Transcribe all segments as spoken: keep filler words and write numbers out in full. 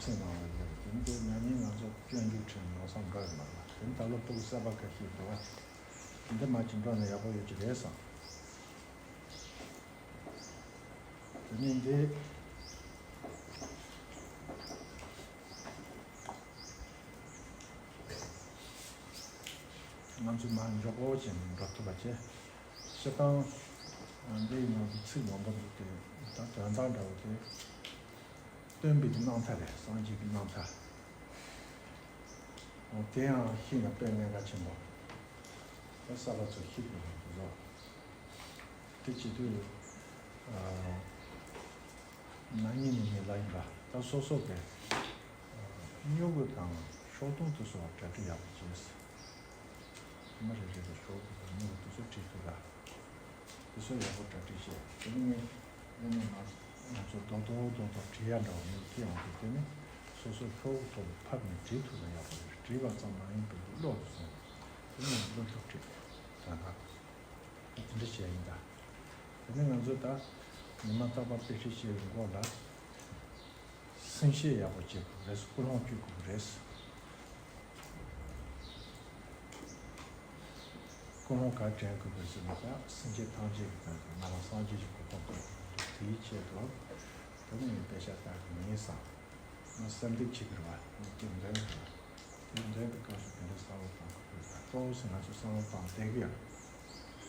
སེམས་ནང་ལ་ཡོད། དེ་འདི་ན་ནིང་ང་ཚོ་སྐྱོན་འཇུག་ཁྲིམས་ལམ་སང་འགྲོ་ཡོད་མ་རེད། དེ་ད་ལོ་ཕྲུ་གུ་གསར་པ་ཁ་ཤས་འགྲོ་བ་འདི་མ་ཅིག་འགྲོ་ན་ཡག་པོ་ཡོད་ཀྱི་རེད་བསམ། དེ་ནས་འདི་ང་ཚོ་མ་མགྱོགས་པོ་བྱས་ནས་འགྲོ་ཐུབ་པ་བྱས། སྤྱིར་བཏང་འདིའི་ནང་དུ་ཚིག་མང་པོ་འདུག་སྟེ། ད་དོན་དག་འདྲ་བོ་དེ། སྟོན་པའི་གི་རྣམ་ཐར་རེད། སངས་རྒྱས་ཀྱི་རྣམ་ཐར། འོ་དེ་ཡང་ཤེས་ན་དཔེ་གནད་འགག་ཆེན་པོ། ད་གསར་པ་ཚོ་ཤེས་དགོས་པ་བཟོ། དེ་བྱེད་དུས་ཨ་ན་ནིང་ནས་ངས་ལབ་ཡིན་པ། ད་སོ་སོ་གི་ཨ་སྨྱུ་གུ་དང་ཤོག་དུང་དེ་ཚོ་གྲ་སྒྲིག་ཡག་པོ་བྱས། མི་རེ་རེ་ལ་ཤོག་གུ་དང་སྨྱུ་གུ་དེ་ཚོ་བྲིས་ཐུབ་ལ། དེ་ཚོ་ཡག་པོ་གྲ་སྒྲིག་བྱས། དེ་ནས་ངས་ཡང་ན་ང་ང་ཚོ་རྡོག་རྡོག་རྡོག་རྡོག་བྲིས་ཡ་འདྲ་བ་མི་སྐྱེ་ཡོང་དུས། དེ་ནས་སོ་སོའི་ཤོག་གུ་ཐོག་ལ་ཕབ་ནས་བྲིས་ཐུབ་ན་ཡག་པོ་རེད། བྲིས་པ་ཙམ་མ་ཡིན་པར་བློ་དུ་སོང་། དེ་ནས་བློ་ཐུབ་བྲིས་ད་ལྟ་དེ་འདྲ་བྱས་ཡིན་ད། དེ་ནས་ང་ཚོ་ད་ཉི་མ་རྟག་པར་དཔེ་ཁྲིད་བྱེད་པའི་འགོ་ལ། སེམས་བསྐྱེད་ཡག་པོ་བྱེད་དགོས་རེད། ཀུན་སློང་བཅོས་དགོས་རེད། ཀུན་སློང་ག་དྲན་དགོས་པའི་ཟེར་ན། ད་སེམས་ཅན་ཐམས་ཅད་ཀྱི་དོན་དུ་ང་རང་སངས་རྒྱས་ཀྱི་གོ་འཕང་ཐོབ་དགོས་འདུག་དེའི་ཆེད་དུ་དེ་ནས་ངས་དཔེ་ཆ་ལྟ་གི་ཡིན་བསམ། ང་སེམས་སྡུག་བྱེད་ཀྱི་རེད་བ། ངས་ཀྱང་འདོན་གི་རེད་བ། དེ་འདོན་པའི་སྐབས་སུ་དེ་འདྲའི་བསམ་བློ་གཏོང་དགོས་ཀྱི་རེད། ད་ཏོག་ཙམ་ང་ཚོ་བསམ་བློ་བཏང་བསྡད་གི་ཡོད།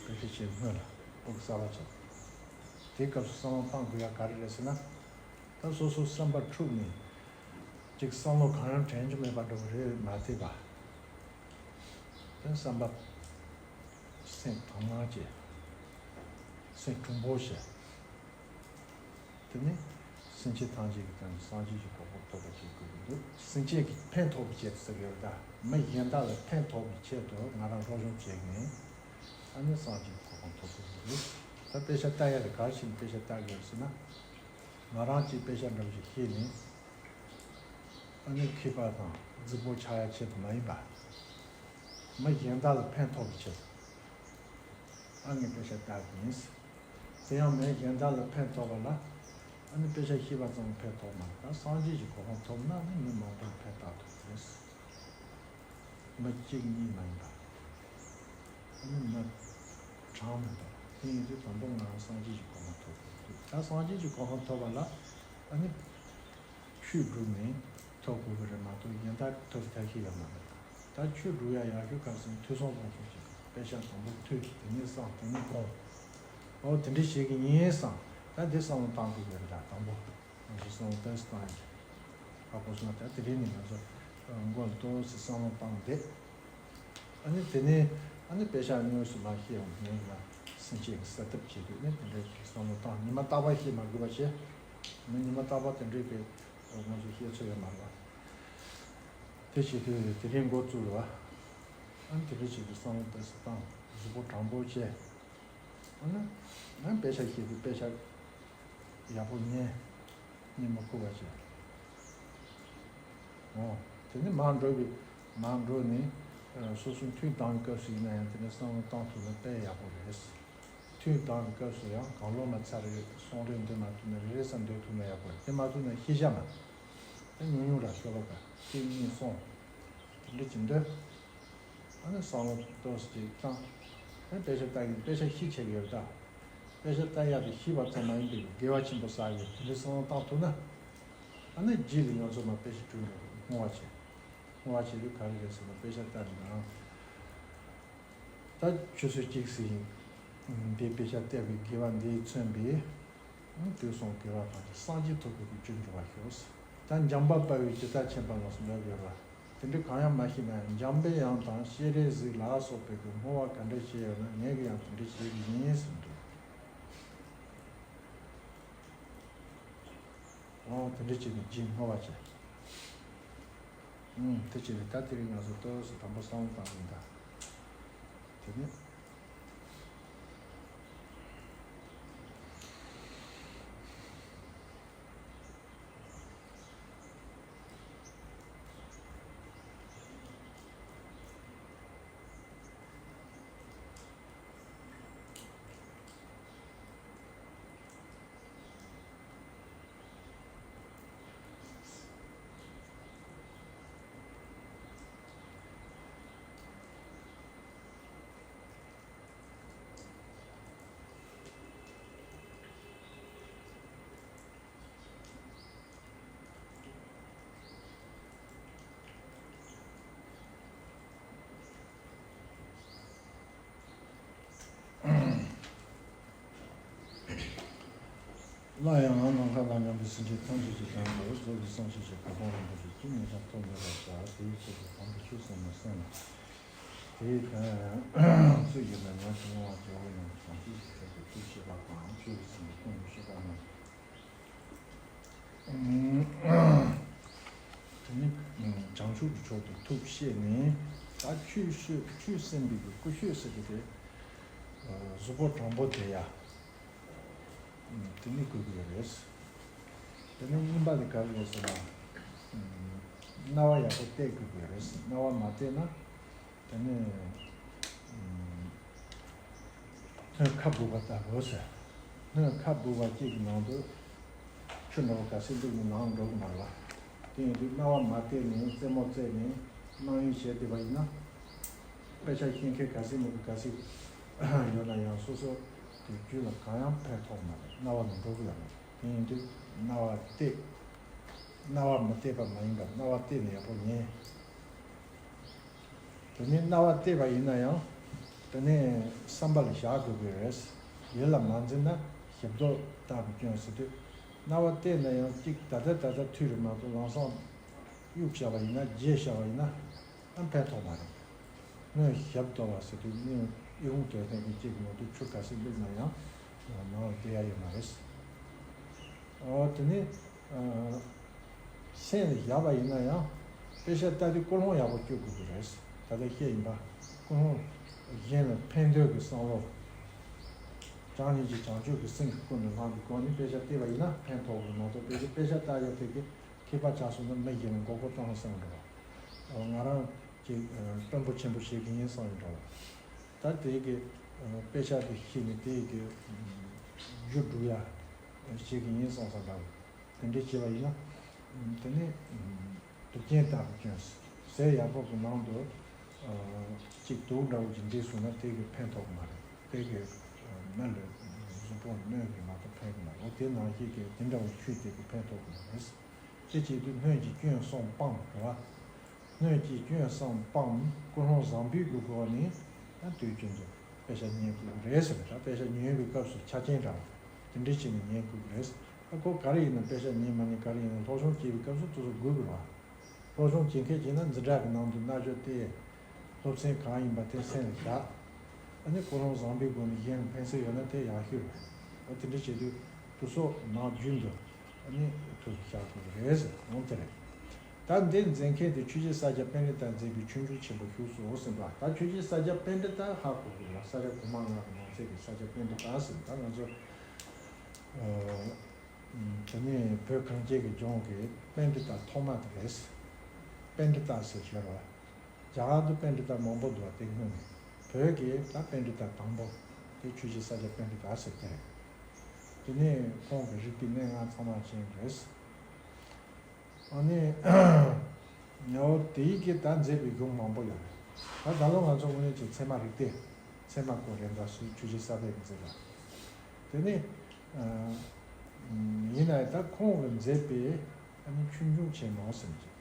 དཔེ་ཆ་བྱེད་སྔོན་ལ་ཕྲུ་གུ་གསར་པ་ཚོ། དེའི་སྐབས་སུ་བསམ་བློ་བཏང་དགོས་ཡ་ག་རེ་རེད་ཟེར་ན། ད་སོ་སོ་བསམ་པ་འཁྲུགས་ནས་ཅིག་བསམ་བློ་གང་ཡང་དྲན་རྒྱུ་མེད་པ་འདྲ་བོ་རེད་མ་བསྡད་པ། ད་བསམ་པ་སེམས་དྭངས་མ་བྱས། སེམས་གྲུང་པོ་བྱས། དེ་ནས་སེམས་ཅན་ཐམས་ཅད་ཀྱི་དོན་དུ་སངས་རྒྱས་ཀྱི་གོ་འཕང་ཐོབ་པ་བྱེད་དགོས་ཀྱི་འདུག་སེམས་ཅན་གྱི་ཕན་ཐོགས་པའི་ཆེད་དུ་ཟེར་གྱི་ཡོད་ད། མི་གཞན་དག་ལ་ཕན་ཐོགས་པའི་ཆེད་དུ་ང་རང་སློབ་སྦྱོང་བྱས་ནས་ཨ་ནི་སངས་རྒྱས་ཀྱི་གོ་འཕང་ཐོབ་དགོས་ཀྱི་འདུག་ད་དཔེ་ཆ་ལྟ་ཡ་དེ་ག་རེ་བྱས་ནས་དཔེ་ཆ་ལྟ་དགོས་ཟེར་ན། ང་རང་གཅིག་དཔེ་ཆ་འདྲ་བོ་ཞིག་ཤེས་ནས་ཨ་ནི་མཁས་པ་དང་རྫིག་པོ་ཆགས་ཡ་ཆེད་དུ་མ་ཡིན་པ། མི་གཞན་དག་ལ་ཕན་ཐོགས་པའི་ཆེད་དུ་ཨ་ངས་དཔེ་ཆ་ལྟ་གི་ཡིན། དེ་ཡང་མི་གཞན་དག་ལ་ཕན་ཐོགས་པ་ལ་ཨ་ནི་དཔེ་ཆ་ཤེས་པ་ཙམ་ཕན་ཐོགས་མ་རེད། ད་སངས་རྒྱས་ཀྱི་གོ་འཕང་ཐོབ་ན་ནི་མི་མང་པོར་ཕན་ཐོགས་ཐུབ་ཀྱི་རེད། མི་གཅིག་གཉིས་མ་ཡིན་པ། ཨ་ནི་མི་གྲངས་མེད་པ། དེ་ཡིན་དུས་དང་པོ་ང་རང་སངས་རྒྱས་ཀྱི་གོ་འཕང་ཐོབ་དགོས་འདུག་ད་སངས་རྒྱས་ཀྱི་གོ་འཕང་ཐོབ་པ་ལ་ཨ་ནི་ཆོས་བསྒྲུབས་ནས་ཐོབ་དགོས་པ་རེད་མ་གཏོགས་གཞན་དག་ཐོབ་ཐབས་ཤེས་ཡོད་མ་རེད། ད་ཆོས་བསྒྲུབ་ཡ་ཡག་ཤོས་ག་རེ་ཟེར་ན་ཐོས་བསམ་སྒོམ་གསུམ་བྱེད་དགོས། དཔེ་ཆ་དང་པོ་ཐོས། དེ་ནས་བསམ། དེ་ནས་སྒོམ། འོ་དེ་འདྲ་བྱེད་ཀྱི་ཡིན་བསམ། ད་འདི་བསམ་བློ་བཏང་དགོས་པ་རེད། ད་དང་པོ་ང་ཚོ་བསམ་བློ་ཏོག་ཙམ་བཏང་ཡ་ཁག་པོ་སོང་། ད་དེ་རིང་ནས་ང་ཚོ་མགོ་ལ་ཏོག་ཙམ་བསམ་བློ་བཏང་བསྡད། ཨ་ནི་དེ་ནས་ཨ་ནི་དཔེ་ཆ་དངོས་སུ་མ་ཤེས་ཡོང་ནས་ཡིན་ན་སེམས་ཅན་གྱི་གསོ་ཐབས་བྱེད་དུས་ནི་དེ་འདྲའི་བསམ་བློ་བཏང་། ཉི་མ་རྟག་པར་ཤེས་མ་དགོས་པ་བྱས། མི་ཉི་མ་རྟག་པར་དེ་འདྲའི་གི་ང་ཚོ་ཤེས་ཚོད་ཡོད་མ་རེད་བ། དེ་བྱེད་དུས་དེ་རིང་འགོ་བཙུགས་རེད་བ། ཨ་ནི་དེ་འདྲ་བྱེད་དུས་བསམ་བློ་ཏོག་ཙམ་བཏང་། གཟུགས་པོ་དྲང་པོ་བྱས། ཨ་ནི་ང་དཔེ་ཆ་ཤེས་དུས་དཔེ་ཆ་ཡག་པོ་ཉན། ཉན་མ་ཁུག་པ་བྱས། འོ། དེ་ནས་མར་འགྲོ་བའི་མར་འགྲོ་ནས་ཨ་སོ་སོ་འཐུས་བཏང་བའི་སྐབས་སུ་ཡིན་ན་ཡང་དེ་ནས་བསམ་བློ་བཏང་ཐུབ་ན་དཔེ་ཡག་པོ་རེད། འཐུས་བཏང་བའི་སྐབས་སུ་ཡང་གང་བློ་མ་ཚར་རེ་གསུང་རེ་འདོན་མ་ཐུབ་ན་རེ་རེ་བསམ་འདོན་ཐུབ་ན་ཡག་པོ་རེད། དེ་མ་ཐུབ་ན་ཤེས་བྱ་མ་དེ་ཉུང་ཉུང་ར་ཤོད་པ་ག་གཅིག་གཉིས་གསུམ་དེ་འདྲ་ཅིག་འདོན། ཨ་ནི་བསམ་བློ་ཏོག་ཙམ་ཅིག་བཏང་། ཨ་ནི་དཔེ་ཆ་ལྟ་གིན་དཔེ་ཆ་ཤེས་བྱེད་ཀྱི་ཡོད་ད། དཔེ་ཆ་ལྟ་ཡག་དེ་ཤེས་པ་ཙམ་མ་ཡིན་པའི་དགེ་བ་ཆེན་པོ་བསགས་ཡོད། དེ་འདྲའི་བསམ་བློ་བཏང་ཐུབ་ན། ཨ་ནི་རྗེས་ལ་ང་ཚོ་མར་དཔེ་ཆ་བསྒྲུབ་འགྲོ་བསྔོ་བ་བྱེད། བསྔོ་བ་བྱེད་དུས་ག་རེ་རེད་ཟེར་ན་དཔེ་ཆ་ལྟ་ནས་ན། ད་ཆུ་ཚོད་གཅིག་ཟིན་ཡིན། འདིའི་དཔེ་ཆ་བལྟས་པའི་དགེ་བ་འདིས་མཚོན་པའི། དུས་གསུམ་དགེ་བ་དང་སངས་རྒྱས་ཐོབ་པའི་རྒྱུར་འགྱུར་བར་ཤོག། ད་འཇམ་དཔལ་དཔའ་བོས་ཇི་ལྟར་མཁྱེན་པ་ལ་སོགས་ལབ་ཡོད་པ། དེ་འདྲ་གང་ཡང་མ་ཤེས་ན་ཡང་འཇམ་པའི་དབྱངས་དང་ཤེས་རིག་གཟིགས་ལ་སོགས་པའི་གི་བསྔོ་བ་ག་འདྲ་བྱས་ཡོད་ན་ངས་གི་ཡང་དེ་འདྲ་བྱེད་ཀྱི་ཡིན་ཟེར་འདུག། འོ་དེ་འདྲ་བྱས་ནས་རྗེས་བསྔོ་བ་བྱས། ཨུམ། དེ་བྱས་ནས་ད་དེ་རིང་ང་ཚོ་ཏོག་ཙམ་དང་པོ་བསམ་བློ་བཏང་ཡིན་ད། དེ་ནས། སླར་ཡང་ནམ་མཁའ་དང་མཉམ་པའི་སེམས་ཅན་ཐམས་ཅད་ཀྱི་དོན་དུ་རྫོགས་པའི་སངས་རྒྱས་ཀྱི་གོ་འཕང་རིན་པོ་ཆེ་ཅི་ནས་ཀྱང་ཐོབ་ནུས་པར་བྱ། དེའི་ཆེད་དུ་དམ་པའི་ཆོས་ཟབ་མོ་གསན་ལ། དེའི་དོན་སུ་ཡིན་ན་ཉམས་སུ་བླང་བ་བྱེད་པ་ཡང་བྱང་ཆུབ་ཀྱི་ཆེད་དུ་ཐུགས་བསྐྱེད་པ་དང་ཆོས་ཀྱི་སེམས་ཀྱི་སྟོང་ཉིད་ཤེས་པ་རྣམས། དེ་ནི་བྱང་ཆུབ་ཀྱི་ཕྱོགས་དུ་ཐུགས་བསྐྱེད་ནས། ད་ཆོས་བཤད་ཆོས་གསན་པའི་གི་ཀུ་ཤོད་ཟེར་གི་དེ་གཟུགས་པོ་དྲང་པོ་དེ་ཡ། དེ་ནི་དགོས་ཀྱི་རེད། དེ་ནི་གཉིས་པ་དེ་ག་རེ་རེད་ཟེར་ན། རྣ་བ་ཡག་པོ་གཏད་དགོས་ཀྱི་རེད། རྣ་བ་མ་གཏད་ན། དེ་ནི་སྣོད་ཁ་སྦུབ་པ་ལྟ་བུ་ཟེར། སྣོད་ཁ་སྦུབ་པ་གཅིག་གི་ནང་དུ་ཆུ་འདྲ་བོ་ག་ཚད་བླུགས་ནས་ནང་འགྲོ་གི་མ་རེད་བ། དེ་ཡིན་དུས་རྣ་བ་མ་གཏད་ནས་རྩེད་མོ་རྩེས་ནས་སྣང་ཡུལ་བྱས་བསྡད་པ་ཡིན་ན། དཔེ་ཆ་ཤེས་མཁན་ག་ཚད་མང་པོ་ག་ཚད་ཡོད་ན་ཡང་སོ་སོ་གི་རྒྱུད་ལ་གང་ཡང་ཕན་ཐོགས་མ་རེད། རྣ་བ་ནས་འགྲོ་གི་ཡོད་མ་རེད། དེ་ཡིན་དུས་རྣ་བ་གཏད། རྣ་བ་མི་གཏད་པ་མ་ཡིན་པར་རྣ་བ་གཏད་ནས་ཡག་པོ་ཉན། དེ་ནས་རྣ་བ་གཏད་པ་ཡིན་ན་ཡང་། དེ་ནས་བསམ་པ་ལ་བཞག་དགོས་ཀྱི་རེད། ཡིད་ལ་མ་འཛིན་ན་ཞབས་རྡོལ་ལྟ་བུ་སྐྱོན་ཟེར་དུས། རྣ་བ་གཏད་ན་ཡང་གཅིག་ད་ལྟ་ད་ལྟ་ཐོས་རེད་མ་གཏོགས་ལམ་སང་གཡུག་བཞག་པ་ཡིན་ན། བརྗེད་བཞག་པ་ཡིན་ན། ཨ་ཕན་ཐོགས་མ་རེད། སྔོན་ཞབས་རྡོལ་བ་ཟེར་དུས་སྔོན་ཨི་ཁུང་དོད་ལྡན་གྱི་གཅིག་གི་ནང་དུ་ཆུ་ག་ཚད་བླུགས་ན་ཡང་ནང་ལ་བསྡད་ཡ་ཡོད་མ་རེད། ཨོ་དེ་ནི་སེམས་ལ་བཞག་པ་ཡིན་ན་ཡང་དཔེ་ཆ་ལྟ་དུས་ཀུན་སློང་ཡག་པོ་སྐྱོ་དགོས་ཀྱི་རེད། ད་ལྟ་བཤད་ཡིན་པ། ཀུན་སློང་གཞན་ལ་ཕན་འདོད་ཀྱི་བསམ་བློ། བྱམས་སྙིང་རྗེ་བྱང་ཆུབ་ཀྱི་སེམས་ཀྱི་ཀུན་ནས་བསླངས་པའི་སྒོ་ནས་དཔེ་ཆ་བལྟས་པ་ཡིན་ན་ཕན་ཐོགས་པ་མ་གཏོགས། དཔེ་ཆ་དཔེ་ཆ་ལྟ་ཡ་དེ་གི་མཁས་པ་ཆགས་སོང་ན་མི་གཞན་ལ་མགོ་སྐོར་གཏོང་བསམ་འགྲོ་བ། ང་རང་གི་དཔོན་པོ་ཆེན་པོ་བྱེད་ཀྱི་ཡིན་བསམ་ཡོད་འགྲོ་བ། ད་དེ་གི་དཔེ་ཆ་དེ་ཤེས་ནས་དེ་གི་རྒྱུ་སྒྲུབ་ཡ་བྱེད་ཀྱི་ཡིན་བསམ་བསམ་འདྲ་བ། དེ་འདྲ་བྱས་པ་ཡིན་ན། དེ་ནི་དུག་ཅན་ལྟ་བུ་སྐྱོན། ཟས་ཡག་པོ་གི་ནང་དུ་གཅིག་དུག་འདྲ་བོ་ཅིག་འདྲེས་སོང་ན་དེ་གི་ཕན་ཐོགས་མ་རེད། དེ་གི་མི་ལ་གཟུགས་པོ་གནོད་གི་མ་གཏོགས་ཕན་གི་མ་རེད། འོ་དེ་ནང་བཞིན་གི་དེ་འདྲ་བོ་ཆོས་དེ་གི་ཕན་ཐོགས་གི་མ་རེད། དེ་བྱེད་དུས་སྣོད་ཀྱི་སྐྱོན་གསུམ་སྤངས་རེད་བ། སྣོད་ཀྱི་སྐྱོན་གསུམ་སྤངས། ཀུན་སློང་བཟང་པོའི་གི་སྒོ་ནས་ད་དུས་རྒྱུན་དུ་དཔེ་ཆ་ཉན་དགོས་ཀྱི་རེད་ཟེར། ད་དཔེ་ཆ་ཉན་པའི་སྐབས་སུ་ཆ་རྐྱེན་འདྲ་བ་དེ་འདྲ་བྱས་ནས་ཉན་དགོས་ཀྱི་རེད། ད་ཁོ་ག་རེ་ཡིན་ན་དཔེ་ཆ་ཉན་མ་ཉན་ག་རེ་ཡིན་ན་སློབ་སྦྱོང་བྱེད་པའི་སྐབས་སུ་དེ་ཚོ་དགོས་ཀྱི་རེད་བ། སློབ་སྦྱོང་བྱེད་མཁན་བྱས་ན་འཛིན་གྲྭ་གི་ནང་དུ་མནར་གཅོད་དེ། སློབ་ཚན་གང་ཡིན་པ་དེ་སེམས་ལ་བཞག་ཨ་ནི་ཀུན་སློང་བཟང་པོའི་སྒོ་ནས་གཞན་ལ་ཕན་སེམས་ཡོད་ན་དེ་ཡག་ཤོས་རེད། ཨ་དེ་འདྲ་བྱེད་དུས་དུ་སོགས་ནང་རྒྱུན་དུ་ཨ་ནི་ཐུགས་སུ་བཞག་དགོས་ཀྱི་རེད་ཟེར་འོང་དེ་རེད། ད་འདི་མཛད་མཁན་དེ་ཆོས་རྗེ་ས་སྐྱ་པཎྜི་ཏ་མཛད་པའི་ཆོས་འབྱུང་ཆེན་པོ་བཞུགས་སོ་ཟེར་བ། ད་ཆོས་རྗེ་ས་སྐྱ་པཎྜི་ཏ་ཧ་གོ་དགོས་ལ། ས་སྐྱ་གོང་མ་ལྔ་གི་ནང་ཚན་གྱི་ས་སྐྱ་པཎྜི་ཏ་ཟེར། ད་ང་ཚོ་དེ་ནས་བོད་གངས་ཅན་གྱི་ལྗོངས་ཀྱི་པཎྜི་ཏ་ཐོག་མ་དེ་རེད། པཎྜི་ཏ་ཟེར་ཞེས་པ། རྒྱ་གར་དུ་པཎྜི་ཏ་མང་པོ་འདུག་བ། དེ་སྔོན་ནས་བོད་ཀྱི་ད་པཎྜི་ཏ་དང་པོ་དེ་ཆོས་རྗེ་ས་སྐྱ་པཎྜི་ཏ་ཟེར་དེ་རེད། དེ་ནས་ཁོང་གི་རིག་པའི་གནས་ལྔ་ཚང་མ་ཅན་རེད། ཨ་ནི། ཨོ་དེའི་གི་ད་མཛད་པའི་གཞུང་མང་པོ་ཡོད་རེད། ད་ད་ལོ་ང་ཚོ་དངོས་གནས་ཀྱི་ཚད་མ་རིགས་གཏེར། ཚད་མ་སྐོར་རེད་འདྲ་སུ་ཆོས་རྗེ་ས་པཎ་གྱིས་མཛད་པ། དེ་ནི། ཡིན་ན་ཡང་ད་ཁོང་གིས་མཛད་པའི་ཨ་ནི་ཆོས་འབྱུང་ཆེན་མོ་ཟེར་གྱི།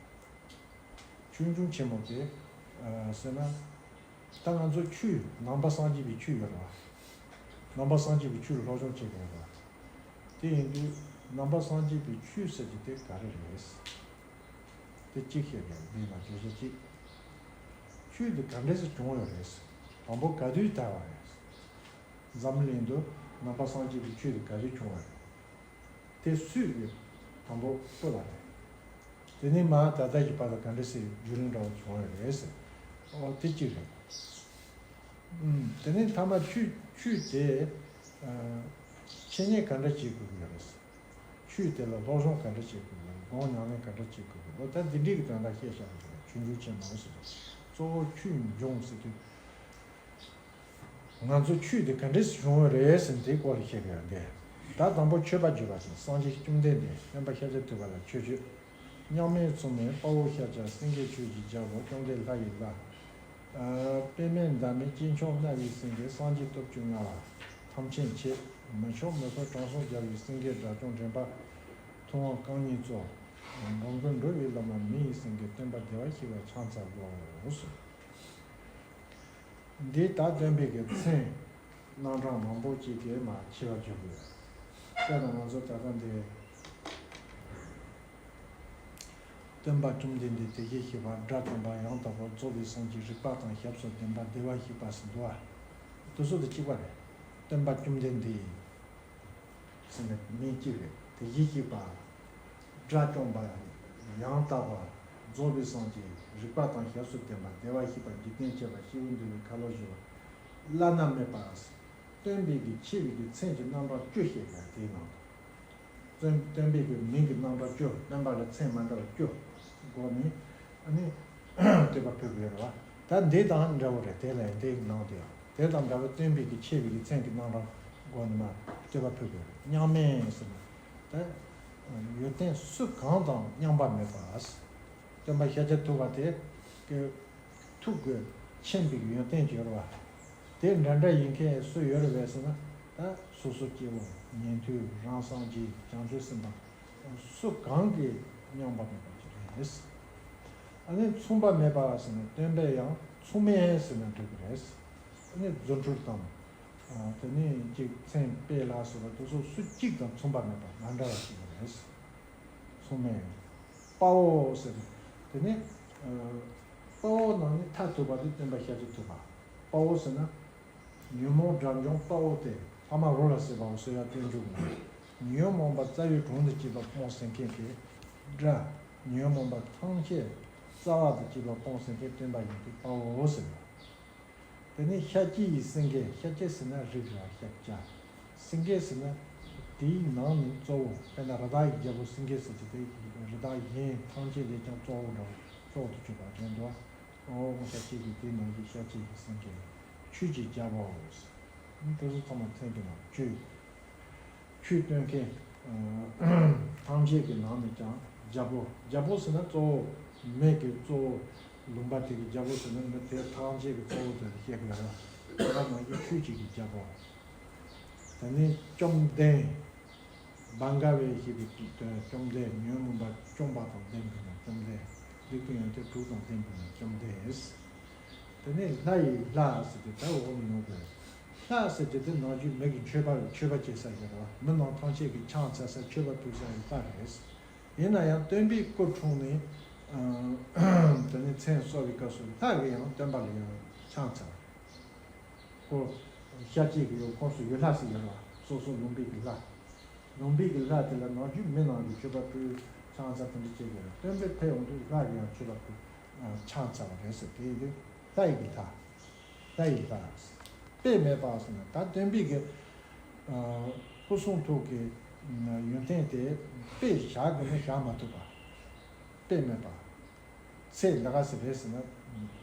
ཆོས་འབྱུང་ཆེན་མོ་དེ་ཟེར་ན། ད་ང་ཚོ་ཆོས་ནང་པ་སངས་རྒྱས་པའི་ཆོས་ཡོད་རེད་བ། ནང་པ་སངས་རྒྱས་པའི་ཆོས་ལ་སློབ་སྦྱོང་བྱེད་དགོས་རེད་བ། དེ་ཡིན་དུས་ནང་པ་སངས་རྒྱས་པའི་ཆོས་ཟེར་གྱི་དེ་ག་རེ་རེད། དེ་གཅིག་བཤད་དགོས་འདི་ལ་བརྗོད་བྱ་གཅིག་ཆོས་དེ་ག་འདྲས་སེ་བྱུང་བ་རེད། དང་པོ་ག་དུས་དར་བ་རེད། འཛམ་གླིང་དུ་ནང་པ་སངས་རྒྱས་པའི་ཆོས་དེ་ག་དུས་བྱུང་བ་རེད། དེ་སུས་ཀྱིས་དང་པོ་སྤོ་ལགས་རེད། དེ་ནས་མ་ད་ལྟ་གི་བར་དུ་ག་འདྲ་སེ་བརྒྱུད་རིམ་འདྲ་བོ་བྱུང་བ་རེད་ཟེར། ཨོ་དེ་གཅིག་རེད། ཨུམ། དེ་ནས་མཐའ་མ་ཆོས་ཆོས་དེ་ཨ་འཆད་ཉན་ག་འདྲ་བྱེད་དགོས་ཀྱི་རེད། ཆོས་དེ་ལ་སློབ་སྦྱོང་ག་འདྲ་བྱེད་དགོས་ཀྱི་རེད། སྒོམ་ཉམས་ལེན་ག་འདྲ་བྱེད་དགོས་ཀྱི་རེད། ཨོ་ད་འདི་འདྲའི་གི་དོན་དག་བཤད་བཞག་གི་རེད། ཆོས་འབྱུང་ཆེན་མོ་ཟེར་དུས་གཙོ་བོ་ཆོས་འབྱུང་ཟེར་དུས། ང་ཚོ་ཆོས་དེ་ག་འདྲས་བྱུང་བ་རེད་ཟེར་འདིའི་སྐོར་ལ་བཤད་པ་ཡང་འདི། ད་དང་པོ་མཆོད་པ་བརྗོད་པ་དང་སངས་རྒྱས་བཅོམ་ལྡན་འདས་སྟོན་པ་ཤཱཀྱ་ཐུབ་པ་ལ་མཆོད་བརྗོད། མཉམ་མེད་མཚུངས་མེད་དཔའ་བོ་ཤཱཀྱ། སེང་གེ་ཁྱོད་ཀྱི་རྒྱལ་པོ་བཅོམ་ལྡན་ལྷ་ཡི་བླ། ཨ་པདྨས་འདབ་མའི་སྐྱེས་མཆོག་རྣ་བའི་སེང་གེ། སངས་རྒྱས་སྟོབས་བཅུ་མངའ་བ་ཐམས་ཅད་མཁྱེན། མི་མཆོག་མི་ཕམ་དྲང་སྲོང་རྒྱལ་བའི་སེང་གེ། དགྲ་བཅོམ་འདྲེན་པ་ཐུབ་དབང་རྐང་གཉིས་གཙོ། འགྲོ་མགོན་འགྲོ་བའི་བླ་མ་མི་ཡི་སེང་གེ། སྟོན་པ་བདེ་བར་གཤེགས་པ་ཕྱག་འཚལ་ལོ། འདི་ད་སྟོན་པའི་གི་མཚན་རྣམ་གྲངས་མང་པོ་ཅིག་གི་མ་ཕྱི་བ་བརྗོད་དགོས། དཔེར་ན་ང་ཚོ་ད་ལྟ་འདི། སྟོན་པ་བཅོམ་ལྡན་འདས་དེ་བཞིན་གཤེགས་པ་དགྲ་བཅོམ་པ་ཡང་དག་པར་རྫོགས་པའི་སངས་རྒྱས་རིག་པ་དང་ཞབས་སུ་ལྡན་པ་བདེ་བར་གཤེགས་པ་ཟེར་འདུག་བ། དེ་ཚོ་དང་གཅིག་པ་རེད། སྟོན་པ་བཅོམ་ལྡན་འདས་ཟེར་ནས་མིང་གཅིག་རེད། དེ་བཞིན་གཤེགས་པ་དགྲ་བཅོམ་པ་ཡང་དག་པར་རྫོགས་པའི་སངས་རྒྱས་རིག་པ་དང་ཞབས་སུ་ལྡན་པ་བདེ་བར་གཤེགས་པ་འཇིག་རྟེན་མཁྱེན་པ་སྐྱེས་བུ་འདུལ་བའི་ཁ་ལོ་བཞི་པ་བླ་ན་མེད་པ། སྟོན་པའི་གི་ཆེ་བའི་གི་མཚན་གྱི་རྣམ་གྲངས་བཅུ་བཤད་པ་དེའི་ནང་དུ། སྟོན་སྟོན་པའི་གི་མིང་གི་རྣམ་གྲངས་བཅུ། སྟོན་པ་ལ་མཚན་མ་འདྲ་བ་བཅུ་སྒོ་ནས་ཨ་ནི་བསྟོད་པ་ཕུལ་དགོས་རེད་བ། ད་འདི་དང་འདྲ་བོ་རེད། དེ་ལ་འདིའི་ནང་དུ་ཡང་དེ་དང་འདྲ་བའི་སྟོན་པའི་གི་ཆེ་བའི་གི་མཚན་གྱི་རྣམ་གྲངས་སྒོ་ནས་མ་བསྟོད་པ་ཕུལ་དགོས་རེད། མཉམ་མེད་ཟེར་ན་ད་ཡོན་ཏན་སུ་གང་དང་མཉམ་པ་མེད་པ། སྟོན་པ་ཤཱཀྱ་ཐུབ་པ་དེ་གི་ཐུགས་ཀྱི་མཁྱེན་པའི་ཡོན་ཏན་ཅིག་ཡོད་རེད་བ། དེ་འདྲ་འདྲ་ཡིན་མཁན་སུ་ཡོད་རེད་བས་ཟེར་ན། ད་སོ་སོ་སྐྱེ་བོ་ཉན་ཐོས་རང་སངས་རྒྱས་བྱང་ཆུབ་སེམས་དཔའ་སུ་གང་གིས་མཉམ་པ་མེད་པ་ཅིག་རེད། ཨ་ནི་མཚུངས་པ་མེད་པ་ཟེར་ན་སྟོན་པས་ཡང་མཚུངས་མེད་ཟེར་ན་འགྲིག་གི་རེད། ཨ་ནི་རྫུ་འཕྲུལ་དང་། དེ་ནས་ཅིག་མཚན་དཔེ་ལ་སོགས་པ་དེ་ཚོ་སུ་གཅིག་དང་མཚུངས་པ་མེད་པ་མ་འདྲ་བ་ཞིག་རེད། མཚུངས་མེད། དཔའ་བོ་ཟེར་ནས། དེ་ནས་ཨ། དཔའ་བོ་ནང་ནས་མཐར་ཐུག་པ་དེ་སྟོན་པ་ཤཱཀྱ་ཐུབ་པ། དཔའ་བོ་ཟེར་ན། ཉོན་མོངས་དགྲ་བཅོམ་དཔའ་བོ་སྟེ། ལྷག་མ་རོ་ལ་བསྲེས་པའོ་ཟེར་ཡ་སྤྱོད་འཇུག་ནང་། ཉོན་མོངས་པ་རྩ་བའི་དྲུང་དུ་སྐྱེས་པ་སྤོང་ཟེར་མཁན་དེ། དགྲ། ཉོན་མོངས་པ་ཐམས་ཅད་རྩ་བ་དུ་སྐྱེས་པ་སྤོང་ཟེར་མཁན་སྟོན་པ་ཡིན་ཏེ་དཔའ་བོ་ཟེར་བ། དེ་ནས་ཤཱཀྱའི་སེང་གེ། ཤཱཀྱ་ཟེར་ན་རིགས་ར་ཤཱཀྱ། སེང་གེ་ཟེར་ན་དེའི་ནང་ནས་གཙོ་བོ། དཔེར་ན་རི་དྭགས་ཀྱི་རྒྱལ་པོ་སེང་གེ་ཟེར་གྱི་དེ་རི་དྭགས་གཞན་ཐམས་ཅད་ལས་ཀྱང་གཙོ་བོ་འདྲ་བོ་མཆོག་ཏུ་གྱུར་པ་དྲན་འདུག་ཨོ་ཤཱཀྱའི་གི་དེའི་ནང་གི་ཤཱཀྱའི་གི་སེང་གེ། ཆོས་ཀྱི་རྒྱལ་པོ། དེ་ཚོ་ཚང་མ་མཚན་གྱི་ནང་བཅུ། ཆོས་སྟོན་མཁན། ཨ། ཐམས་ཅད་ཀྱི་ནང་ནས་ཀྱང་རྒྱལ་པོ། རྒྱལ་པོ་ཟེར་ན་གཙོ་བོ། མི་གི་གཙོ་བོ། ལུང་པ་དེ་གི་རྒྱལ་པོ་ཟེར་ན་མི་དེ་ཐམས་ཅད་ཀྱི་གཙོ་བོ་དེ་བཤད་དགོས་ར། དེ་ག་ནང་བཞིན་ཆོས་ཀྱི་གི་རྒྱལ་པོ། དེ་ནས་བཅོམ་ལྡན། བྷ་ག་ཝེ་ཞེས་པའི་དོན། བཅོམ་ལྡན། ཉོན་མོངས་པ་བཅོམ་པ་དང་ལྡན་པའི་ནང་བཅོམ་ལྡན། སྡིག་པའི་ཡོན་ཏན་དྲུག་དང་ལྡན་པའི་ནང་བཅོམ་ལྡན། དེ་ནས་ལྷ་ཡི་ལྷ་ཟེར་ཏེ་ད་འོག་ནས་ཡོང་དགོས། ལྷ་ཟེར་ཏེ་དེ་ནང་བཞིན་མི་གི་མཆོད་པ་མཆོད་པ་བྱེད་ས་ཡོད་རེད་བ། མི་རྣམས་ཐམས་ཅད་ཀྱིས་ཕྱག་འཚལ་ས་མཆོད་པ་ཕུལ་ས་ཡི་ལྷ་རེད། ཡིན་ན་ཡང་སྟོན་པའི་སྐུ་འཁྲུངས་ནས། ཨ། དེ་ནས་མཚན་གསོལ་བའི་སྐབས་སུ་ལྷ་གིས་ཡང་སྟོན་པ་ལ་ཡང་ཕྱག་འཚལ། ཁོ་ཤཱཀྱའི་གི་ཡང་ཁོངས་སུ་ཡུལ་ལྷ་ཟེར་ཡོད་རེད་བ། སོ་སོ་ལུང་པའི་གི་ལྷ། ལུང་པའི་གི་ལྷ་དེ་ལ་ནམ་རྒྱུན་མི་རྣམས་ཀྱིས་མཆོད་པ་ཕུལ་ཕྱག་འཚལ་དེ་འདྲ་བྱེད་དགོས་རེད། སྟོན་པའི་ཕེབས་ཡོང་དུས་ལྷ་གིས་ཡང་མཆོད་པ་ཕུལ་ཕྱག་འཚལ་བ་རེད་ཟེར། དེ་ཡིན་དུས་ལྷ་ཡི་གི་ལྷ། ལྷ་ཡི་ལྷ། དཔེ་མེད་པ་ཟེར་ན་ད་སྟོན་པའི་གི་ཨ། སྐུ་གསུང་ཐུགས་ཀྱི་ཡོན་ཏན་དེ་དཔེ་བཞག་དགོས་ན་བཞག་མ་ཐུབ་པ། དཔེ་མེད་པ། ཚེ་འདི་ག་ཟེར་རེད་ཟེར་ན།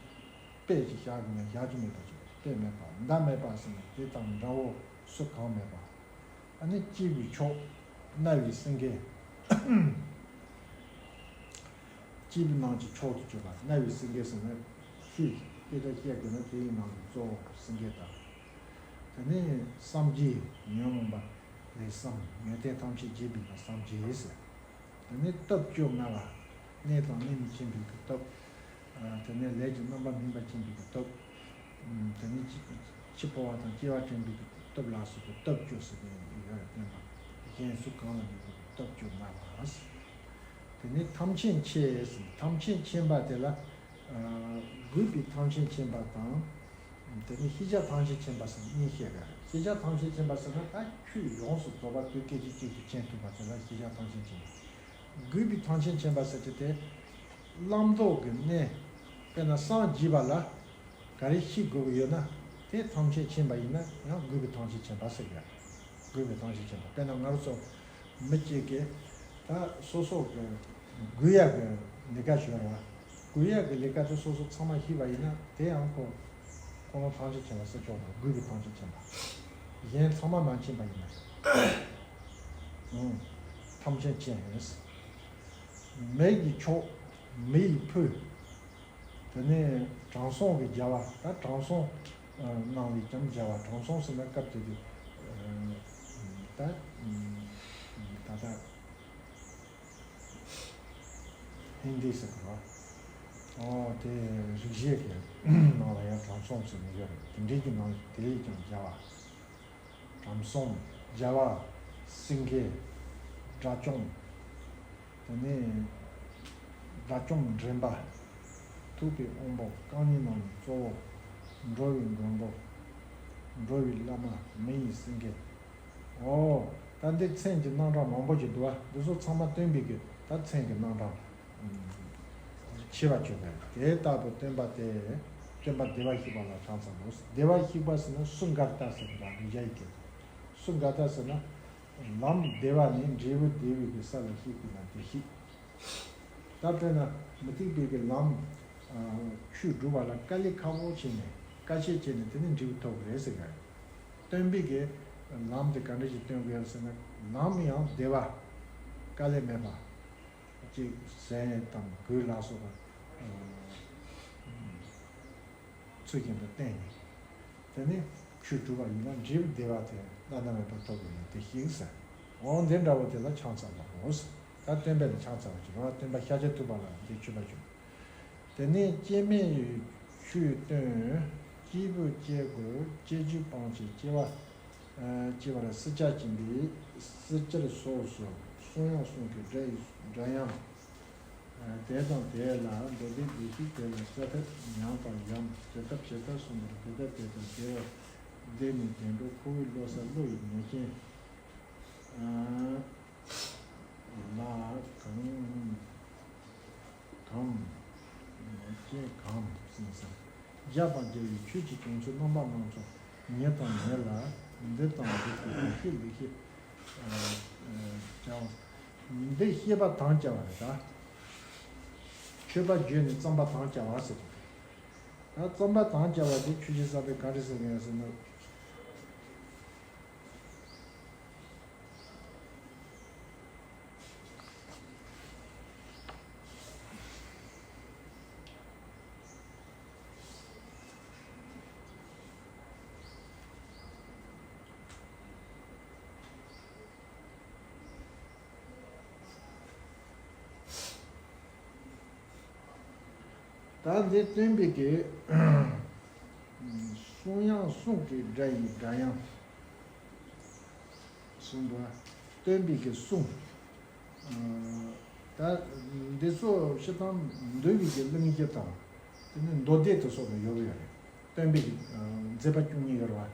དཔེ་ཅིག་བཞག་གི་མེད་བཞག་རྒྱུ་མེད་པ་ཅིག་དཔེ་མེད་པ་ཟླ་མེད་པ་ཟེར་ན་དེ་དང་འདྲ་བོ་སུ་གང་མེད་པ། ཨ་ནི་སྐྱེས་བུའི་མཆོག་རྣ་བའི་སེང་གེ། སྐྱེས་བུ་རྣམས་ཀྱི་མཆོག་ཏུ་གྱུར་པ་རྣ་བའི་སེང་གེ་ཟེར་ན་ཤེས་སྐད་ཆ་བཤད་དགོས་ན་དེ་ཡི་ནང་གི་གཙོ་བོ་སེང་གེ་དང་། དེ་ནས་སངས་རྒྱས་ཉོན་མོངས་པ་ལས་སངས་ཡོན་ཏན་ཐམས་ཅད་རྒྱས་པའི་ནང་སངས་རྒྱས་ཟེར། དེ་ནས་སྟོབས་བཅོ་ལྔ་པ། གནས་དང་གནས་མི་མཁྱེན་པའི་གི་སྟོབས། ཨ། དེ་ནས་ལས་ཀྱི་རྣམ་པ་སྨིན་པ་མཁྱེན་པའི་གི་སྟོབས། ཨ། དེ་ནས་འཆི་འཆི་འཕོ་བ་དང་སྐྱེ་བ་དྲན་པའི་གི་སྟོབས་ལ་སོགས་པའི་སྟོབས་བཅུ་ཟེར་ནས་ཡོད་རེད། བསྟན་པ་གཞན་སུ་གང་ལ་མེད་པའི་སྟོབས་བཅོ་ལྔ་པ། དེ་ནས་ཐམས་ཅད་མཁྱེན་ཟེར། ཐམས་ཅད་མཁྱེན་པ་དེ་ལ། ཨ། གུས་པའི་ཐམས་ཅད་མཁྱེན་པ་དང་། དེ་ནས་ཤེས་བྱ་ཐམས་ཅད་མཁྱེན་པ་ཟེར་གཉིས་བཤད་པ་རེད། ཤེས་བྱ་ཐམས་ཅད་མཁྱེན་པ་ཟེར་ན་ད་ཆོས་ཡོངས་སུ་རྫོགས་པ་དུས་སྐད་ཅིག་གཅིག་ཏུ་མཁྱེན་ཐུབ་པ་དེ་ལ་ཤེས་བྱ་ཐམས་ཅད་མཁྱེན་པ། གུས་པའི་ཐམས་ཅད་མཁྱེན་པ་ཟེར་དུས་དེ། བླང་དོར་གྱི་གནས། དཔེར་ན་སངས་རྒྱས་པ་ལ་ག་རེ་ཤེས་དགོས་ཀྱི་ཡོད་ན་དེ་ཐམས་ཅད་མཁྱེན་པ་ཡིན་ན་ཡང་གུས་པའི་ཐམས་ཅད་མཁྱེན་པ་ཟེར་གི་རེད། གུས་པའི་ཐམས་ཅད་མཁྱེན་པ། དཔེར་ན་ང་རང་ཚོ་མི་གཅིག་གིས་ད་སོ་སོ་གི་གུས་ཡག་གི་ལས་ཀ་ཞིག་ཡོད་རེད་བ། གུས་ཡག་གི་ལས་ཀ་དེ་སོ་སོ་ཚང་མ་ཤེས་པ་ཡིན་ན་དེ་ཡང་ཁོ་ཁོ་རང་ཐམས་ཅད་མཁྱེན་པ་ཟེར་ཆོག་དང་། གུས་པའི་ཐམས་ཅད་མཁྱེན་པ། གཞན་ཚང་མ་མ་མཁྱེན་པ་ཡིན་ན། ཨང་། ཐམས་ཅད་མཁྱེན། མི་ཡི་མཆོག་མི་ཡི་ཕུ། དེ་ནས་དྲང་སྲོང་གི་རྒྱལ་བ། ད་དྲང་སྲོང་རྣམས་ལས་ཀྱང་རྒྱལ་བ། དྲང་སྲོང་ཟེར་ན་སྐབས་དེ་དུས་ད་ད་ལྟ་ཧིན་དི་ཟེར་གི་རེད་བ། ཨོ་དེ་རིག་བྱེད་ཀྱི་ནང་ལ་ཡང་དྲང་སྲོང་ཟེར་ནས་ཡོད་རེད། དེ་འདྲའི་གི་ནང་དེ་ལས་ཀྱང་རྒྱལ་བ། དྲང་སྲོང་རྒྱལ་བ། སེང་གེ། དགྲ་བཅོམ། དེ་ནས་དགྲ་བཅོམ་འདྲེན་པ། ཐུབ་པའི་དབང་པོ། རྐང་གཉིས་རྣམས་ནི་གཙོ་བོ། འགྲོ་བའི་མགོན་པོ། འགྲོ་བའི་བླ་མ། མི་ཡི་སེང་གེ། ཨོ། ད་འདི་མཚན་གྱི་རྣམ་གྲངས་མང་པོ་ཞིག་འདུག་བ། འདི་ཚོ་ཚང་མ་སྟོན་པའི་གི་ད་མཚན་གྱི་རྣམ་གྲངས། ཕྱེ་བ་བཅོས་པས། དེ་ལྟ་བུ་སྟོན་པ་དེ། སྟོན་པ་བདེ་བར་གཤེགས་པ་ལ་ཕྱག་འཚལ་ལོ། བདེ་བར་གཤེགས་པ་ཟེར་ན་སུ་འགར་ལྟ་ཟེར་བ་རེད། ཡ་ཡི་གེ། སུ་འགར་ལྟ་ཟེར་ན། ལམ་བདེ་བ་ནི་འབྲས་བུ་བདེ་བའི་གི་ས་ལ་གཤེགས་པས་ན་བདེ་གཤེགས། ད་དཔེར་ན་མུ་སྟེགས་པའི་གི་ལམ། ཆོས་སྒྲུབ་པ་ལ་དཀའ་ལས་ཁག་པོ་བྱས་ནས། དཀའ་སྤྱད་བྱས་ནས་དེ་ནས་འབྲས་བུ་ཐོབ་ཀྱི་རེད་ཟེར་གི་རེད། སྟོན་པའི་གི་ལམ་དེ་ག་འདྲ་ཞིག་སྟོན་དགོས་ཟེར་ན། ལམ་ཡང་བདེ་བ། དཀའ་ལས་མེད་པ། ཅིག་ཟས་དང་གོས་ལ་སོགས་པ་ཚུལ་བཞིན་དུ་བསྟེན་ནས། དེ་ནས་ཆོས་སྒྲུབ་པ་ཡིན་ན་འབྲས་བུ་བདེ་བ་དེ་བླ་ན་མེད་པ་ཐོབ་པ་ཡིན། བདེ་གཤེགས་ཟེར། འོ་འདི་འདྲ་བོ་དེ་ལ་ཕྱག་འཚལ་བའོ། ད་སྟོན་པ་ལ་ཕྱག་འཚལ་བ་ཅིག་རེད་བ། སྟོན་པ་ཤཱཀྱ་ཐུབ་པ་ལ་འདི་མཆོད་པ་ཞུ། དེ་ནས་སྐྱེ་མེད་ཆོས་སྟོན། སྐྱེས་བུ་སྐྱེ་དགུར་སྐྱེ་རྒྱུད་སྤང་བྱེད། སྐྱེ་བ། སྐྱེ་བར་སྲིད་ཆགས་ཀྱིན་པའི་སྲིད་ཕྱིར་སོགས་སུ་གསུང་ཡང་གསུང་གི་སྒྲ་ཡི་སྒྲ་དབྱངས། དེ་དང་དེ་ལ་མདོ་སྡེ་བདེ་གཤེགས་དེ་ལ་སྲ་ཐབས་ཉམས་དང་ཡམས། ཇི་ལྟར་ཇི་ལྟར་གསུངས་པར་དེ་ལྟར་དེ་ལྟར་བདེ་བ་བདེ་ནས་བདེ་འགྲོར་འཁོར་བའི་བློ་གསལ་བློ་ཡི་ནོར་སྐྱེན། ལ་གང་གང་ནོར་སྐྱེན་གང་ཟིན་ས། བརྒྱ་དང་བརྒྱ་བའི་ཆོས་ཀྱི་བྱང་ཆུབ་རྣམ་པ་སྣ་ཚོགས་ཉིད་དང་ཉིད་ལ་འདི་དང་འདི་ལྟར་ལེགས་བཤད་ལེགས་བཤད་བྱ་བ། འདི་བཤད་པ་དམ་བཅའ་བ་རེད་ད། མཆོད་པ་བརྗོད་ནས་རྩོམ་པ་དམ་བཅའ་བ་ཟེར་གི་འདུག་ད་རྩོམ་པ་དམ་བཅའ་བ་དེ་ཆོས་རྗེ་ས་པཎ་ག་རེ་ཟེར་གི་ཡོད་ཟེར་ན། ད་འདི་སྟོན་པའི་གི་གསུང་དབྱངས་གསུང་གི་སྒྲ་ཡི་སྒྲ་དབྱངས། གསུངས་པ། སྟོན་པའི་གི་གསུང་། ད་འདི་ཚོ་སྤྱིར་བཏང་འདུལ་བའི་གི་གླེང་གཞི་དང་། དེ་ནས་མདོ་སྡེ་དུ་སོགས་ནས་ཡོད་ཡོད་རེད། སྟོན་པའི་གི་མཛད་པ་བཅུ་གཉིས་ཡོད་རེད་བ།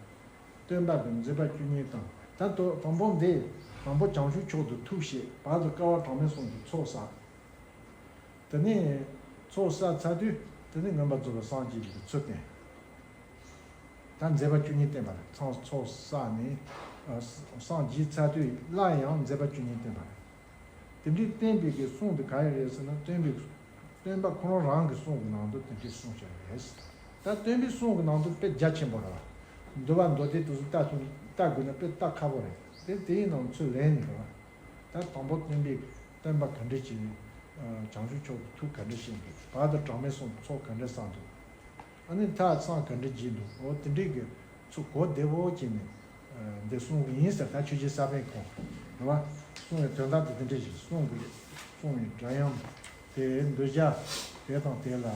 སྟོན་པ་གི་མཛད་པ་བཅུ་གཉིས་དང་། ད་དོ་དང་པོ་འདི། དང་པོ་བྱང་ཆུབ་མཆོག་ཏུ་ཐུགས་བསྐྱེད། བར་དུ་བསྐལ་པ་གྲངས་མེད་གསུམ་དུ་ཚོགས་བསགས། དེ་ནས་ཚོགས་བསགས་ཚར་དུས་དེ་ནས་མངོན་པར་རྫོགས་པའི་སངས་རྒྱས་ཀྱི་ཚུལ་བསྟན། ད་མཛད་པ་བཅུ་གཉིས་བསྟན་པ་རེད། ཚང་ཚོགས་བསགས་ནས་སངས་རྒྱས་ཚར་དུས་ལ་ཡང་མཛད་པ་བཅུ་གཉིས་བསྟན་པ་རེད། དེ་འདྲའི་བསྟན་པའི་གི་གསུང་དེ་ག་རེ་རེད་ཟེར་ན། སྟོན་པའི་སྟོན་པ་ཁོ་རང་རང་གི་གསུང་གི་ནང་དུ་དེ་འདྲའི་གསུངས་བཞག་རེད། ད་སྟོན་པའི་གསུང་གི་ནང་དུ་དཔེ་རྒྱ་ཆེན་པོ་རེད་བ། འདུལ་བ་མདོ་སྡེ་དེ་ཚོ་ལྟ་ཐུབ་ལྟ་དགོས་ན་དཔེ་ལྟ་ཁག་པོ་རེད། དེ་དེའི་ནང་ཚུར་ལེན་ནས་རེད་བ། ད་དང་པོ་སྟོན་པའི་སྟོན་པ་ག་འདྲ་ཅིག་བྱང་ཆུབ་མཆོག་གི་ཐུགས་ག་འདྲ་བཞེས་འདུག་བར་དུ་གྲངས་མེད་གསུམ་ཚོགས་ག་འདྲ་བསགས་འདུག་ཨ་ནི་མཐར་སངས་ག་འདྲ་རྒྱས་འདུག་འོ་དེ་འདྲའི་གི་ཚུལ་གོ་བདེ་བོ་བྱས་ནས་འདི་གསུང་གི་ཡིན་ཟེར། ད་ཆོས་རྗེ་ས་པཎ་ཁོང་རེད་བ། གསུང་བའི་དོན་དག་དེ་དེ་འདྲ་ཞིག་གསུང་གི་གསུང་བའི་སྒྲ་དབྱངས་དེ་འདུལ་བྱ་དེ་དང་དེ་ལ།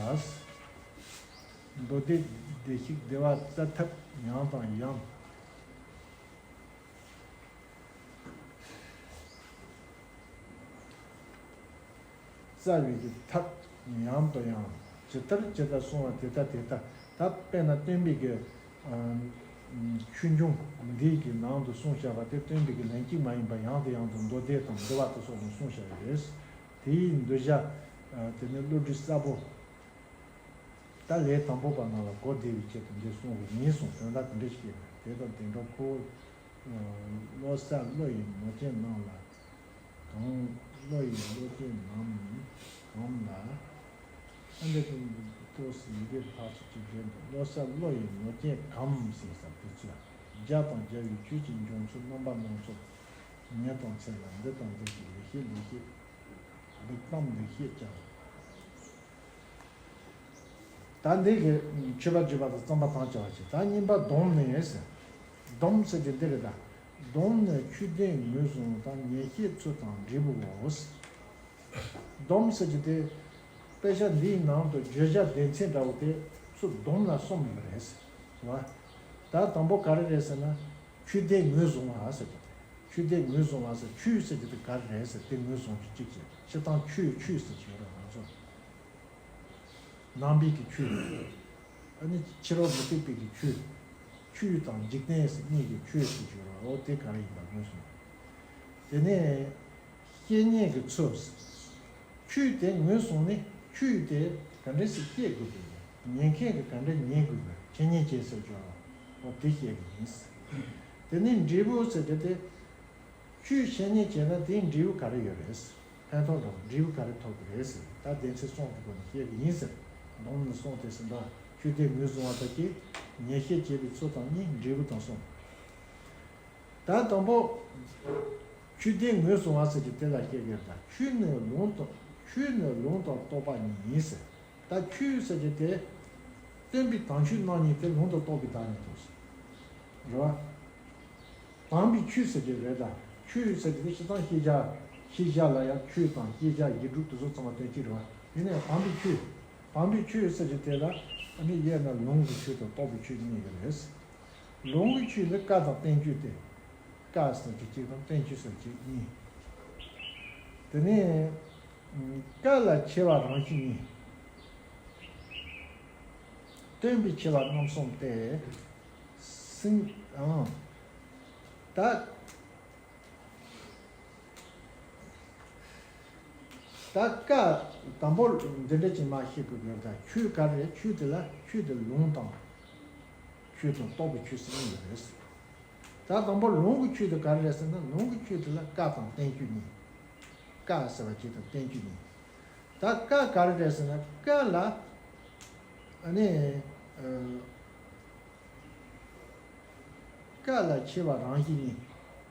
མདོ་སྡེ་བདེ་གཤེགས་བདེ་བ་སྲ་ཐབས་ཉམས་དང་ཡམས། རྩ་བའི་གི་ཐབས་ཉམས་དང་ཡང་། ཇི་ལྟར་ཇི་ལྟར་གསུང་བ་དེ་ལྟར་དེ་ལྟར། ད་དཔེར་ན་སྟོན་པའི་གི་ཆོས་འབྱུང་འདིའི་གི་ནང་དུ་གསུངས་བཞག་པ་དེ་སྟོན་པའི་གི་ལན་གཅིག་མ་ཡིན་པར་ཡང་དང་ཡང་དུ་མདོ་སྡེ་དང་འདུལ་བ་དང་སོགས་ནས་གསུངས་བཞག་ཡོད། དེའི་འདུལ་བྱ་དེ་ནི་བློ་གྲོས་གསལ་པོ། ད་ལས་དང་པོ་པ་རྣམས་ལ་གོ་བདེ་བའི་ཆེད་དུ་འདི་གསུང་བའི་ངེས་སོང་། དོན་དག་དེ་འདྲ་ཞིག་ཡིན། དེ་དང་དེ་འདྲ་ཁོ་བོ་བློ་གསལ་བློ་ཡི་ནོར་སྐྱེན་རྣམས་ལ་གང་། བློ་ཡི་ནོར་སྐྱེན་རྣམས་གང་ལ། ཨ་འདི་ཀུན་ཏུ་ཏོག་སི་ཡི་གེ་ཕར་ཚུར་གཅིག་འདྲེན་དུ། བློ་གསལ་བློ་ཡི་ནོར་སྐྱེན་གང་ཟེར་ས་དེ་ཚོས་བརྒྱ་དང་བརྒྱ་བའི་ཆོས་ཀྱི་འབྱུང་ཚུལ་རྣམ་པ་སྣ་ཚོགས་ཉིད་དང་མཚན་ལ་འདི་དང་འདི་ཞེས་ལེགས་བཤད་ལེགས་བཤད་ལེགས་གཏམ་ལེགས་བཤད་ཀྱང་། ད་འདི་གི་མཆོད་པ་བརྗོད་པ་དང་རྩོམ་པ་དང་བཅའ་བ་བྱེད། ད་གཉིས་པ་སྡོམ་ནི་ཟེར། སྡོམ་ཟེར་གྱི་འདི་རེད་ད། སྡོམ་ནི་ཆོས་ལྡན་ངོས་བཟུང་དང་ཉན་བཤད་ཚུལ་དང་འབྲས་བུའོ། སྡོམ་ཟེར་གྱི་དེ་དཔེ་ཆ་འདིའི་ནང་དུ་བརྗོད་བྱ་སྡེ་ཚན་འདྲ་བོ་དེ་ཚུར་སྡོམ་ལ་གསུམ་ཡོད་རེད་ཟེར་བ། ད་དང་པོ་ག་རེ་རེད་ཟེར་ན། ཆོས་ལྡན་ངོས་བཟུང་བ་ཟེར་གྱི་དེ། ཆོས་དེ་ངོས་བཟུང་བ་ཟེར། ཆོས་ཟེར་གྱི་དེ་ག་རེ་རེད་ཟེར། དེ་ངོས་བཟུང་གི་གཅིག་བྱས། སྤྱིར་བཏང་ཆོས་ཆོས་ཟེར་གྱི་ཡོད་རེད་ང་ཚོ། ནང་པའི་གི་ཆོས། ཨ་ནི་ཕྱི་རོལ་མུ་སྟེགས་པའི་གི་ཆོས། ཆོས་དང་འཇིག་རྟེན་ཟེར་གཉིས་ཀྱི་ཆོས་ཟེར་གྱི་ཡོད་རེད། འོ་དེ་ག་རེ་ཡིན་པ་ངོས་བཟུང་། དེ་ནས་བཤེས་གཉེན་གྱི་ཚུལ། ཆོས་དེ་ངོས་བཟུང་ནས་ཆོས་དེ་ག་འདྲ་ཞིག་ཤེས་དགོས་པས། ཉན་མཁན་གྱིས་ག་འདྲ་ཉན་དགོས་པས། འཆད་ཉན་བྱེད་ཟེར་གྱི་ཡོད་རེད། འོ་དེ་བཤད་གི་ཡིན། དེ་ནས་འབྲས་བུ་ཟེར་གྱི་དེ། ཆོས་འཆད་ཉན་བྱས་ན་དེའི་འབྲས་བུ་ག་རེ་ཡོད་རེད། ཕན་ཐོགས་དང་འབྲས་བུ་ག་རེ་ཐོབ་ཀྱི་རེད་ཟེར། ད་སྡེ་ཚན་གསུམ་གྱི་སྒོ་ནས་བཤད་ཀྱི་ཡིན་ཟེར། སྡོམ་ནི་གསུངས་ཏེ་ཟིན་པ། ཆོས་དེ་ངོས་བཟུང་བ་དག་གིས་ཉན་བཤད་བྱེད་པའི་ཚུལ་དང་གཉིས། འབྲས་བུ་དང་གསུམ། ད་དང་པོ། ཆོས་དེ་ངོས་བཟུང་བ་ཟེར་གྱི་དེ་ལ་བཤད་ཀྱི་ཡོད། ད་ཆོས་ནི་ལུང་དང་། ཆོས་ནི་ལུང་དང་རྟོགས་པ་གཉིས་ཡིན་ཟེར། ད་ཆོས་ཟེར་གྱི་དེ། སྟོན་པའི་དམ་ཆོས་རྣམ་གཉིས་དེ་ལུང་དང་རྟོགས་པའི་བདག་ཉིད་དོ། རེད་བ། དམ་པའི་ཆོས་ཟེར་གྱི་རེད་ད། ཆོས་ཟེར་གྱི་དེ་སྤྱིར་བཏང་ཤེས་བྱ། ཤེས་བྱ་ལ་ཡང་ཆོས་དང་ཤེས་བྱ་ཡིག་འབྲུ་དེ་ཚོ་ཚང་མ་དོན་གཅིག་རེད་བ། ཡིན་ན་ཡང་དམ་པའི་ཆོས། དམ་པའི་ཆོས་ཟེར་གྱི་དེ་ལ་ཨ་ནི་དབྱེ་ན་ལུང་གི་ཆོས་དང་རྟོགས་པའི་ཆོས་གཉིས་ཡོད་རེད། ལུང་གི་ཆོས་ནི་བཀའ་དང་བསྟན་བཅོས་ཏེ། བཀའ་ཟེར་གྱི་གཅིག་དང་བསྟན་བཅོས་ཟེར་གྱི་གཉིས། དེ་ནས། བཀའ་ལ་ཆེ་བ་རང་བཞིན་གཉིས། སྟོན་པའི་ཆེ་བ་རྣམ་གསུམ་སྟེ། སེམས། ཨང་། ད། ད་བཀའ། དང་པོ་འདི་འདྲ་ཅིག་མ་ཤེས་དགོས་ཀྱི་ཡོད། ད་ཆོས་ག་རེ་རེད། ཆོས་དེ་ལ་ཆོས་དེ་ལུང་དང་། ཆོས་དང་རྟོགས་པའི་ཆོས་ཟེར་གཉིས་ཡོད་རེད། ད་དང་པོ་ལུང་གི་ཆོས་དེ་ག་རེ་རེད་ཟེར་ན། ལུང་གི་ཆོས་དེ་ལ་བཀའ་དང་བསྟན་བཅོས་གཉིས། བཀའ་ཟེར་བ་གཅིག་དང་བསྟན་བཅོས་གཉིས། ད་བཀའ་ག་རེ་རེད་ཟེར་ན། བཀའ་ལ། ཨ་ནི། ཨ། བཀའ་ལ་ཆེ་བ་རང་བཞིན་གཉིས།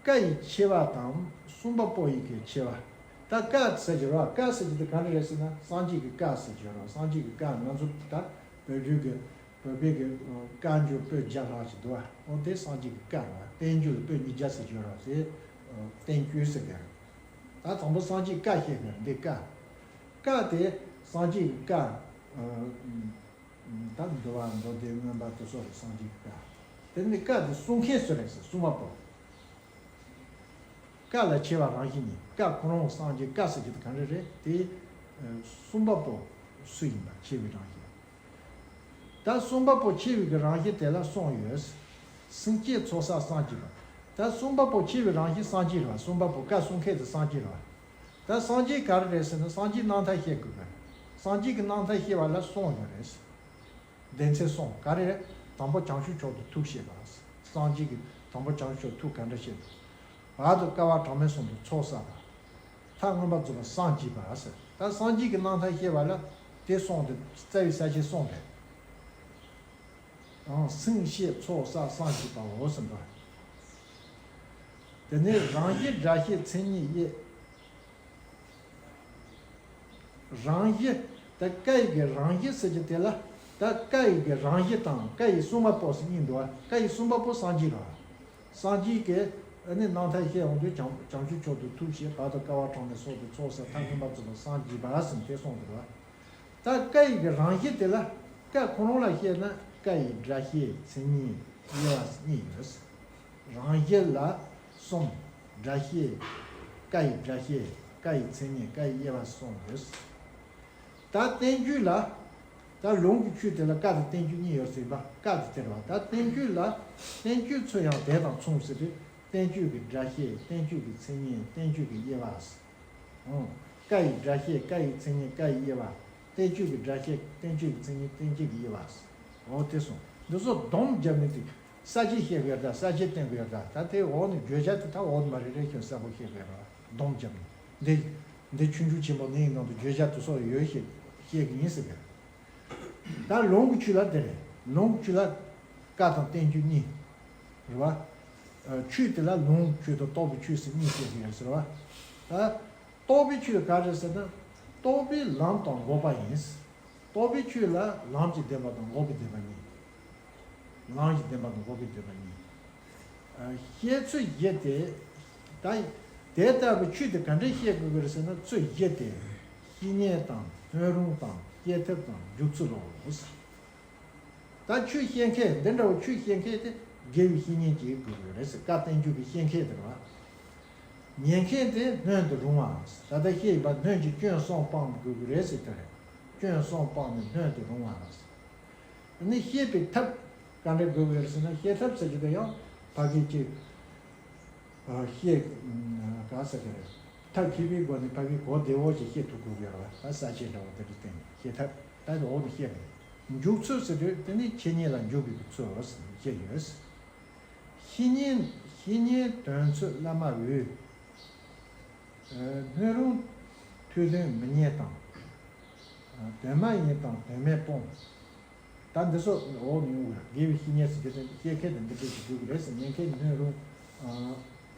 བཀའ་ཡི་ཆེ་བ་དང་གསུངས་པ་པོ་ཡི་གི་ཆེ་བ། ད་བཀའ་ཟེར་གྱི་རེད་བ། བཀའ་ཟེར་གྱི་དེ་ག་རེ་རེད་ཟེར་ན། སངས་རྒྱས་ཀྱི་བཀའ་ཟེར་གྱི་རེད་བ། སངས་རྒྱས་ཀྱི་བཀའ། ང་ཚོ་ད་བོད་བརྒྱུད་ཀྱི། བོད་པའི་གི་བཀའ་འགྱུར་པོད་བརྒྱ་ལྷག་ཅིག་འདུག་བ། འོ་དེ་སངས་རྒྱས་ཀྱི་བཀའ་རེད་བ། བསྟན་འགྱུར་ལ་པོད་ཉིས་བརྒྱ་ཟེར་གྱི་ཡོད་རེད་བ། དེ་བསྟན་བཅོས་ཟེར་གྱི་རེད། ད་དང་པོ་སངས་རྒྱས་བཀའ་བཤད་གྱི་རེད། འདི་བཀའ། བཀའ་དེ་སངས་རྒྱས་ཀྱི་བཀའ། ད་འདུལ་བ་མདོ་སྡེ་མངོན་པ་དེ་ཚོ་རེད། སངས་རྒྱས་ཀྱི་བཀའ། དེ་ནི་བཀའ་དེ་གསུང་མཁན་སུ་རེད་ཟེར། གསུང་བ་པོ། བཀའ་ལ་ཆེ་བ་རང་བཞིན་གཉིས། བཀའ་ཁོ་རང་སངས་རྒྱས་བཀའ་ཟེར་གྱི་དེ་ག་རེ་རེད། དེ་གསུང་བ་པོ་སུ་ཡིན་པ། ཆེ་བའི་རང་བཞིན། ད་གསུང་བ་པོ་ཆེ་བའི་གི་རང་བཞིན་དེ་ལ་གསུམ་ཡོད། སེམས་བསྐྱེད་ཚོགས་བསགས་སངས་རྒྱས་པ། ད་གསུང་བ་པོ་ཆེ་བའི་རང་བཞིན་སངས་རྒྱས་རེད་བ། གསུང་བ་པོ་བཀའ་གསུང་མཁན་དེ་སངས་རྒྱས་རེད་བ། ད་སངས་རྒྱས་ག་རེ་རེད་ཟེར་ན། སངས་རྒྱས་རྣམ་ཐར་བཤད་དགོས་པས། སངས་རྒྱས་ཀྱི་རྣམ་ཐར་བཤད་པ་ལ་གསུམ་ཡོད་རེད། སྡེ་ཚན་གསུམ་ག་རེ་རེད། དང་པོ་བྱང་ཆུབ་མཆོག་ཏུ་ཐུགས་བསྐྱེད་པ། སངས་རྒྱས་ཀྱིས་དང་པོ་བྱང་ཆུབ་མཆོག་ཐུགས་ག་འདྲ་བསྐྱེད་པ། བར་དུ་དཀའ་བ་གྲངས་མེད་གསུམ་དུ་ཚོགས་བསགས་པ། མཐར་མངོན་པར་རྫོགས་པར་སངས་རྒྱས་པ་ཟེར། ད་སངས་རྒྱས་ཀྱི་རྣམ་ཐར་བཤད་པ་ལ་དེ་གསུམ་དེ་རྩ་བའི་ས་བཅད་གསུམ་རེད། ཨང་། སེམས་བསྐྱེད་ཚོགས་བསགས་སངས་རྒྱས་པའོ་ཟེར་འདུག་དེ་ནས་རང་བཞིན་སྒྲ་ཤེས་མཚན་ཉིད་དབྱེ། རང་བཞིན། ད་བཀའ་ཡི་གི་རང་བཞིན་ཟེར་གྱི་དེ་ལ། ད་བཀའ་ཡི་གི་རང་བཞིན་དང་བཀའ་ཡི་གསུང་བ་པོ་ཟེར་གཉིས་འདུག་བ། བཀའ་ཡི་གསུང་བ་པོ་སངས་རྒྱས་རེད་བ། སངས་རྒྱས་ཀྱིས་ཨ་ནི་རྣམ་ཐར་བཤད་འོང་དུས་བྱང་བྱང་ཆུབ་མཆོག་ཏུ་ཐུགས་བསྐྱེད། བར་དུ་དཀའ་བ་གྲངས་མེད་གསུམ་དུ་ཚོགས་བསགས། མཐར་མངོན་པར་རྫོགས་པར་སངས་རྒྱས་པ་ཟེར་དེ་གསུངས་འདུག་བ། ད་བཀའ་ཡི་གི་རང་བཞིན་དེ་ལ། བཀའ་ཁོ་རང་ལ་བཤད་ན་བཀའ་ཡི་སྒྲ་ཤེས་མཚན་ཉིད་དབྱེ་བ་གཉིས་ཡོད། རང་བཞིན་ལ་གསུམ། སྒྲ་ཤེས། བཀའ་ཡི་སྒྲ་ཤེས། བཀའ་ཡི་མཚན་ཉིད། བཀའ་ཡི་དབྱེ་བ་གསུམ་ཡོད། ད་བསྟན་བཅོས་ལ། ད་ལུང་གི་ཆོས་དེ་ལ་བཀའ་དང་བསྟན་བཅོས་གཉིས་ཡོད་ཟེར་བ། བཀའ་དེ་དེ་རེད་བ། ད་བསྟན་བཅོས་ལ། བསྟན་བཅོས་ཚུལ་ཡང་དེ་དང་མཚུངས་ཟེར་དུས། བསྟན་བཅོས་ཀྱི་སྒྲ་ཤེས། བསྟན་བཅོས་ཀྱི་མཚན་ཉིད། བསྟན་བཅོས་ཀྱི་དབྱེ་བ། ཨང་། བཀའ་ཡི་སྒྲ་ཤེས། བཀའ་ཡི་མཚན་ཉིད། བཀའ་ཡི་དབྱེ་བ། བསྟན་བཅོས་ཀྱི་སྒྲ་ཤེས། བསྟན་བཅོས་ཀྱི་མཚན་ཉིད། བསྟན་བཅོས་ཀྱི་དབྱེ་བ། འོ་དེ་གསུངས། འདི་ཚོ་སྡོམ་བརྒྱབ་ནས་དེ་ས་བཅད་བཤད་དགོས་ཡ་འདྲ། ས་བཅད་བསྟན་དགོས་ཡ་འདྲ། ད་དེ་འོག་ནས་བརྗོད་བྱ་དེ་ད་འོག་ནས་མར་རེ་རེ་བཞིན་གསལ་པོ་བཤད་དགོས་ཡ་འདྲ། སྡོམ་བརྒྱབ་ནས་འདི་འདི་ཆོས་འབྱུང་ཆེན་པོ་འདིའི་ནང་དུ་བརྗོད་བྱ་དེ་སོགས་ཡོད་ཞེས་བཤད་ཀྱི་ཡིན་ཟེར་གི། ད་ལུང་གི་ཆོས་ལ་དེ་རེད། ལུང་གི་ཆོས་ལ་བཀའ་དང་བསྟན་བཅོས་གཉིས། རེད་བ། ཨ། ཆོས་དེ་ལ་ལུང་ཆོས་དང་རྟོགས་པའི་ཆོས་ཟེར་གཉིས་བཤད་ཀྱི་ཡོད་ཟེར་བ། ད་རྟོགས་པའི་ཆོས་ག་རེ་ཟེར་ན། རྟོགས་པའི་ལམ་དང་འགོག་པ་ཡིན། རྟོགས་པའི་ཆོས་ལ་ལམ་གྱི་བདེན་པ་དང་འགོག་པའི་བདེན་པ་གཉིས། ལམ་གྱི་བདེན་པ་དང་འགོག་པའི་བདེན་པ་གཉིས། ཨ། བཤད་ཚུལ་བཞི་སྟེ། ད་དེ་ལྟ་བུའི་ཆོས་དེ་ག་འདྲས་བཤད་དགོས་ཀྱི་རེད་ཟེར་ན། ཚུལ་བཞི་སྟེ། བཤེས་གཉེན་དང་། སྔོན་རོལ་དང་། བཤད་ཐབས་དང་། འཇུག་ཚུལ་ལོ། ད་ཆོས་བཤད་མཁན། འདི་འདྲ་བོ་ཆོས་བཤད་མཁན་དེ་དགེ་བའི་བཤེས་གཉེན་ཅིག་དགོས་ཀྱི་རེད་ཟེར། བཀའ་བསྟན་བཅོས་ཀྱི་བཤད་མཁན་དེ་རེད་བ། ཉན་མཁན་དེ་སྣོན་དུ་རུང་བ། ད་ལྟ་བཤད་ཡིན་པ་སྣོན་གྱི་སྐྱོན་གསུམ་སྤང་དགོས་ཀྱི་རེད་ཟེར་དེ་རེད། སྐྱོན་གསུམ་སྤངས་ནས་སྣོན་དུ་རུང་བ། ནི་བཤད་པའི་ཐབས་ག་འདྲ་དགོས་ཀྱི་རེད་ཟེར་ན། བཤད་ཐབས་ཟེར་གྱི་དེ་ཡང་ཕ་གི་ཅིག་བཤད་ག་ཟེར་གྱི་རེད། ཐབས་མཁས་པའི་སྒོ་ནས་ཕ་གི་གོ་བདེ་བོ་ཞིག་བཤད་ཐུབ་དགོས་ཀྱི་རེད་བ། ས་བཅད་འདྲ་བོ་དེ་འདྲ་བསྟན་ནས་བཤད་ཐབས་ད་དེ་འོག་ནས་བཤད་པ་རེད། འཇུག་ཚུལ་ཟེར་དུས་དེ་ནི་འཆད་ཉན་ལ་འཇུག་དགོས་པའི་ཚུལ་བཤད་ཡོད། བཤེས་གཉེན་བཤེས་གཉེན་དོན་ཚུལ་བླ་མ་འོས། སྣོད་རུང་ཐོས་དོན་མི་རྙེད་དང་། དོན་མ་ཡིན་དང་དོན་མེད་སྤོང་། ད་འདི་ཚོ་འོག་ནས་ཡོང་གི་རེད། དགེ་བའི་བཤེས་གཉེན་ཟེར་གྱི་དེ་བཤད་མཁན་དེ་འདི་འདྲ་ཞིག་དགོས་ཀྱི་རེད་ཟེར། ཉན་མཁན་སྣོད་རུང་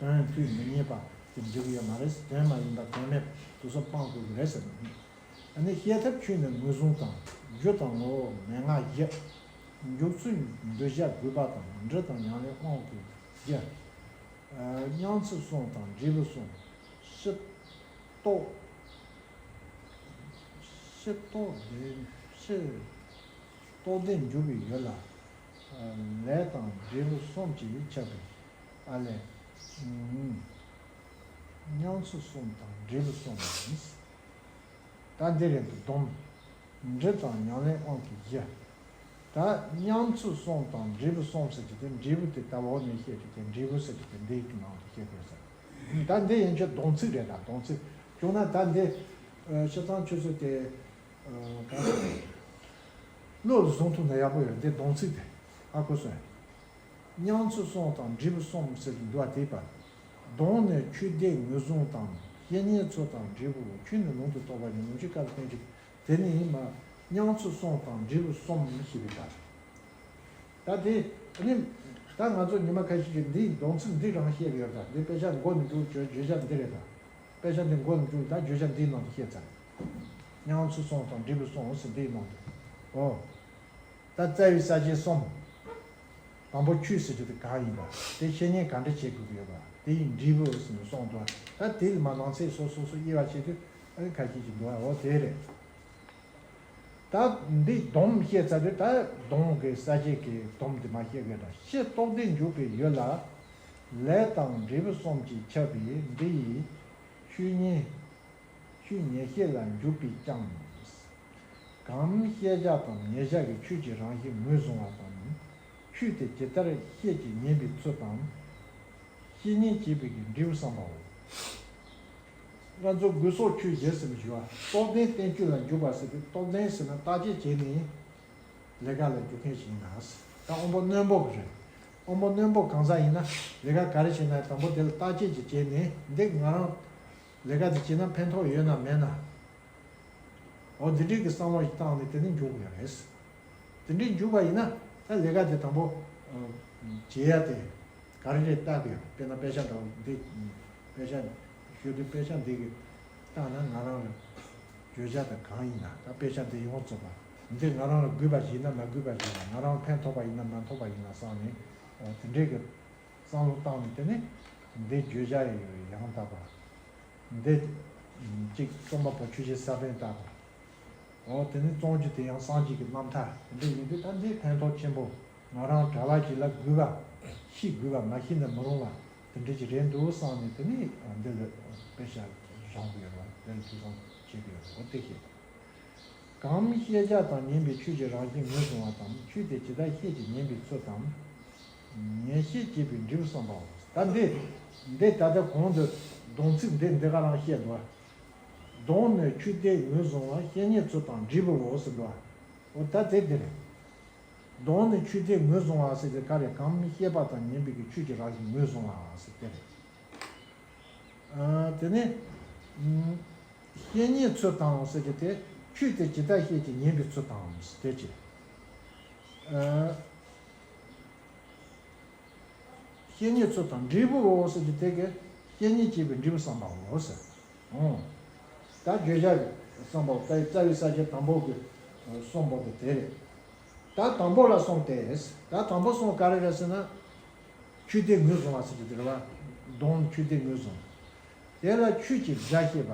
དོན་ཐོས་མི་རྙེད་པ་དེ་འཇུག་གི་ཡོད་མ་རེད་ཟེར། དོན་མ་ཡིན་པ་དོན་མེད་དེ་ཚོ་སྤང་དགོས་ཀྱི་རེད་ཟེར། ཨ་ནི་བཤད་ཐབས་ཆོས་ནི་ངོས་བཟུང་དང་། རྒྱུ་དང་ངོ་བོ་མན་ངག་བཞི། འཇུག་ཚུལ་འདུས་བྱས་དགོས་པ་དང་། འབྲི་དང་ཉམས་ལེན་དབང་གི་རྒྱུ། ཨ་སྙན་ཚིག་གསུམ་དང་འབྲས་བུ་གསུམ། ཕྱི་རྟོགས། ཕྱི་རྟོགས་ལྡན། ཕྱི་རྟོགས་ལྡན་འཇུག་པའི་ཡུལ་ལ། ལས་དང་འབྲས་བུ་གསུམ་གྱིས་ཁྱབ་པའི། ཨ་ལས། སྙན་ཚིག་གསུམ་དང་འབྲས་བུ་གསུམ་ཡིན། ད་འདི་རེད་འདུག་སྡོམ། འབྲི་དང་ཉམས་ལེན་དབང་གི་གཞི། ད་སྙན་ཚིག་གསུམ་དང་འབྲས་བུ་གསུམ་ཟེར་གྱི་དེ། འབྲས་བུ་དེ་ད་འོག་ནས་བཤད་རྒྱུ་དེ། འབྲས་བུ་ཟེར་གྱི་དེ་འདིའི་ནང་དུ་བཤད་དགོས་ཟེར། ད་འདི་ཡན་ཆོད་སྡོམ་ཚིག་རེད། ད་སྡོམ་ཚིག་བྱུང་ན་ད་འདི་ཨ་སྤྱིར་བཏང་ཆུ་ཚོད་དེ་ཨ་ག་བློ་ལ་བཟུང་ཐུབ་ན་ཡག་པོ་ཡོད། འདི་སྡོམ་ཚིག་དེ་ཧ་གོ་སོང་ངས། སྙན་ཚིག་གསུམ་དང་འབྲས་བུ་གསུམ་ཟེར་གྱི་འདུག་པ། དེ་པ། སྡོམ་ནི་ཆོས་དེ་ངོས་བཟུང་དང་། བཤེས་གཉེན་ཚུལ་དང་འབྲས་བུ། ཆོས་ནི་ལུང་དུ་རྟོགས་པ་ཡིན། ལུང་གཅིག་སྐབས་བསྟན་ཅིང་། དེ་ནི་མ། སྙན་ཚིག་གསུམ་དང་འབྲས་བུ་གསུམ་ཞེས་པའི་བར། ད་དེ་ནི་ད་ང་ཚོ་ཉི་མ་ཁ་ཤས་ཀྱིས་འདིའི་སྡོམ་ཚིག་འདི་རང་བཤད་ཀྱི་ཡོད་པ། འདི་དཔེ་ཆ་མགོ་ནས་འགྲོ་བརྗོད་བརྗོད་བྱ་འདི་རེད་ད། དཔེ་ཆ་འདི་མགོ་ནས་འགྲོ་ད་བརྗོད་བྱ་འདིའི་ནང་དུ་བཤད་ཚར། སྙན་ཚིག་གསུམ་དང་འབྲས་བུ་གསུམ་ཟེར་འདིའི་ནང་དུ། འོ། ད་རྩ་བའི་ས་བཅད་གསུམ། དང་པོ་ཆོས་ཟེར་རྒྱུ་དེ་གང་ཡིན་པ། དེ་བཤེས་གཉེན་ག་འདྲ་བྱེད་དགོས་ཀྱི་ཡོད་པ། དེ་ཡི་འབྲས་བུ་ཟེར་ནས་གསུངས་འདུག་ད་དེ་ལ་མ་ནང་ཚན་སོ་སོ་སོ་དབྱེ་བ་ཕྱེ་དུས་ཨ་ནི་ཁ་ཤས་ཀྱི་འདུག་འོ་དེ་རེད། ད་འདི་སྡོམ་བཤད་ཚར་དུས་ད་སྡོམ་གྱི་ས་བཅད་ཀྱི་སྡོམ་དེ་མ་བཤད་གི་ད། ཕྱི་རྟོགས་ལྡན་འཇུག་པའི་ཡུལ་ལ། ལས་དང་འབྲས་བུ་གསུམ་གྱིས་ཁྱབ་པའི་འདི་ཡི་ཆོས་ཉིད། ཆོས་ཉིད་བཤད་ལ་འཇུག་པས་ཀྱང་། གང་ཤེས་བྱ་དང་ཉེར་བཞག་གི་ཆོས་ཀྱི་རང་བཞིན་ངོས་བཟུང་བ་དང་། ཆོས་དེ་ཇི་ལྟར་བཤད་ཀྱི་ཉན་པའི་ཚུལ་དང་། བཤེས་གཉེན་བྱེད་པའི་གི་འབྲས་བུ་བསམ་པའོ། ང་ཚོ་དགོས་སོགས་ཆོས་བཞི་ཟེར་ཞུ་བ། རྟོགས་ལྡན་བསྟན་བཅོས་ལ་འཇུག་པ་ཟེར་དུས་རྟོགས་ལྡན་ཟེར་ན་བརྟག་དཔྱད་བྱས་ནས་ལས་ཀ་ལ་འཇུག་མཁན་ཞིག་ཡིན་ན། ད་དབང་པོ་རྣོན་པོ་གི་རེད། དབང་པོ་རྣོན་པོ་གང་ཟག་ཡིན་ན་ལས་ཀ་ག་རེ་བྱས་ན་དང་པོ་དེ་ལ་བརྟག་དཔྱད་ཅིག་བྱས་ནས་འདི་ང་རང་ལས་ཀ་དེ་བྱས་ན་ཕན་ཐོགས་ཡོད་ན་མེད་ན། འོ་འདི་འདྲའི་གི་བསམ་བློ་ཞིག་བཏང་ནས་དེ་ནས་འཇུག་དགོས་རེད། དེ་འདྲའི་འཇུག་པ་ཡིན་ན་ད་ལས་ཀ་དེ་དང་པོ་བྱེད་ཡ་དེ་ག་རེ་རེད་བལྟ་དགོས། དཔེར་ན་དཔེ་ཆ་འདྲ་བོ་འདི་དཔེ་ཆ་ཞུ་དུས་དཔེ་ཆ་འདི་གི་བལྟ་ན་ང་རང་ལ་བརྗོད་བྱ་དང་གང་ཡིན་ན། ད་དཔེ་ཆ་འདི་ཡོངས་རྫོགས་པ་འདི་ང་རང་ལ་དགོས་པ་ཞིག་ཡིན་ན་མ་དགོས་པ་ཞིག་ཡིན་ན། ང་རང་ལ་ཕན་ཐོགས་པ་ཡིན་ན་མ་ཐོགས་པ་ཡིན་ན་བསམ་ནས་འོ་དེ་འདྲའི་གི་བསམ་བློ་བཏང་ནས་དེ་ནས་འདི་བརྗོད་བྱ་ཡི་ཡང་དག་པ། འདི་གཅིག་རྩོམ་པ་པོ་ཆོས་རྗེ་ས་པཎ་ལྟ་བུ། འོ་དེ་ནི་རྩོམ་རྒྱུ་དེ་ཡང་སངས་རྒྱས་ཀྱི་རྣམ་ཐར་དེ་འདྲ་ཡིན་དུས་ད་འདི་ཕན་ཐོགས་ཆེན་པོ། ང་རང་གྲྭ་པ་ཞིག་ལ་དགོས་པ་ཤེས་དགོས་པ་མ་ཤེས་ན་མི་རུང་བ་དེ་འདྲ་ཞིག་རེད་འདུག་བསམ་ནས་དེ་ནི་འདི་ལ་དཔེ་ཆ་སྦྱང་དགོས་ཡོད་རེད་བ། དེ་ལ་ཐུགས་བསམ་བྱེད་དགོས་ཡོད་རེད། འོ་དེ་ཤེས། གང་ཤེས་བྱ་དང་ཉན་པའི་ཆོས་ཀྱི་རང་བཞིན་ངོས་བཟུང་བ་དང་། ཆོས་དེ་ཇི་ལྟར་བཤད་ཀྱི་ཉན་པའི་ཚུལ་དང་། ཉན་བཤད་བྱེད་པའི་འབྲས་བུ་བསམ་པའོ། ད་འདི་འདི་ད་ལྟ་གོང་དུ་སྡོམ་ཚིག་འདི་འདི་ག་རང་བཤད་འདུག་སྡོམ་ནི་ཆོས་དེ་ངོས་བཟུང་བ། བཤེས་གཉེན་ཚུལ་དང་འབྲས་བུའོ་ཟེར་འདུག་འོ་ད་དེ་འདི་རེད། སྡོམ་ནི་ཆོས་དེ་ངོས་བཟུང་བ་ཟེར་དེ་ག་རེ། གང་ཤེས་པ་དང་ཉན་པའི་གི་ཆོས་ཀྱི་རང་བཞིན་ངོས་བཟུང་བ་ཟེར་དེ་རེད། ཨ་དེ་ནས་ཨ་བཤེས་གཉེན་ཚུལ་དང་ཟེར་གྱི་དེ། ཆོས་དེ་ཇི་ལྟར་བཤད་ཀྱི་ཉན་པའི་ཚུལ་དང་ཟེར་དེ་ཅི། ཨ་བཤེས་གཉེན་ཚུལ་དང་འབྲས་བུའོ་ཟེར་གྱི་དེ་གི་བཤེས་གཉེན་བྱེད་པའི་འབྲས་བུ་བསམ་པའོ་ཟེར། ཨོ། ད་བརྗོད་བྱ་བསམ་པའོ། ད་རྩ་བའི་ས་བཅད་དང་པོ་གི་གསུམ་པོ་དེ་དེ་རེད། ད་དང་པོ་ལ་གསུངས་ཏེ། ད་དང་པོ་གསུངས་ག་རེ་རེད་ཟེར་ན། ཆོས་དེ་ངོས་བཟུང་བ་ཟེར་གྱི་དེ་རེད་བ། སྡོམ་ཆོས་དེ་ངོས་བཟུང་། དེ་ལ་ཆོས་ཀྱི་སྒྲ་བཤད་པ།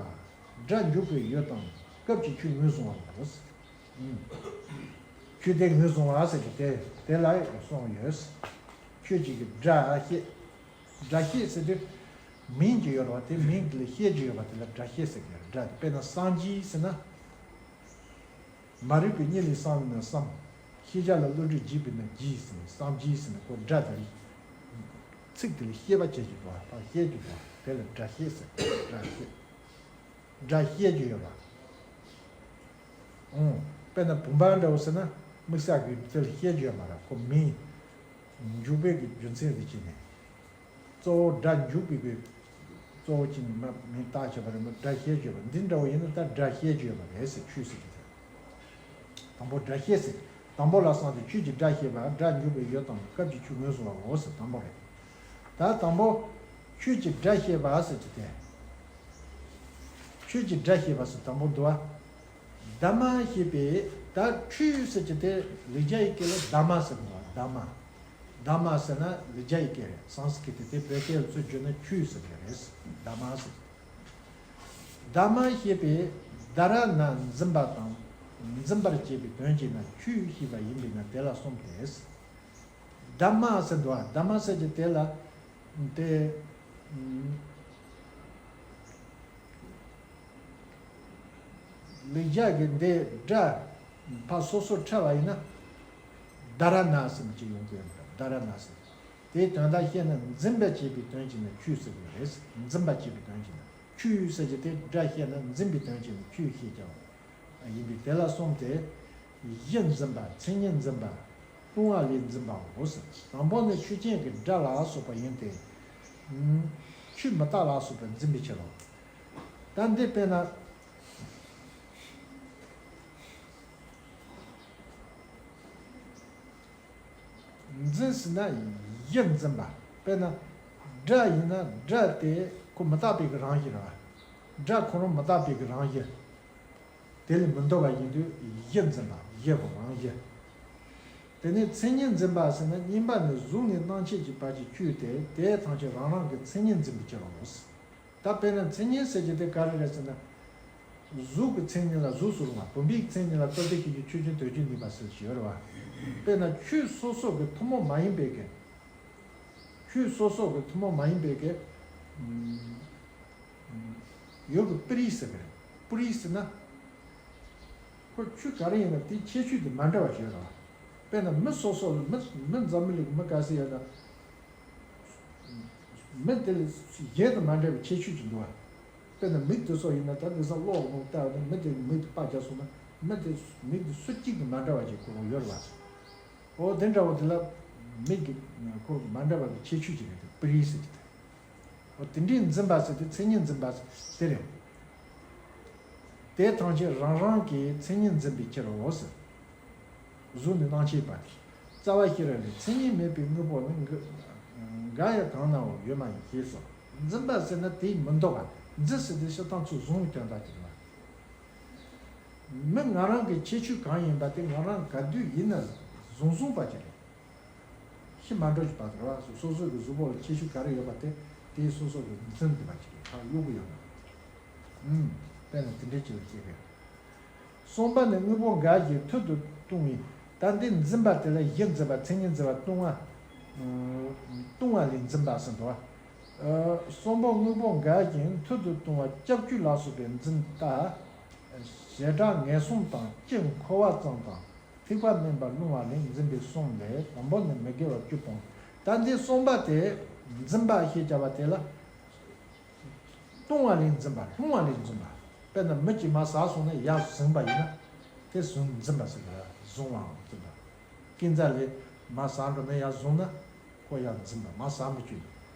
སྒྲ་འཇུག་པའི་ཡུལ་དང་སྐབས་ཀྱི་ཆོས་ངོས་བཟུང་བ་ལ། ཨུམ། ཆོས་དེ་ངོས་བཟུང་བ་ཟེར་གྱི་དེ་དེ་ལ་གསུངས་ཡོད། ཆོས་ཀྱི་སྒྲ་བཤད། སྒྲ་བཤད་ཟེར་དུས། མིང་གཅིག་ཡོད་རེད་བ། དེ་མིང་དེ་ལ་ཤད་ཅིག་ཡོད་པ་དེ་ལ་སྒྲ་ཤད་ཟེར་གི་རེད། སྒྲ་དེ་དཔེར་ན་སངས་རྒྱས་ཟེར་ན། མ་རིག་པའི་གཉིད་ལས་སངས་ན་སངས། ཤེས་བྱ་ལ་བསླུ་བྲིད་བགྱིས་པས་ན་རྒྱས་ཟེར་ནས་སངས་རྒྱས་ཟེར་ནས་ཁོ་སྒྲ་དེ་ལ་ཚིག་དེ་ལ་ཤད་པ་བྱེད་ཀྱི་འདུག་བ། ཕར་ཤད་ཀྱི་འདུག་བ། དེ་ལ་སྒྲ་ཤད་ཟེར། སྒྲ་ཤད། སྒྲ་ཤད་ཀྱི་ཡོད་པ། ཨང་། དཔེར་ན་བུམ་པ་འདྲ་བོ་ཟེར་ན་དམིགས་བསལ་གྱི་དེ་ལ་ཤད་ཀྱི་ཡོད་མ་རེད། ཁོ་མིང་འཇུག་པའི་གི་རྒྱུ་མཚན་དེ་བྱས་ནས། གཙོ་བོ་སྒྲ་འཇུག་པའི་གི་གཙོ་བོ་ཅིག་མ་མིང་བཏགས་བྱས་པ་རེད་མོད། སྒྲ་ཤད་ཀྱི་ཡོད་པ་འདི་འདྲ་བོ་ཡིན་ན་ད་སྒྲ་ཤད་ཀྱི་ཡོད་པ་རེད་ཟེར། ཆོས་ཟེར་གྱི་དེ། དང་པོ་སྒྲ་ཤད་ཟེར། དང་པོ་ལ་སངས་ཏེ་ཆོས་ཀྱི་སྒྲ་ཤེས་པ། སྒྲ་འཇུག་པའི་ཡུལ་དང་སྐབས་ཀྱི་ཆོས་ངོས་བཟུང་བའོ་ཟེར། དང་པོ་རེད། ད་དང་པོ་ཆོས་ཀྱི་སྒྲ་ཤེས་པ་ཟེར་གྱི་དེ། ཆོས་ཀྱི་སྒྲ་ཤེས་པ་ཟེར་དང་པོ་འདུག་བ། གདམས་ངག་ཤེས་པའི་ད་ཆོས་ཟེར་གྱི་དེ་ལེགས་སྦྱར་ཡི་གེ་ལ་གདམས་ཟེར་གི་འདུག་བ། གདམས། གདམས་ཟེར་ན་ལེགས་སྦྱར་ཡི་གེ་རེད། སཾ་སྐྲྀ་ཏ་དེ་བོད་སྐད་ལ་ཚུར་བསྒྱུར་ན་ཆོས་ཟེར་གི་རེད། གདམས་ཟེར། གདམས་ཤེས་པས་དྷ་ར་ཎ་འཛིན་པ་དང་། འཛིན་པར་བྱེད་པའི་དོན་བྱས་ན་ཆོས་ཤེས་པ་ཡིན་པས་ན་དེ་ལ་གསུམ་སྟེ། གདམས་ཟེར་འདུག་བ། གདམས་ཟེར་གྱི་དེ་ལ་དེ། ལེགས་སྦྱར་གྱི་འདི་སྒྲ་ཕར་སོ་སོར་ཕྲལ་བ་ཡིན་ན། དྷ་ར་ཎ་ཟེར་མི་ཅིག་ཡོང་གི་ཡོད་མ་རེད། དྷ་ར་ཎ་ཟེར། དེའི་དོན་དག་ཤེས་ན་འཛིན་པར་བྱེད་པའི་དོན་བྱས་ན་ཆོས་ཟེར་གྱི་རེད། འཛིན་པར་བྱེད་པའི་དོན་བྱས་ན་ཆོས་ཟེར་གྱི་དེ་སྒྲ་ཤེས་ན་འཛིན་པའི་དོན་བྱས་ན་ཆོས་ཤེས་ཀྱང་ཡིན་པས་དེ་ལ་གསུམ་སྟེ། གཞི་འཛིན་པ། མཚན་ཉིད་འཛིན་པ། ལྟུང་བ་ལས་འཛིན་པའོ་ཟེར། དང་པོ་ནི་ཆོས་ཅན་གྱི་སྒྲ་ལ་སོགས་པ་ཡིན་ཏེ། ཆོས་མི་རྟག་ལ་སོགས་པས་འཛིན་པའི་ཕྱིར་རོ། ད་འདི་དཔེར་ན། འཛིན་ཟེར་ན་གཞི་འཛིན་པ། དཔེར་ན་སྒྲ་ཡིན་ན་སྒྲ་དེ་ཁོ་མི་རྟག་པའི་གི་རང་བཞིན་རེད་བ། སྒྲ་ཁོ་རང་མི་རྟག་པའི་གི་རང་བཞིན། དེ་ལས་མི་འདའ་བ་ཡིན་དུས་གཞི་འཛིན་པ། གཞི་བོ་རང་གཞི། དེ་ནས་མཚན་ཉིད་འཛིན་པ་ཟེར་ན་གཉིས་པ་ནི་གཟུགས་ནས་སྣང་མཆེད་ཀྱི་བར་གྱི་ཆོས་ཏེ་དེ་ཐམས་ཅད་རང་རང་གི་མཚན་ཉིད་འཛིན་པའི་ཕྱིར་རོ། ད་དཔེར་ན་མཚན་ཉིད་ཟེར་གྱི་དེ་ག་རེ་རེད་ཟེར་ན། གཟུགས་ཀྱི་མཚན་ཉིད་ལ་གཟུགས་སུ་རུང་བ། བུམ་པའི་མཚན་ཉིད་ལ་རྟོག་པས་ཤེས་རྒྱུ་ཆོས་ཅན། དོན་སྤྱི་ནུས་པ་ཟེར་ཞིག་ཡོད་རེད་བ། དཔེར་ན་ཆོས་སོ་སོ་གི་ཐུན་མོང་མ་ཡིན་པའི་གི། ཆོས་སོ་སོ་གི་ཐུན་མོང་མ་ཡིན་པའི་གི། ཡོད་གི་པྲི་ཟེར་གི་རེད། པྲི་ཟེར་ན། ཁོ་ཆོས་ག་རེ་ཡིན་ན་དེའི་ཁྱད་ཆོས་དེ་མ་འདྲ་བ་ཞིག་ཡོད་རེད་བ། དཔེར་ན་མི་སོ་སོ་ལ་མི་མི་འཛམ་བུ་གླིང་མི་ག་ཚད་ཡོད་ན། མི་དེ་ལ་གཞན་དང་མ་འདྲ་བའི་ཁྱད་ཆོས་ཅིག་འདུག་བ། དཔེར་ན་མིག་དེ་ཚོ་ཡིན་ན་ད་དེང་སང་གློག་འོང་ལྟ་བ་ན་མི་དེ་མིག་དེ་པར་རྒྱག་སོང་ན་མི་དེ་མིག་དེ་སུ་གཅིག་དང་མ་འདྲ་བ་ཅིག་ཁོ་རང་ཡོད་རེད་བ། འོ་དེ་འདྲ་བོ་དེ་ལ་མིག་གི་ཁོ་མ་འདྲ་བ་གི་ཁྱད་ཆོས་ཅིག་རེད་དེ་པྲི་ཟེར་གྱི་དེ། འོ་དེ་འདྲའི་འཛིན་པ་ཟེར་དེ་མཚན་ཉིད་འཛིན་པ་དེ་རེད། དེ་ཐམས་ཅད་རང་རང་གི་མཚན་ཉིད་འཛིན་པའི་ཕྱིར་རོ་ཟེར། གཟུགས་ནི་སྣང་མཆེད་པ་སྟེ། རྩ་བ་ཤེས་རབ་ལས། མཚན་ཉིད་མེད་པའི་དངོས་པོ་ནི། འགའ་ཡང་གང་ནའང་ཡོད་མ་ཡིན་ཞེས་སོ། འཛིན་པ་ཟེར་ན་དེས་མི་འདོགས་པ། འཛིན་ཟེར་དེ་སྤྱིར་བཏང་ཚུར་བཟུང་བའི་དོན་དག་ཅིག་རེད་བ། མི་ང་རང་གི་ཁྱད་ཆོས་གང་ཡིན་པ་དེ་ང་རང་ག་དུས་ཡིན་ན་བཟུང་བཟུང་བ་ཅིག་རེད། ཤི་མ་འགྲོ་ཞིག་པ་དེ་རེད་བ། སོ་སོ་གི་གཟུགས་པོ་ལ་ཁྱད་ཆོས་ག་རེ་ཡོད་པ་དེ་དེའི་སོ་སོ་གི་འཛིན་དེ་པ་ཅིག་རེད། ཁ་གཡོག་གི་ཡོད་ན། ཨུམ། དཔེར་ན་དེ་འདྲའི་ཅིག་ལ་སྐྱེས་པས། གསུམ་པ་ནི་དངོས་པོ་འགའ་ཞིག་མཐུ་དུ་ལྟུང་བའི། ད་འདི་འཛིན་པ་དེ་ལ་གཞི་འཛིན་པ། མཚན་ཉིད་འཛིན་པ། ལྟུང་བ། ལྟུང་བ་ལས་འཛིན་པ་ཟེར་འདུག་བ། གསུམ་པོ་དངོས་པོ་འགའ་ཞིག་མཐུ་དུ་ལྟུང་བ་སྐྱབས་བཅོལ་ལ་སོགས་པས་འཛིན་ལྟ། བྱེ་བྲག་ངན་གསུམ་དང་། སྤྱི་འཁོར་བ་ཙམ་དང་། ཐེག་པ་དམན་པ་ལྷུང་བ་ལས་འཛིན་པའི་གསུམ་ལས། དང་པོ་ནི་མི་དགེ་བ་བཅུ་སྤོང་། ད་འདི་གསུམ་པ་དེ་འཛིན་པ་ཞེས་བྱ་བ་དེ་ལ། ལྟུང་བ་ལས་འཛིན་པ། ལྷུང་བ་ལས་འཛིན་པ། དཔེར་ན་མི་གཅིག་མར་ཟགས་སོང་ན་ཡར་ཟིན་པ་ཡིན་ན། དེ་ཟུང་འཛིན་པ་ཟེར་གི་རེད། བཟུང་བའམ་འཛིན་པ། ཀུན་རྫ་ལས་མར་ཟགས་འགྲོ་ན་ཡར་བཟུང་ན། ཁོ་ཡར་འཛིན་པ། མར་ཟགས་མི་བཅུག་ནས།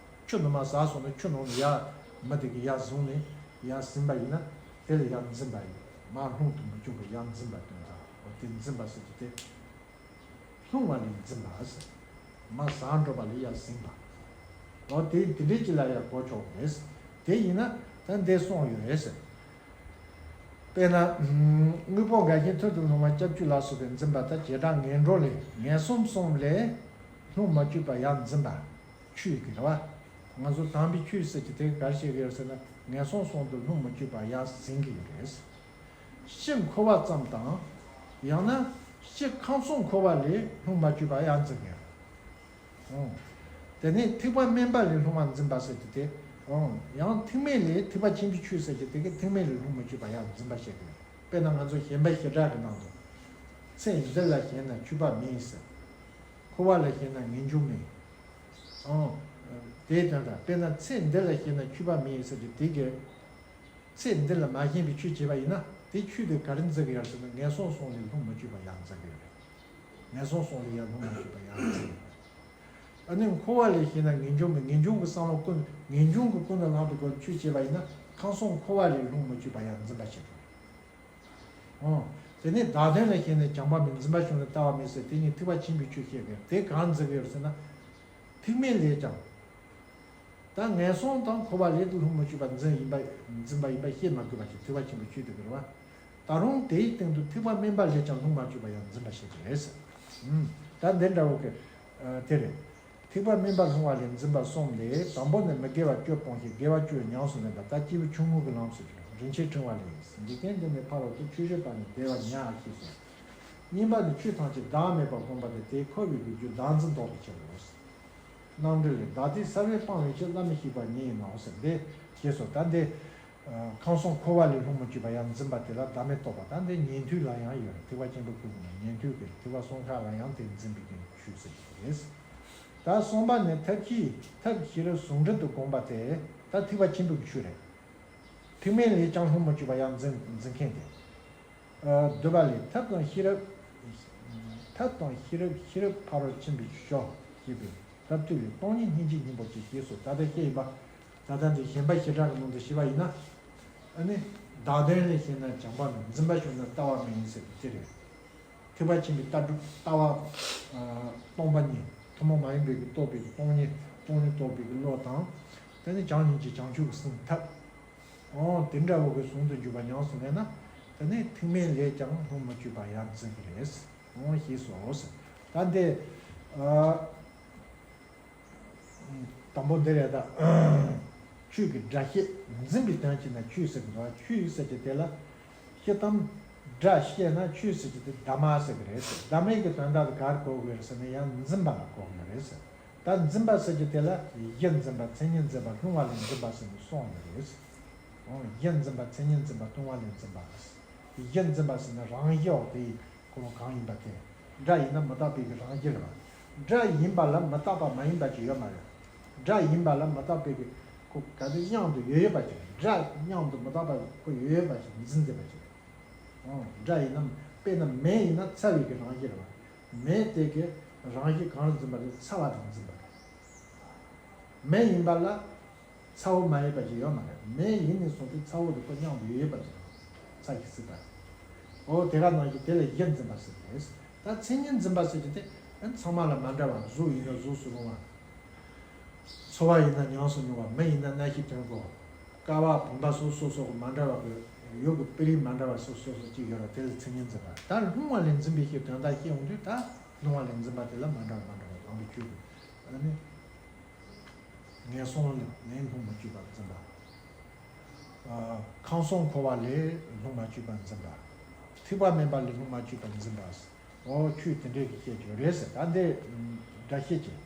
ཆུ་ནང་མར་ཟགས་སོང་ན་ཆུ་ནང་ནས་ཡར་མི་དེ་གིས་ཡར་བཟུང་ནས་ཡར་ཟིན་པ་ཡིན་ན། དེ་ལ་ཡར་འཛིན་པ་ཡིན། མར་ལྷུང་དུ་མི་བཅུག་པར་ཡར་འཛིན་པ་དོན་དག་འོ་དེ་འཛིན་པ་ཟེར་གྱི་དེ། ལྷུང་བ་ལས་འཛིན་པ་ཟེར། མར་ཟགས་འགྲོ་བ་ལ་ཡར་ཟིན་པ། འོ་དེ་དེ་འདྲའི་ཅིག་ལ་ཡང་གོ་ཆོག་གི་རེད། དེ་ཡིན་ན་ད་འདི་གསུངས་ཡོད་རེད་ཟེར། དཔེར་ན། དངོས་པོ་འགའ་ཞིག་མཐུ་དུ་ལྟུང་བ་སྐྱབས་བཅོལ་ལ་སོགས་པས་འཛིན་པ་ལྟར་བྱེ་བྲག་ངན་འགྲོ་ལས་ངན་གསུམ་གསུམ་ལས་ལྷུང་མ་བཅུག་པར་ཡར་འཛིན་པ། ཆོས་ཀྱི་རེད་བ། ང་ཚོ་དམ་པའི་ཆོས་ཟེར་གྱི་དེ་ག་རེ་བཤད་ཀྱི་ཡོད་ཟེར་ན་ངན་སོང་གསུམ་དུ་ལྷུང་མ་བཅུག་པར་ཡར་ཟིན་གྱི་ཡོད་རེད། སྤྱི་འཁོར་བ་ཙམ་དང་། ཡང་ན་སྤྱི་ཁམས་གསུམ་འཁོར་བ་ལས་ལྷུང་མ་བཅུག་པར་ཡར་འཛིན་གྱི་ཡོད་རེད། ཨོ། དེ་ནས་ཐེག་པ་དམན་པ་ལས་ལྷུང་བ་འཛིན་པ་ཟེར་གྱི་དེ། ཨང་། ཡང་ཐེག་དམན་ལས་ཐེག་པ་ཆེན་པོའི་ཆོས་ཟེར་གྱི་དེ་གའི་ཐེག་དམན་ལས་ལྷུང་མི་བཅུག་པ་ཡང་འཛིན་པ་བཤད་ཀྱི་རེད། དཔེར་ན་ང་ཚོ་ཞེན་པ་བྱེ་བྲག་གི་ནང་དུ། ཚེ་འདི་ལ་ཞེན་ན་ཆོས་པ་མིན་ཟེར། འཁོར་བ་ལ་ཞེན་ན་ངེས་འབྱུང་མིན། ཨང་། དེའི་དོན་དག་དཔེར་ན་ཚེ་འདི་ལ་ཞེན་ན་ཆོས་པ་མིན་ཟེར་གྱི་དེ་གའི། ཚེ་འདི་ལ་མ་ཞེན་པའི་ཆོས་བྱས་པ་ཡིན་ན་དེ་ཆོས་དེ་ག་རེ་འཛིན་གྱི་ཡོད་ཟེར་ན་ངན་སོང་གསུམ་ལས་ལྷུང་མི་བཅུག་པ་ཡང་འཛིན་གྱི་ཡོད་རེད། ངན་སོང་གསུམ་ལས་ཡང་ལྷུང་མ་བཅུག་པ་ཡང་འཛིན། ཨ་ནི་འཁོར་བ་ལས་ཞེན་ན་ངེས་འབྱུང་མིན། ངེས་འབྱུང་གི་བསམ་བློ་ཀུན། ངེས་འབྱུང་གི་ཀུན་ནས་བསླངས་པའི་སྒོ་ནས་ཆོས་བྱས་པ་ཡིན་ན་ཁམས་གསུམ་འཁོར་བ་ལས་ལྷུང་མ་བཅུག་པ་ཡང་འཛིན་པ་བྱེད་དགོས། ཨོ། དེ་ནས་བདག་དོན་ལ་ཞེན་ན་བྱམས་པ་མིན། འཛིན་པ་བྱུང་ན་ལྟ་བ་མིན་ཟེར་དེ་གཉིས་ཐེག་པ་ཆེན་པོའི་ཆོས་བཤད་པས་དེ་གང་འཛིན་གྱི་ཡོད་ཟེར་ན། ཐེག་དམན་ལས་ཀྱང་། ད་ངན་སོང་དང་འཁོར་བ་ལས་ལྷུང་མ་བཅུག་པ་འཛིན་ཡིན་པ། འཛིན་པ་ཡིན་པ་ཤེས་མ་དགོས་པ་ཞིག་ཐེག་པ་ཆེན་པོའི་ཆོས་དེ་གི་རེད་བ། ད་རུང་དེའི་སྟེང་དུ་ཐེག་པ་དམན་པ་ལས་ཀྱང་ལྷུང་མ་བཅུག་པ་ཡང་འཛིན་པ་བཤད་ཀྱི་རེད། ཨུམ། ད་འདི་འདྲ་བོ་གི། ཨ། དེ་རེད། ཐེག་པ་དམན་པ་ལྷུང་བ་ལས་འཛིན་པ་གསུམ་ལས། དང་པོ་ནི་མི་དགེ་བ་བཅུ་སྤོང་ཞིང་དགེ་བ་བཅུ་ཉམས་སུ་ལེན་པ། ད་སྐྱེས་བུ་ཆུང་ངུ་གི་ལམ་སོགས་ཀྱི་རིན་ཆེན་ཕྲེང་བ་ལས། འཇིག་རྟེན་འདི་ནས་ཕ་རོལ་ཏུ་ཆོས་སྤྱོད་པ་ནི་བདེ་བར་ཉལ་ཞེས་སོ། གཉིས་པ་ནི་ཆོས་ཐམས་ཅད་བདག་མེད་པར་བསྒོམ་པ་སྟེ་དེས་འཁོར་བའི་སྡུག་བསྔལ་བདག་འཛིན་བཟློག་པའི་ཕྱིར་རོ། རྣམ་འགྲེལ་ལས། བདག་ལྟས་གསལ་བས་སྤང་བའི་ཕྱིར། བླ་མེད་ཤེས་པ་ཉིད་ཡིན་ནོ་ཟེར་འདི་ཞེས་སོ། ད་འདི། ཨ། ཁམས་གསུམ་འཁོར་བ་ལས་ལྷུང་མི་བཅུག་པ་ཡང་འཛིན་པ་དེ་ལ་བདག་མེད་རྟོགས་པ། ད་འདི་ཉན་ཐོས་ལ་ཡང་ཡོད་རེད། ཐེག་པ་ཆེན་པོའི་ཁུངས་ནས་ཉན་ཐོས་ཀྱི་ཐེག་པ་གསུམ་ཀ་ལ་ཡང་དེ་འཛིན་པའི་གི་ཆོས་ཟེར་གྱི་རེད། ད་གསུམ་པ་ནི་ཐབས་ཤེས་ཐབས་ཤེས་རབ་ཟུང་འབྲེལ་དུ་བསྒོམ་པ་དེ་ད་ཐེག་པ་ཆེན་པོའི་གི་ཆོས་རེད། ཐེག་དམན་ལས་ཀྱང་ལྷུང་མི་བཅུག་པ་ཡང་འཛིན་འཛིན་མཁན་དེ། ཨ། བསྡུ་བ་ལས། ཐབས་དང་ཤེས་རབ། ཐབས་དང་ཤེས་རབ་ཤེས་རབ་ཕ་རོལ་ཕྱིན་པའི་ཕྱོགས་ཞེས་པའི་ཐབས་བསྡུ་བའི་སྟོང་ཉིད་སྙིང་རྗེ་སྙིང་པོ་ཅན་ཞེས་སོ། ད་ལྟ་བཤད་ཡིན་པ། ད་ལྟ་འདི་ཞེན་པ་བྱེ་བྲག་གི་ནང་དུ་བཤད་པ་ཡིན་ན། ཨ་ནི། བདག་དོན་ལ་ཞེན་ན་བྱམས་པ་མིན། འཛིན་པ་བྱུང་ན་ལྟ་བ་མིན་ཟེར་གྱི་དེ་རེད། ཐེག་པ་ཆེན་པོའི་ལྟ་གྲུབ་ལྟ་བ། ཨ། སྟོང་པ་ཉིད་ཐུན་མོང་མ་ཡིན་པའི་གི་རྟོགས་པའི་གི་སྟོང་ཉིད་སྟོང་ཉིད་རྟོགས་པའི་གི་བློ་དང་། དེ་ནི་བྱམས་སྙིང་རྗེ་བྱང་ཆུབ་ཀྱི་སེམས་ཐབས། ཨོ། དེ་འདྲ་བོ་གི་ཟུང་དུ་འཇུག་པ་ཉམས་སུ་ལེན་ན། དེ་ནི་ཐེག་དམན་ལས་ཀྱང་ལྷུང་མ་བཅུག་པ་ཡང་འཛིན་གྱི་རེད། ཨོ། ཞེས་སོ། ད་འདི། ཨ། དང་པོ་འདི་རེད་ད། ཆོས་ཀྱི་སྒྲ་བཤད་འཛིན་པའི་དོན་བྱས་ན་ཆོས་ཟེར་གྱི་འདུག་ཆོས་ཟེར་གྱི་དེ་ལ། སྤྱིར་བཏང་། སྒྲ་བཤད་ན་ཆོས་ཟེར་གྱི་དེ་གདམས་ཟེར་གྱི་རེད་ཟེར། གདམས་ཀྱི་དོན་དག་དེ་ག་རེ་གོ་དགོས་རེད་ཟེར་ན་ཡང་འཛིན་པ་ལ་གོ་དགོས་རེད་ཟེར། ད་འཛིན་པ་ཟེར་གྱི་དེ་ལ་གཞི་འཛིན་པ། མཚན་ཉིད་འཛིན་པ། ལྷུང་བ་ལས་འཛིན་པ་ཟེར་ནས་གསུངས་ཡོད་རེད། ཨོ། གཞི་འཛིན་པ། མཚན་ཉིད་འཛིན་པ། ལྷུང་བ་ལས་འཛིན་པ། གཞི་འཛིན་པ་ཟེར་ན་རང་གཞི་འོག་དེ་ཡི་ཁོ་རང་གང་ཡིན་པ་དེ། སྒྲ་ཡིན་ན་མི་རྟག་པའི་གི་རང་གཞི་རེད་པ། སྒྲ་ཡིན་པ་ལ་མི་རྟག་པ་མ་ཡིན་པ་ཅིག་ཡོད་མ་རེད། སྒྲ་ཡིན་པ་ལ་མི་རྟག་པའི་གི་ཁོ་ག་དུས་མཉམ་དུ་ཡོད་ཡོད་པ་ཅིག་རེད། སྒྲ་མཉམ་དུ་མི་རྟག་པ་ཁོ་ཡོད་ཡོད་པ་ཅིག་འཛིན་བསྡད་པ་ཅིག་རེད། ཨང་། སྒྲ་ཡིན་ན། དཔེར་ན་མེ་ཡིན་ན་ཚ་བའི་གི་རང་བཞིན་རེད་པ། མེ་དེ་གི་རང་བཞིན་གང་ལ་འཛིན་པ་རེད། ཚ་བ་དང་འཛིན་པ་རེད། མེ་ཡིན་པ་ལ་ཚ་བོ་མ་ཡོད་པ་ཞིག་ཡོད་མ་རེད། མེ་ཡིན་ནས་བཟུང་སྟེ་ཚ་བོ་རིག་པ་མཉམ་དུ་ཡོད་ཡོད་པ་ཞིག་རེད། ཚ་ཞིག་སྲིད་པ་རེད། འོ་དེ་ག་ནང་བཞིན་དེ་ལ་གཞི་འཛིན་པ་ཟེར་གི་རེད། ད་མཚན་ཉིད་འཛིན་པ་ཟེར་གྱི་དེ་ཚང་མ་ལ་མ་འདྲ་བ། གཟུགས་ཡིན་ན་གཟུགས་སུ་རུང་བ། ཚོར་བ་ཡིན་ན་ཉམས་སུ་མྱོང་བ། མི་ཡིན་ན་རྣ་ཤེས་དོན་གོ། ཀ་བ་བུམ་པ་སོ་སོ་སོ་སོ་མ་འདྲ་བ་གི་ཡུལ་གྱི་སྤེལ་རིམ་མ་འདྲ་བ་སོ་སོ་སོ་གཅིག་ཡོད་ར། དེ་ལ་མཚན་ཉིད་འཛིན་པ། ད་ལྷུང་བ་ལས་འཛིན་པའི་ཕྱིར་དོན་དག་བཤད་ཡོང་དུས་ད་ལྷུང་བ་ལས་འཛིན་པ་དེ་ལ་མ་འདྲ་བ་མ་འདྲ་བ་དང་པོ་བཅུ་གི་ཨ་ནི་ངན་སོང་ལས་ལན་ལྷུང་མ་བཅུག་པར་འཛིན་པ། ཨ། ཁམས་གསུམ་འཁོར་བ་ལས་ལྷུང་མ་བཅུག་པར་འཛིན་པ། ཐེག་པ་དམན་པ་ལས་ལྷུང་མ་བཅུག་པར་འཛིན་པ། འོ་ཆོས་དེ་འདྲའི་གི་བཤད་རྒྱུ་རེད་ཟེར། ད་འདི་སྒྲ་བཤད་ཀྱི།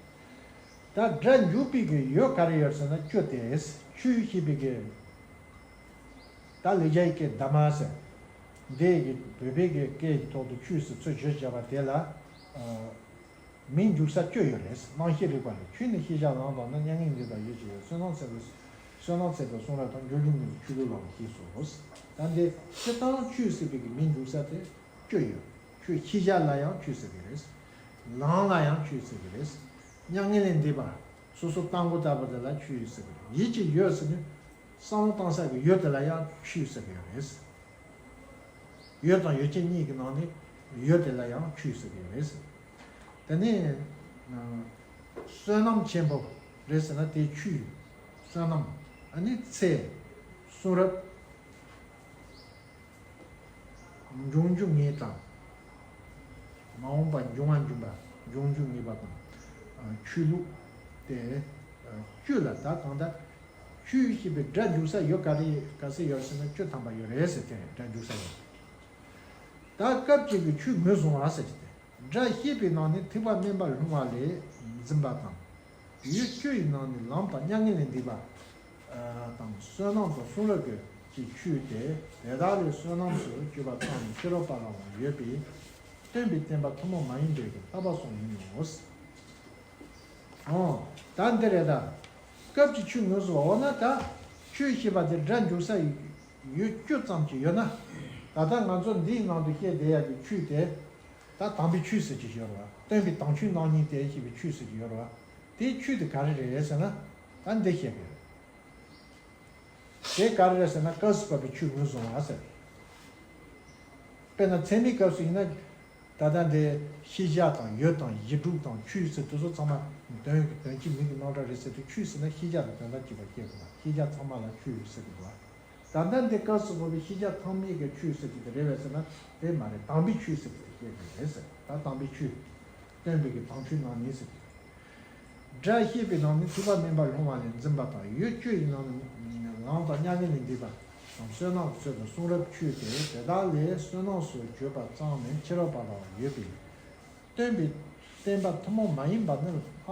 ད་སྒྲ་འཇུག་པའི་གི་ཡུལ་ག་རེ་ཡོད་ཟེར་ན་བཅུ་སྟེ། ཆོས་བཤད་པའི་གི། ད་ལེགས་སྦྱར་གྱི་གདམས་ཟེར། འདི་གི་བོད་པའི་གི་སྐད་ཀྱི་ཐོག་ཏུ་ཆོས་ཟེར་ཚུལ་བརྗོད་བྱས་པ་དེ་ལ། ཨ། མིང་འཇུག་ས་བཅུ་ཡོད་རེད། རྣམ་བཤད་རིགས་པ་ལས། ཆོས་ནི་ཤེས་བྱ་ལམ་དང་ནི། མྱ་ངན་འདས་དང་ཡིད་ཀྱི་ཡུལ། བསོད་ནམས་ཚད་པས་བསོད་ནམས་ཚད་པས་གསུང་རབ་དང་། འབྱུང་འགྱུར་མི་འདས་ཆོས་ལུགས་ལའང་ཞེས་སོ། ད་འདི་སྤྱིར་བཏང་ཆོས་ཟེར་བའི་གི་མིང་འཇུག་ས་དེ་བཅུ་ཡོད། ཆོས་ཤེས་བྱ་ལ་ཡང་ཆོས་ཟེར་གི་རེད། ལམ་ལ་ཡང་ཆོས་ཟེར་གི་རེད། མྱ་ངན་ལས་འདས་པ། སོ་སོ་བཏང་སྒོ་ལྟ་བུ་དེ་ལ་ཆོས་ཟེར་གི་རེད། ཡིད་ཀྱི་ཡུལ་ཟེར་ནི་བསམ་བློ་བཏང་ས་གི་ཡུལ་དེ་ལ་ཡང་ཆོས་ཟེར་གི་ཡོད་རེད། ཡུལ་དང་ཡུལ་ཅན་གཉིས་ཀྱི་ནང་ནས་ཡུལ་དེ་ལ་ཡང་ཆོས་ཟེར་གི་རེད། དེ་ནས་བསོད་ནམས་ཆེན་པོ་རེད་ཟེར་ན་དེ་ཆོས། བསོད་ནམས། ཨ་ནི་ཚེ། གསུང་རབ། འབྱུང་འགྱུར་ངེས་དང་། མ་འོངས་པ་འབྱུང་བ་འབྱུང་བ། འབྱུང་འགྱུར་ངེས་པ་དང་། ཆོས་ལུགས་དེ་བཅུ་ལ་ད་གང་ལྟར། ཆོས་ཞེས་པའི་སྒྲ་འཇུག་ས་ཡོད་ག་རེ་ག་ཚོད་ཡོད་ཟེར་ན་བཅུ་ཐམ་པ་ཡོད་རེད་ཟེར། དེ་རེད། སྒྲ་འཇུག་ས་ཡོད། ད་སྐབས་གཅིག་གི་ཆོས་ངོས་བཟུང་བ་ཟེར་གྱི་དེ། སྒྲ་བཤད་པའི་ནང་ནས་ཐེག་པ་དམན་པ་ལྷུང་བ་ལས་འཛིན་པ་དང་། ཡུལ་བཅུ་ཡི་ནང་ནས་ལམ་དང་མྱ་ངན་ལས་འདས་པ། དང་བསོད་ནམས་དང་གསུང་རབ་ཀྱི་ཆོས་ཏེ། དེ་དག་ལས་བསོད་ནམས་སུ་གྱུར་པ་ཙམ་ནི་ཕྱི་རོལ་པ་ལའང་ཡོད་པས། སྟོན་པའི་བསྟན་པ་ཐུན་མོང་མ་ཡིན་པའི་གི་བསླབ་པ་གསུམ་ཡིན་ནོ། ཨོ། ད་འདི་རེད་ད། སྐབས་ཀྱི་ཆོས་དངོས་སུ་འོ་ན་ད། ཆོས་ཞེས་པ་དེ་སྒྲ་འཇུག་ས་ཡོད་བཅུ་ཙམ་ཅིག་ཡོད་ན། ད་ལྟ་ང་ཚོ་འདིའི་ནང་དུ་བཤད་བསྡད་ཡག་གི་ཆོས་དེ། ད་དམ་པའི་ཆོས་ཟེར་གྱི་ཡོད་རེད་བ། སྟོན་པའི་དམ་ཆོས་རྣམ་གཉིས་ཏེ་ཞེས་པའི་ཆོས་ཟེར་གྱི་ཡོད་རེད་བ། དེའི་ཆོས་དེ་ག་རེ་རེད་ཟེར་ན། ད་འདི་བཤད་གི་རེད། དེ་ག་རེ་རེད་ཟེར་ན། སྐབས་སུ་བབ་པའི་ཆོས་ངོས་བཟུང་བ་ཟེར། དཔེར་ན་ཚད་མའི་སྐབས་སུ་ཡིན་ན། ད་ལྟ་འདི་ཤེས་བྱ་དང་ཡུལ་དང་གཞི་གྲུབ་དང་ཆོས་ཟེར་དེ་ཚོ་ཚང་མ་དོན་གྱི་དོན་གཅིག་མིང་གི་རྣམ་གྲངས་རེད་ཟེར་དུས། ཆོས་ཟེར་ན་ཤེས་བྱ་དང་དོན་དམ་གཅིག་པ་སྐྱེ་དགོས་ལ། ཤེས་བྱ་ཚང་མ་ལ་ཆོས་ཟེར་གི་འདུག་བ། ད་ལྟ་འདི་སྐབས་སུ་བབ་པའི་ཤེས་བྱ་ཚང་མའི་གི་ཆོས་ཟེར་གི་དེ་རེད་བས་ཟེར་ན། དེ་མ་རེད། དམ་པའི་ཆོས་ཟེར་གི་དེ་བཤད་གི་རེད་ཟེར། ད་དམ་པའི་ཆོས། སྟོན་པའི་གི་དམ་ཆོས་རྣམ་གཉིས་ཟེར་གི། སྒྲ་ཤེས་པའི་ནང་ནས་ཐོས་པ་དམན་པ་ལྷུང་བ་ལས་འཛིན་པ་དང་། ཡུལ་བཅུ་ཡི་ནང་ནས་ལམ་དང་མྱ་ངན་ལས་འདས་པ་དང་། བསོད་ནམས་ཀྱི་ཚོད་དང་གསུང་རབ་ཆོས་ཏེ། དེ་དག་ལས་བསོད་ནམས་སུ་གྱུར་པ་ཙམ་ནི་ཕྱི་རོལ་པ་ལའང་ཡོད་པས། སྟོན་པའི་བསྟན་པ་ཐུན་མོང་མ་ཡིན་པ་ནི་ལྷག་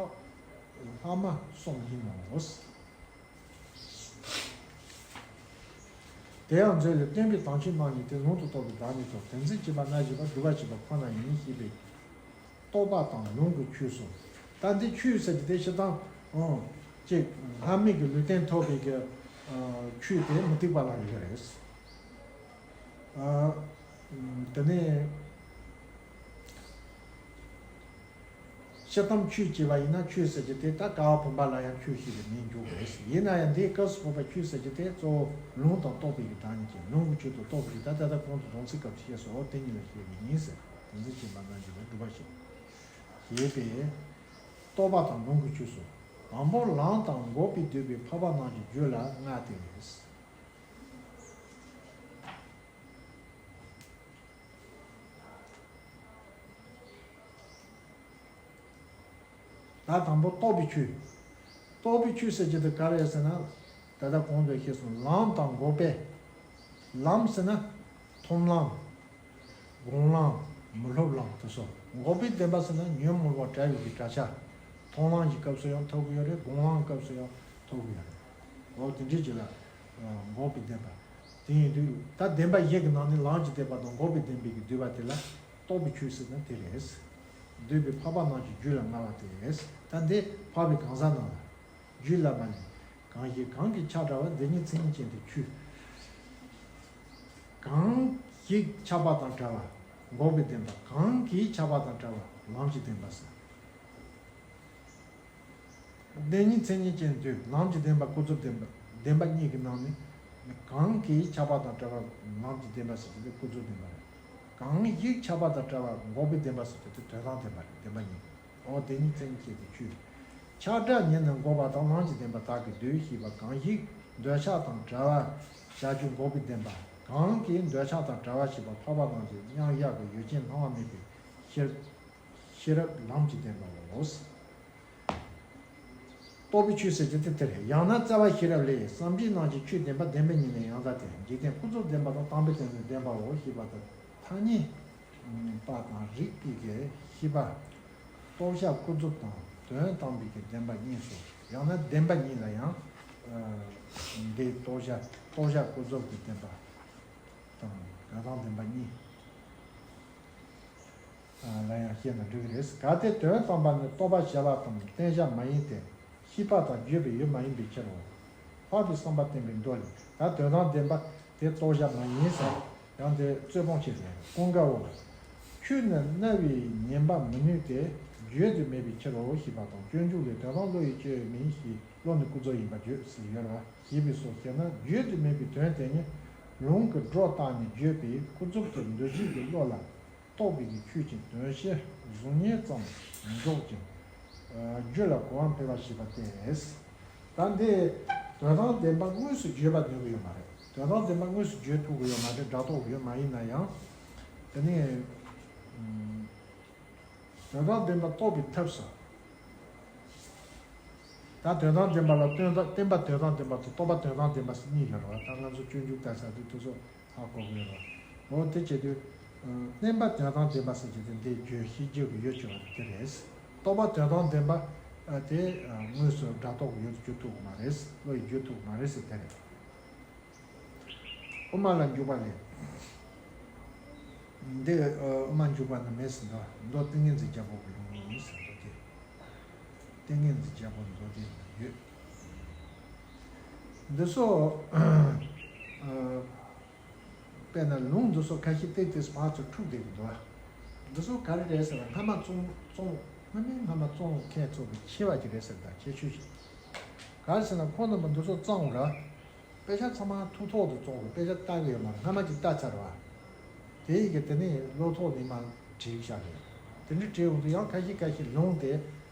ལྷག་མ་གསུམ་ཡིན་ནོ། དེ་ཡང་མཛོད་ལས། སྟོན་པའི་དམ་ཆོས་རྣམ་གཉིས་ཏེ། ལུང་དུ་གཏོགས་པའི་བདག་ཉིད་དང་། དེ་འཛིན་བྱེད་པ་སྣ་བཞི་པ། སྒྲུབ་པ་བྱེད་པ་ཁོ་ན་ཡིན་ཞེས་པའི་རྟོག་པ་དང་ལུང་གི་ཆོས་སོ། ད་འདི་ཆོས་ཟེར་གྱི་དེ་སྤྱིར་བཏང་། ཨང་། ཅིག་ལྷ་མིག་གི་ལུས་རྟེན་ཐོབ་པའི་གི་ཨ་ཆོས་དེ་མུ་སྟེགས་པ་ལ་ཡོད་རེད། ཨ། དེ་ནས། སྤྱིར་བཏང་ཆོས་ཅེས་པ་ཡིན་ན། ཆོས་ཟེར་གྱི་དེ་ད་ཀ་བ་བུམ་པ་ལ་ཡང་ཆོས་ཞེས་པའི་མིང་འཇོག་དགོས། ཡིན་ན་ཡང་འདིའི་སྐབས་སུ་བབ་པའི་ཆོས་ཟེར་གྱི་དེ་གཙོ་བོ་ལུང་དང་རྟོགས་པའི་གི་བདག་ཉིད་ཀྱི་ལུང་གི་ཆོས་དང་རྟོགས་པའི་གི། ད་ལྟ་གོང་དུ་སྡོམ་ཚིག་སྐབས་སུ་བཤད་སོ། དེ་ཉིད་ལ་བཤད་པའི་ཉིད་ཟེར། དེ་འཛིན་བྱེད་པ་རྣམས་ཀྱིས་སྒྲུབ་པ་བྱེད་ཞེས་པའི་རྟོག་པ་དང་ལུང་གི་ཆོས་སོ། དང་པོ་ལམ་དང་འགོག་པས་བསྡུས་པའི་འཕགས་པ་རྣམས་ཀྱི་རྒྱུད་ལ་ལྔ་སྟེ། ད་དང་པོ་རྟོགས་པའི་ཆོས། རྟོགས་པའི་ཆོས་ཟེར་གྱི་དེ་ག་རེ་ཟེར་ན། ད་ལྟ་གོང་དུ་བཤད་སོང་། ལམ་དང་འགོག་པས། ལམ་ཟེར་ན། མཐོང་ལམ། སྒོམ་ལམ། མི་སློབ་ལམ་དེ་སོགས། འགོག་པའི་བདེན་པ་ཟེར་ན་ཉོན་མོངས་པ་བྲལ་བའི་གི་གྲྭ་ཆ། མཐོང་ལམ་གྱི་སྐབས་སུ་ཡང་ཐོབ་གི་ཡོད་རེད། སྒོམ་ལམ་སྐབས་སུ་ཡང་ཐོབ་གི་ཡོད་རེད། འོ་དེ་འདྲའི་ཅིག་ལ། འགོག་པའི་བདེན་པ། དེ་ཡིན་དུས་ད་བདེན་པ་བཞི་གི་ནང་ནས་ལམ་གྱི་བདེན་པ་དང་འགོག་པའི་བདེན་པའི་གི་བསྡུས་པ་དེ་ལ་རྟོགས་པའི་ཆོས་ཟེར་ན་དེ་རེད། བསྡུས་པའི་འཕགས་པ་རྣམས་ཀྱི་རྒྱུད་ལ་ལྔ་པ་དེ་རེད། ད་འདི་འཕགས་པའི་གང་ཟག་རྣམས་ལ། རྒྱུད་ལ་མ་ལུས་གང་ཞིག་གང་གིས་ཁྱབ་བྲལ་བ། བདེན་གཉིས་མཚན་ཉིད་ཅན་དུ་ཆོས། གང་ཞིག་ཁྱབ་པ་དང་བྲལ་བ་འགོག་པའི་བདེན་པ། གང་གིས་ཁྱབ་པ་དང་བྲལ་བ་ལམ་གྱི་བདེན་པ་ཟེར། བདེན་གཉིས་མཚན་ཉིད་ཅན་དུ། ལམ་གྱི་བདེན་པ་ཀུན་རྫོབ་བདེན་པ། བདེན་པ་གཉིས་ཀྱི་ནང་ནས་གང་གིས་ཁྱབ་པ་དང་བྲལ་བ་ལམ་གྱི་བདེན་པ་ཟེར་གྱི་དེ་ཀུན་རྫོབ་བདེན་པ་རེད། གང་ཞིག་ཁྱབ་པ་དང་བྲལ་བ་འགོག་པའི་བདེན་པ་ཟེར་གྱི་དེ་དོན་དམ་བདེན་པ་རེད། བདེན་པ་གཉིས། འོ་དེ་ཉིད་མཚན་ཉིད་ཅན་དུ་ཆོས། ཁྱབ་བྲལ་ཉིད་ནི་འགོག་པ་དང་། ལམ་གྱི་བདེན་པ་བདག་གིས་འདོད་ཞེས་པ། གང་ཞིག་འདོད་ཆགས་དང་བྲལ་བར་བྱ་རྒྱུ་འགོག་པའི་བདེན་པ། གང་གིས་འདོད་ཆགས་དང་བྲལ་བར་བྱེད་པ་འཕགས་པ་རྣམས་ཀྱི་མཉམ་གཞག་གི་ཡུལ་ཅན་སྣང་བ་མེད་པའི་ཤེས་ཤེས་རབ་ལམ་གྱི་བདེན་པའོ། རྟོགས་པའི་ཆོས་ཟེར་གྱི་དེ་དེ་རེད། ཡང་ན་རྩ་བ་ཤེས་རབ་ལས། སེམས་ཅན་རྣམས་ཀྱི་ཆོས་བདེན་པ། བདེན་པ་གཉིས་ནི་ཡང་དག་སྟེ། འཇིག་རྟེན་ཀུན་རྫོབ་བདེན་པ་དང་། དམ་པའི་དོན་ནི་བདེན་པའོ་ཞེས་པ་དང་། ཐ་སྙད་པ་དང་རིགས་པའི་གི་ཤེས་པ། རྟོགས་བྱ་ཀུན་རྫོབ་དང་དོན་དམ་པའི་གི་བདེན་པ་གཉིས་སོ། ཡང་ན་བདེན་པ་གཉིས་ལ་ཡང་། འདི་རྟོགས་བྱ་རྟོགས་བྱ་ཀུན་རྫོབ་ཀྱི་བདེན་པ་དང་དོན་དམ་བདེན་པ་གཉིས། ལ་ཡང་བཤད་ན་འགྲིག་གི་རེད། གལ་ཏེ་དོན་དམ་པ་ནི་རྟོགས་པར་བྱ་བ་དང་རྟེན་བྱ་མ་ཡིན་ཏེ། ཤེས་པ་དང་བརྗོད་པའི་ཡུལ་མ་ཡིན་པའི་ཕྱིར་རོ། འཕགས་པའི་བསམ་པ་བསྟན་པའི་མདོ་ལས། ད་དོན་དམ་བདེན་པ་དེ་རྟོགས་བྱ་མ་ཡིན་ཟེར། ཡང་དེ་རྩོད་སྤོང་བྱེད་ཟེར། ཀུན་དགའ་བོ། ཆོས་ནི་རྣ་བས་ཉན་པར་མི་ནུས་ཏེ། བརྗོད་དུ་མེད་པའི་ཕྱིར་རོ་ཞེས་པ་དང་། སྤྱོད་འཇུག་ལས། དོན་དམ་བློ་ཡིས་དཔྱོད་མིན་ཞེས། བློ་ནི་ཀུན་རྫོབ་ཡིན་པར་བརྗོད་ཟེར་ཡོད་རེད་བ། ཞེས་པའི་སོགས་བཤད་ན། བརྗོད་དུ་མེད་པའི་དོན་དེ་ཉིད་ལུང་གིས་སྒྲོ་བཏགས་ནས་བརྗོད་པས་ཀུན་རྫོབ་ཏུ་འདུ་བྱེད་ཀྱི་བློ་ལ་རྟོགས་པའི་གི་ཆོས་ཀྱི་དོན་སྤྱི་གཟུགས་བརྙན་ཙམ་འཇོག་ཅིང་། རྒྱུད་ལ་གོ་བ་འཕེལ་བར་བྱེད་པ་སྟེ། ད་འདི་དོན་དམ་བདེན་པ་དངོས་སུ་བརྗོད་པ་ནུས་ཀྱི་ཡོད་མ་རེད། དོན་དམ་བདེན་པ་དངོས་སུ་བརྗོད་ཐུབ་ཀྱི་ཡོད་མ་རེད། སྒྲ་རྟོག་ཡོད་མ་ཡིན་ན་ཡང་། དེ་ནས། དོན་དམ་བདེན་པ་རྟོགས་པའི་ཐབས་སུ། ད་དོན་དམ་བདེན་པ་ལ་བསྟན་པ་དོན་དམ་བདེན་པ་དང་རྟོགས་པ་དོན་དམ་བདེན་པ་ཟེར་གཉིས་ཡོད་རེད་བ། ད་ང་ཚོ་སྤྱོད་འཇུག་ལྟ་ས་དུས་དེ་ཚོ་ཧ་གོ་གི་ཡོད་རེད་བ། འོ་དེ་བྱེད་དུས། བསྟན་པ་དོན་དམ་བདེན་པ་ཟེར་གྱི་དེ་འདི་བརྗོད་ཤེས་རྒྱུ་གི་ཡོད་ཅེས་པ་དེ་རེད། རྟོགས་པ་དོན་དམ་བདེན་པ་ ཨ་དེ་ཨ་དངོས་སུ་སྒྲ་རྟོག་ཡོད་རྒྱུ་ཐུག་མ་རེད། བློ་ཡིས་བརྗོད་ཐུབ་མ་རེད་ཟེར་དེ་རེད། དབུ་མ་ལ་འཇུག་པ་ལས། འདི་ཨ་དབུ་མ་འཇུག་པ་ནི་མེད་ཟེར་འདུག་མདོ་ཏིང་ངེ་འཛིན་རྒྱལ་པོ་གི་ལུང་ཡིན་ཟེར་འདུག་སྟེ། ཏིང་ངེ་འཛིན་རྒྱལ་པོ་མདོ་སྡེ་ན་ཡོད། འདི་ཚོ་ཨ་དཔེར་ན་ལུང་འདི་ཚོ་ཁ་ཤས་ཏིག་ཏིག་ཕར་ཚུར་འཁྲུག་བསྡད་ཀྱི་འདུག་འདི་ཚོ་ག་རེ་རེད་ཟེར་ན། སྔ་མ་བཙོང་བཙོང་སྔ་མའི་སྔ་མ་བཙོང་མཁན་ཚོ་གི་ཆེ་བ་ཅིག་རེད་ཟེར། ད་ཁྱད་ཆོས་ཤིག་ག་རེ་ཟེར་ན། ཁོང་རྣམ་པ་འདི་ཚོ་བཙོང་ར། དཔེ་ཆ་ཚང་མ་ཐུགས་ཐོག་ཏུ་བཙོང་དགོས། དཔེ་ཆ་ལྟ་གི་ཡོད་མ་རེད། སྔ་མ་ཅིག་ལྟ་ཚར་བ། དེ་ཡི་གེ་དེ་ནས་བློ་ཐོག་ནས་མར་བྲིས་བཞག་གི་ཡོད། དེ་འདྲ་བྲིས་འོང་དུས་ཡང་ཁ་ཤས་ཁ་ཤས་ལུང་དེ་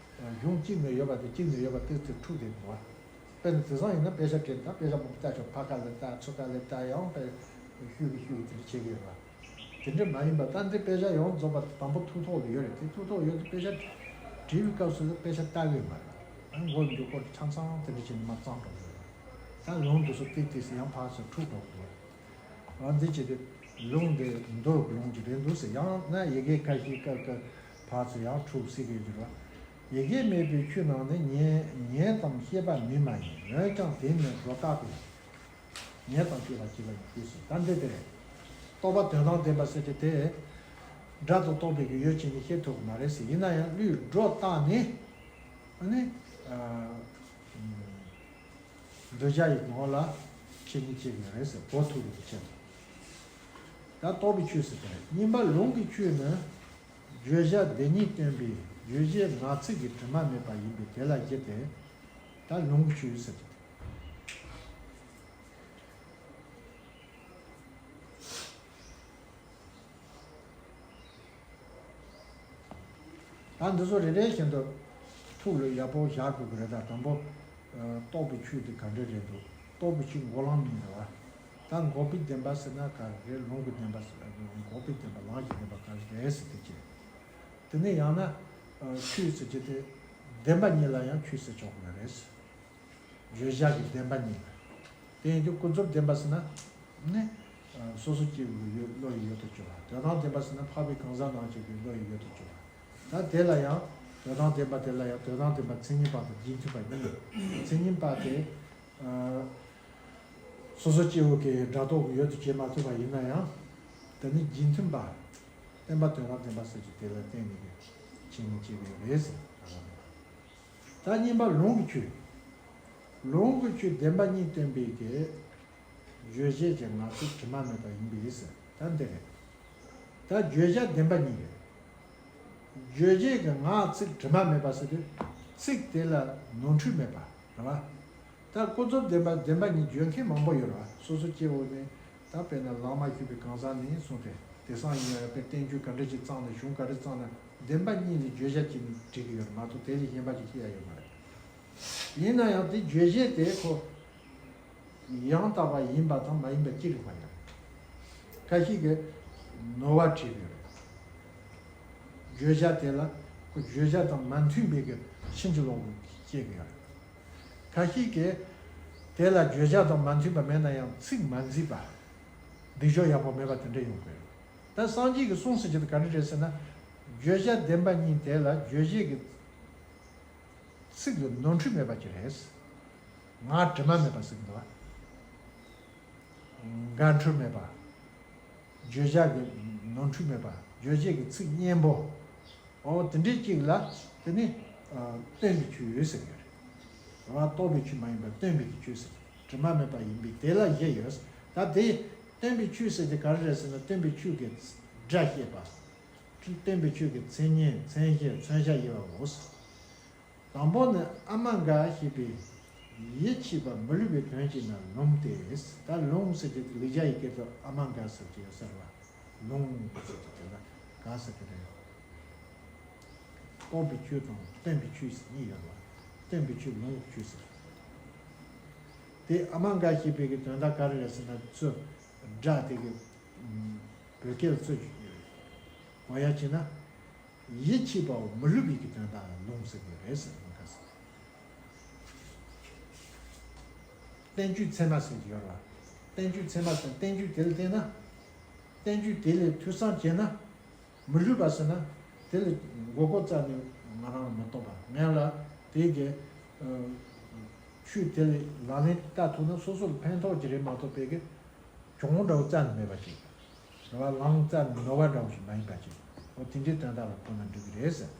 གཞུང་གཅིག་ནས་ཡོད་པ་དེ་གཅིག་ནས་ཡོད་པ་ཏིག་ཏིག་འཁྲུག་བསྡད་འདུག་བ། དཔེར་ན་དེང་སང་ཡིན་ན་དཔེ་ཆ་བྲིས་ན་ད་དཔེ་ཆ་མང་པོ་ལྟ་ཆོག་ཕ་ཁ་ལ་ལྟ་ཚུར་ཁ་ལ་ལྟ་ཡང་དཔེ་ཤུགས་ཀྱིས་ཤུགས་ཀྱིས་དེ་འདྲ་བྱེད་ཀྱི་ཡོད་པ། དེ་འདྲ་མ་ཡིན་པ་ད་འདི་དཔེ་ཆ་ཡོངས་རྫོགས་པ་དང་པོ་ཐུགས་ཐོག་ལ་ཡོད་རེད། དེ་ཐུགས་ཐོག་ཡོད་དུས་དཔེ་ཆ་བྲིས་པའི་སྐབས་སུ་དཔེ་ཆ་ལྟ་གི་ཡོད་མ་རེད། ཨ་མགོ་མཇུག་སྐོར་ཆང་ཚང་དེ་འདྲ་བྱས་ནས་མར་བརྩམས་འགྲོ་གི་ཡོད་རེད། ད་ལུང་འདི་ཚོ་ཏིག་ཏིག་སེ་ཡང་ཕར་ཚུར་འཁྲུག་འགྲོ་གི་ཡོད་རེད། འོ་འདི་བྱས་ཏེ་ལུང་འདི་མདོ་གི་ལུང་ཅིག་རེད་འདུག་ཟེར། ཡང་ན་ཡི་གེ་ཁ་ཤས་སྐབས་སྐབས་ཕར་ཚུར་ཡང་འཁྲུག་སྲིད་ཀྱི་འགྱུར་བ། ཡི་གེ་མེད་པའི་ཆོས་རྣམས་ནི་ཉན་ཉན་ཙམ་ཤེས་པ་ནུས་མ་ཡིན། འོན་ཀྱང་དེ་ནི་སྒྲོ་བཏགས་ཏེ་ཉན་ཙམ་ཤེས་པ་བྱེད་པ་ཡིན་ཞེས་སོ། ད་འདི་དེ་རེད། རྟོག་པ་དོན་དམ་བདེན་པ་ཟེར་གྱི་དེ་སྒྲ་དང་རྟོག་པའི་གི་ཡུལ་བྱས་ནས་ཤེས་ཐུབ་ཀྱི་མ་རེད་ཟེར། ཡིན་ན་ཡང་བློས་སྒྲོ་བཏགས་ནས་ཨ་ནི་ཨ། གདུལ་བྱ་ཡི་ངོ་ལ་ཤེས་ཉིད་ཅིག་ཡོད་རེད་ཟེར། གོ་ཐུབ་པའི་ཆེད་དུ། ད་རྟོགས་པའི་ཆོས་ཟེར་དེ་རེད། གཉིས་པ་ལུང་གི་ཆོས་ནི། བརྗོད་བྱ་བདེན་གཉིས་སྟོན་པའི་རྗོད་བྱེད་ངག་ཚིག་གི་དྲི་མ་མེད་པ་ཡིན་པས་དེ་ལ་བཞི་སྟེ། ད་ལུང་གི་ཆོས་ཟེར་དེ། ད་འདི་ཚོ་རེ་རེ་བཞིན་དུ་ཐུགས་ལ་ཡག་པོ་བཞག་དགོས་ཀྱི་རེད། ད་དང་པོ་ཨ་རྟོགས་པའི་ཆོས་དེ་ག་འདྲ་རེད་འདུག་རྟོགས་པའི་ཆོས་འགོག་ལམ་གཉིས་རེད་བ། ད་འགོག་པའི་བདེན་པ་ཟེར་ན་ག་རེ་རེད། ལུང་གི་བདེན་པ་ཟེར་ན། འགོག་པའི་བདེན་པ་ལམ་གྱི་བདེན་པ་ག་རེ་རེད་ཟེར་དེ་བྱས། དེ་ནས་ཡང་ན་ཨ་ཆོས་ཟེར་གྱི་དེ་བདེན་པ་གཉིས་ལ་ཡང་ཆོས་ཟེར་ཆོག་གི་རེད། བརྗོད་བྱ་གི་བདེན་པ་གཉིས། དེ་ཡིན་དུས་ཀུན་རྫོབ་བདེན་པ་ཟེར་ན་ནི། ཨ་སོ་སོ་སྐྱེ་བོའི་ཡུལ་བློ་ཡི་ཡུལ་དུ་གྱུར་པ། དོན་དམ་བདེན་པ་ཟེར་ན་འཕགས་པའི་གང་ཟག་རྣམས་ཀྱི་བློ་ཡི་ཡུལ་དུ་གྱུར་པ། ད་དེ་ལ་ཡང་དོན་དམ་བདེན་པ་དེ་ལ་ཡང་དོན་དམ་བདེན་པ་མཚན་ཉིད་པ་དང་རྗེས་མཐུན་པ་གཉིས་ཡོད། མཚན་ཉིད་པ་དེ་ཨ་སོ་སོ་སྐྱེ་བོ་གི་སྒྲ་རྟོག་གི་ཡུལ་དུ་བྱེད་མ་ཐུབ་པ་ཡིན་ན་ཡང་། དེ་ནི་རྗེས་མཐུན་པ། བསྟན་པ་དོན་དམ་བདེན་པ་ཟེར་གྱི་དེ་ལ་བརྟེན་ནས་ཀྱི་མཚན་ཉིད་ཅིག་ཡོད་རེད་ཟེར། ད་གཉིས་པ་ལུང་གི་ཆོས། ལུང་གི་ཆོས་བདེན་པ་གཉིས་སྟོན་པའི་གི་རྗོད་བྱེད་ཀྱི་ངག་ཚིག་དྲི་མ་མེད་པ་ཡིན་པས་ཟེར། ད་འདི་རེད། ད་བརྗོད་བྱ་བདེན་པ་གཉིས་རེད། རྗོད་བྱེད་ཀྱི་ངག་ཚིག་དྲི་མ་མེད་པ་ཟེར་དུས་ཚིག་དེ་ལ་ནོར་འཁྲུལ་མེད་པ་རེད་བ། ད་ཀུན་རྫོབ་བདེན་པ་བདེན་པ་གཉིས་བརྗོད་མཁན་མང་པོ་ཡོད་རེད་བ། སོ་སོ་སྐྱེ་བོ་ནི་ད་དཔེར་ན་ལམ་མ་ཞུགས་པའི་གང་ཟག་ནས་གསུངས་ཏེ། དེང་སང་ཡིན་ན་ཡང་དཔེར་བསྟན་བཅོས་ག་འདྲ་ཞིག་བརྩམས་ནས་གཞུང་ག་རེ་བརྩམས་ན་བདེན་པ་གཉིས་ལ་བརྗོད་བྱ་བྱས་ནས་བྲིས་ཀྱི་ཡོད་རེད་མ་གཏོགས་དེ་ལས་གཞན་པ་ཅིག་བཤད་ཡ་ཡོད་མ་རེད། ཡིན་ན་ཡང་དེ་རྗོད་བྱེད་དེ་ཁོ་ཡང་དག་པ་ཡིན་པ་དང་མ་ཡིན་པ་ཅི་རིགས་པ་ཡང་། ཁ་ཤས་ཀྱིས་ནོར་བ་བྲིས་ཡོད་རེད། བརྗོད་བྱ་དེ་ལ་ཁོ་བརྗོད་བྱ་དང་མ་མཐུན་པའི་གི་ཕྱིན་ཅི་ལོག་གི་བཤད་ཀྱི་ཡོད་རེད། ཁ་ཤས་ཀྱིས་དེ་ལ་བརྗོད་བྱ་དང་མ་མཐུན་པ་མེད་ན་ཡང་ཚིག་མ་མཛེས་པ། སྡིག་སྦྱོར་ཡག་པོ་མེད་པ་དེ་འདྲ་ཡོང་གི་རེད། ད་སངས་རྒྱས་ཀྱི་གསུང་ཟེར་གྱི་དེ་ག་རེ་རེད་ཟེར་ན། བརྗོད་བྱ་བདེན་པ་གཉིས་དེ་ལ་རྗོད་བྱེད་ཀྱི་ཚིག་ལ་ནོར་འཁྲུལ་མེད་པ་ཅིག་རེད། ངག་དྲི་མ་མེད་པ་ཟེར་གྱི་འདུག་བ། འགལ་འཁྲུལ་མེད་པ། བརྗོད་བྱ་གི་ནོར་འཁྲུལ་མེད་པ། རྗོད་བྱེད་ཀྱི་ཚིག་སྙན་པོ། འོ་དེ་འདྲའི་ཅིག་ལ་དེ་ནི་ཨ་སྟོན་པའི་ཆོས་ཡོད་ཟེར་གྱི་རེད། རང་རྟོགས་པའི་ཆོས་མ་ཡིན་པར་སྟོན་པའི་གི་ཆོས་ཟེར། དྲི་མ་མེད་པ་ཡིན་པས་དེ་ལ་བཞི་ཡོད། ད་དེ་སྟོན་པའི་ཆོས་ཟེར་གྱི་ག་རེ་རེད་ཟེར་ན། སྟོན་པའི་ཆོས་ཀྱི་སྒྲ་བཤད་པ། སྟོན་པའི་ཆོས་ཀྱི་མཚན་ཉིད་མཚན་གཞི་མཚོན་བྱ་དབྱེ་བའོ། དང་པོ་ནི་ཨ་མ་འགའ་ཞེས་པའི་ཡིད་ཆེས་པ་མི་བསླུ་བའི་དོན་བྱས་ན་ལུང་སྟེ། ད་ལུང་ཟེར་དེ་ལེགས་སྦྱར་ཡི་གེ་དུ་ཨ་མ་འགའ་ཟེར་གྱི་ཡོད་ཟེར་བ། ལུང་ཟེར་གྱི་དེ་ལ་འགའ་ཟེར་གྱི་རེད། རྟོགས་པའི་ཆོས་དང་སྟོན་པའི་ཆོས་ཟེར་གཉིས་ཡོད་བ། སྟོན་པའི་ཆོས་ལུང་གི་ཆོས་ཟེར། དེ་ཨ་མ་འགའ་ཞེས་པའི་གི་དོན་དག་ག་རེ་རེད་ཟེར་ན། ཚུར་སྒྲ་དེ་གི་བོད་སྐད་ཚུར་གོ་ཡ་བྱས་ན། ཡིད་ཆེས་པའོ་མི་བསླུ་བའི་གི་དོན་དག་ལ་ལུང་ཟེར་གྱི་རེད་ཟེར་ནས་ཁ་སང་། བསྟན་བཅོས་ཚད་མ་ཟེར་གྱི་ཡོད་རེད་བ། བསྟན་བཅོས་ཚད་མ་ཟེར་བསྟན་བཅོས་དེ་ལ་བལྟས་ན། བསྟན་བཅོས་དེ་ལས་ཐོས་བསམ་བྱས་ན། མི་བསླུ་བ་ཟེར་ན། དེ་ལ་མགོ་སྐོར་རྩ་ནས་ང་རང་ལ་མི་གཏོགས་པ། ངས་ལ་ དེ་གི་ཆོས་དེ་ལ་ལག་ལེན་བསྟར་ཐུབ་ན་སོ་སོ་ལ་ཕན་ཐོགས་ཀྱི་རེད་མ་གཏོགས་པའི་གི་གྱོང་འདྲ་བོ་རྩ་ནས་མེད་པ་ཅིག་རེད་བ། ལངས་རྩ་ནས་ནོར་བ་འདྲ་བོ་ཞིག་མ་ཡིན་པ་ཅིག་འོ་དེ་འདྲའི་དོན་དག་ལ་གོ་ན་འགྲིག་གི་རེད་ཟེར།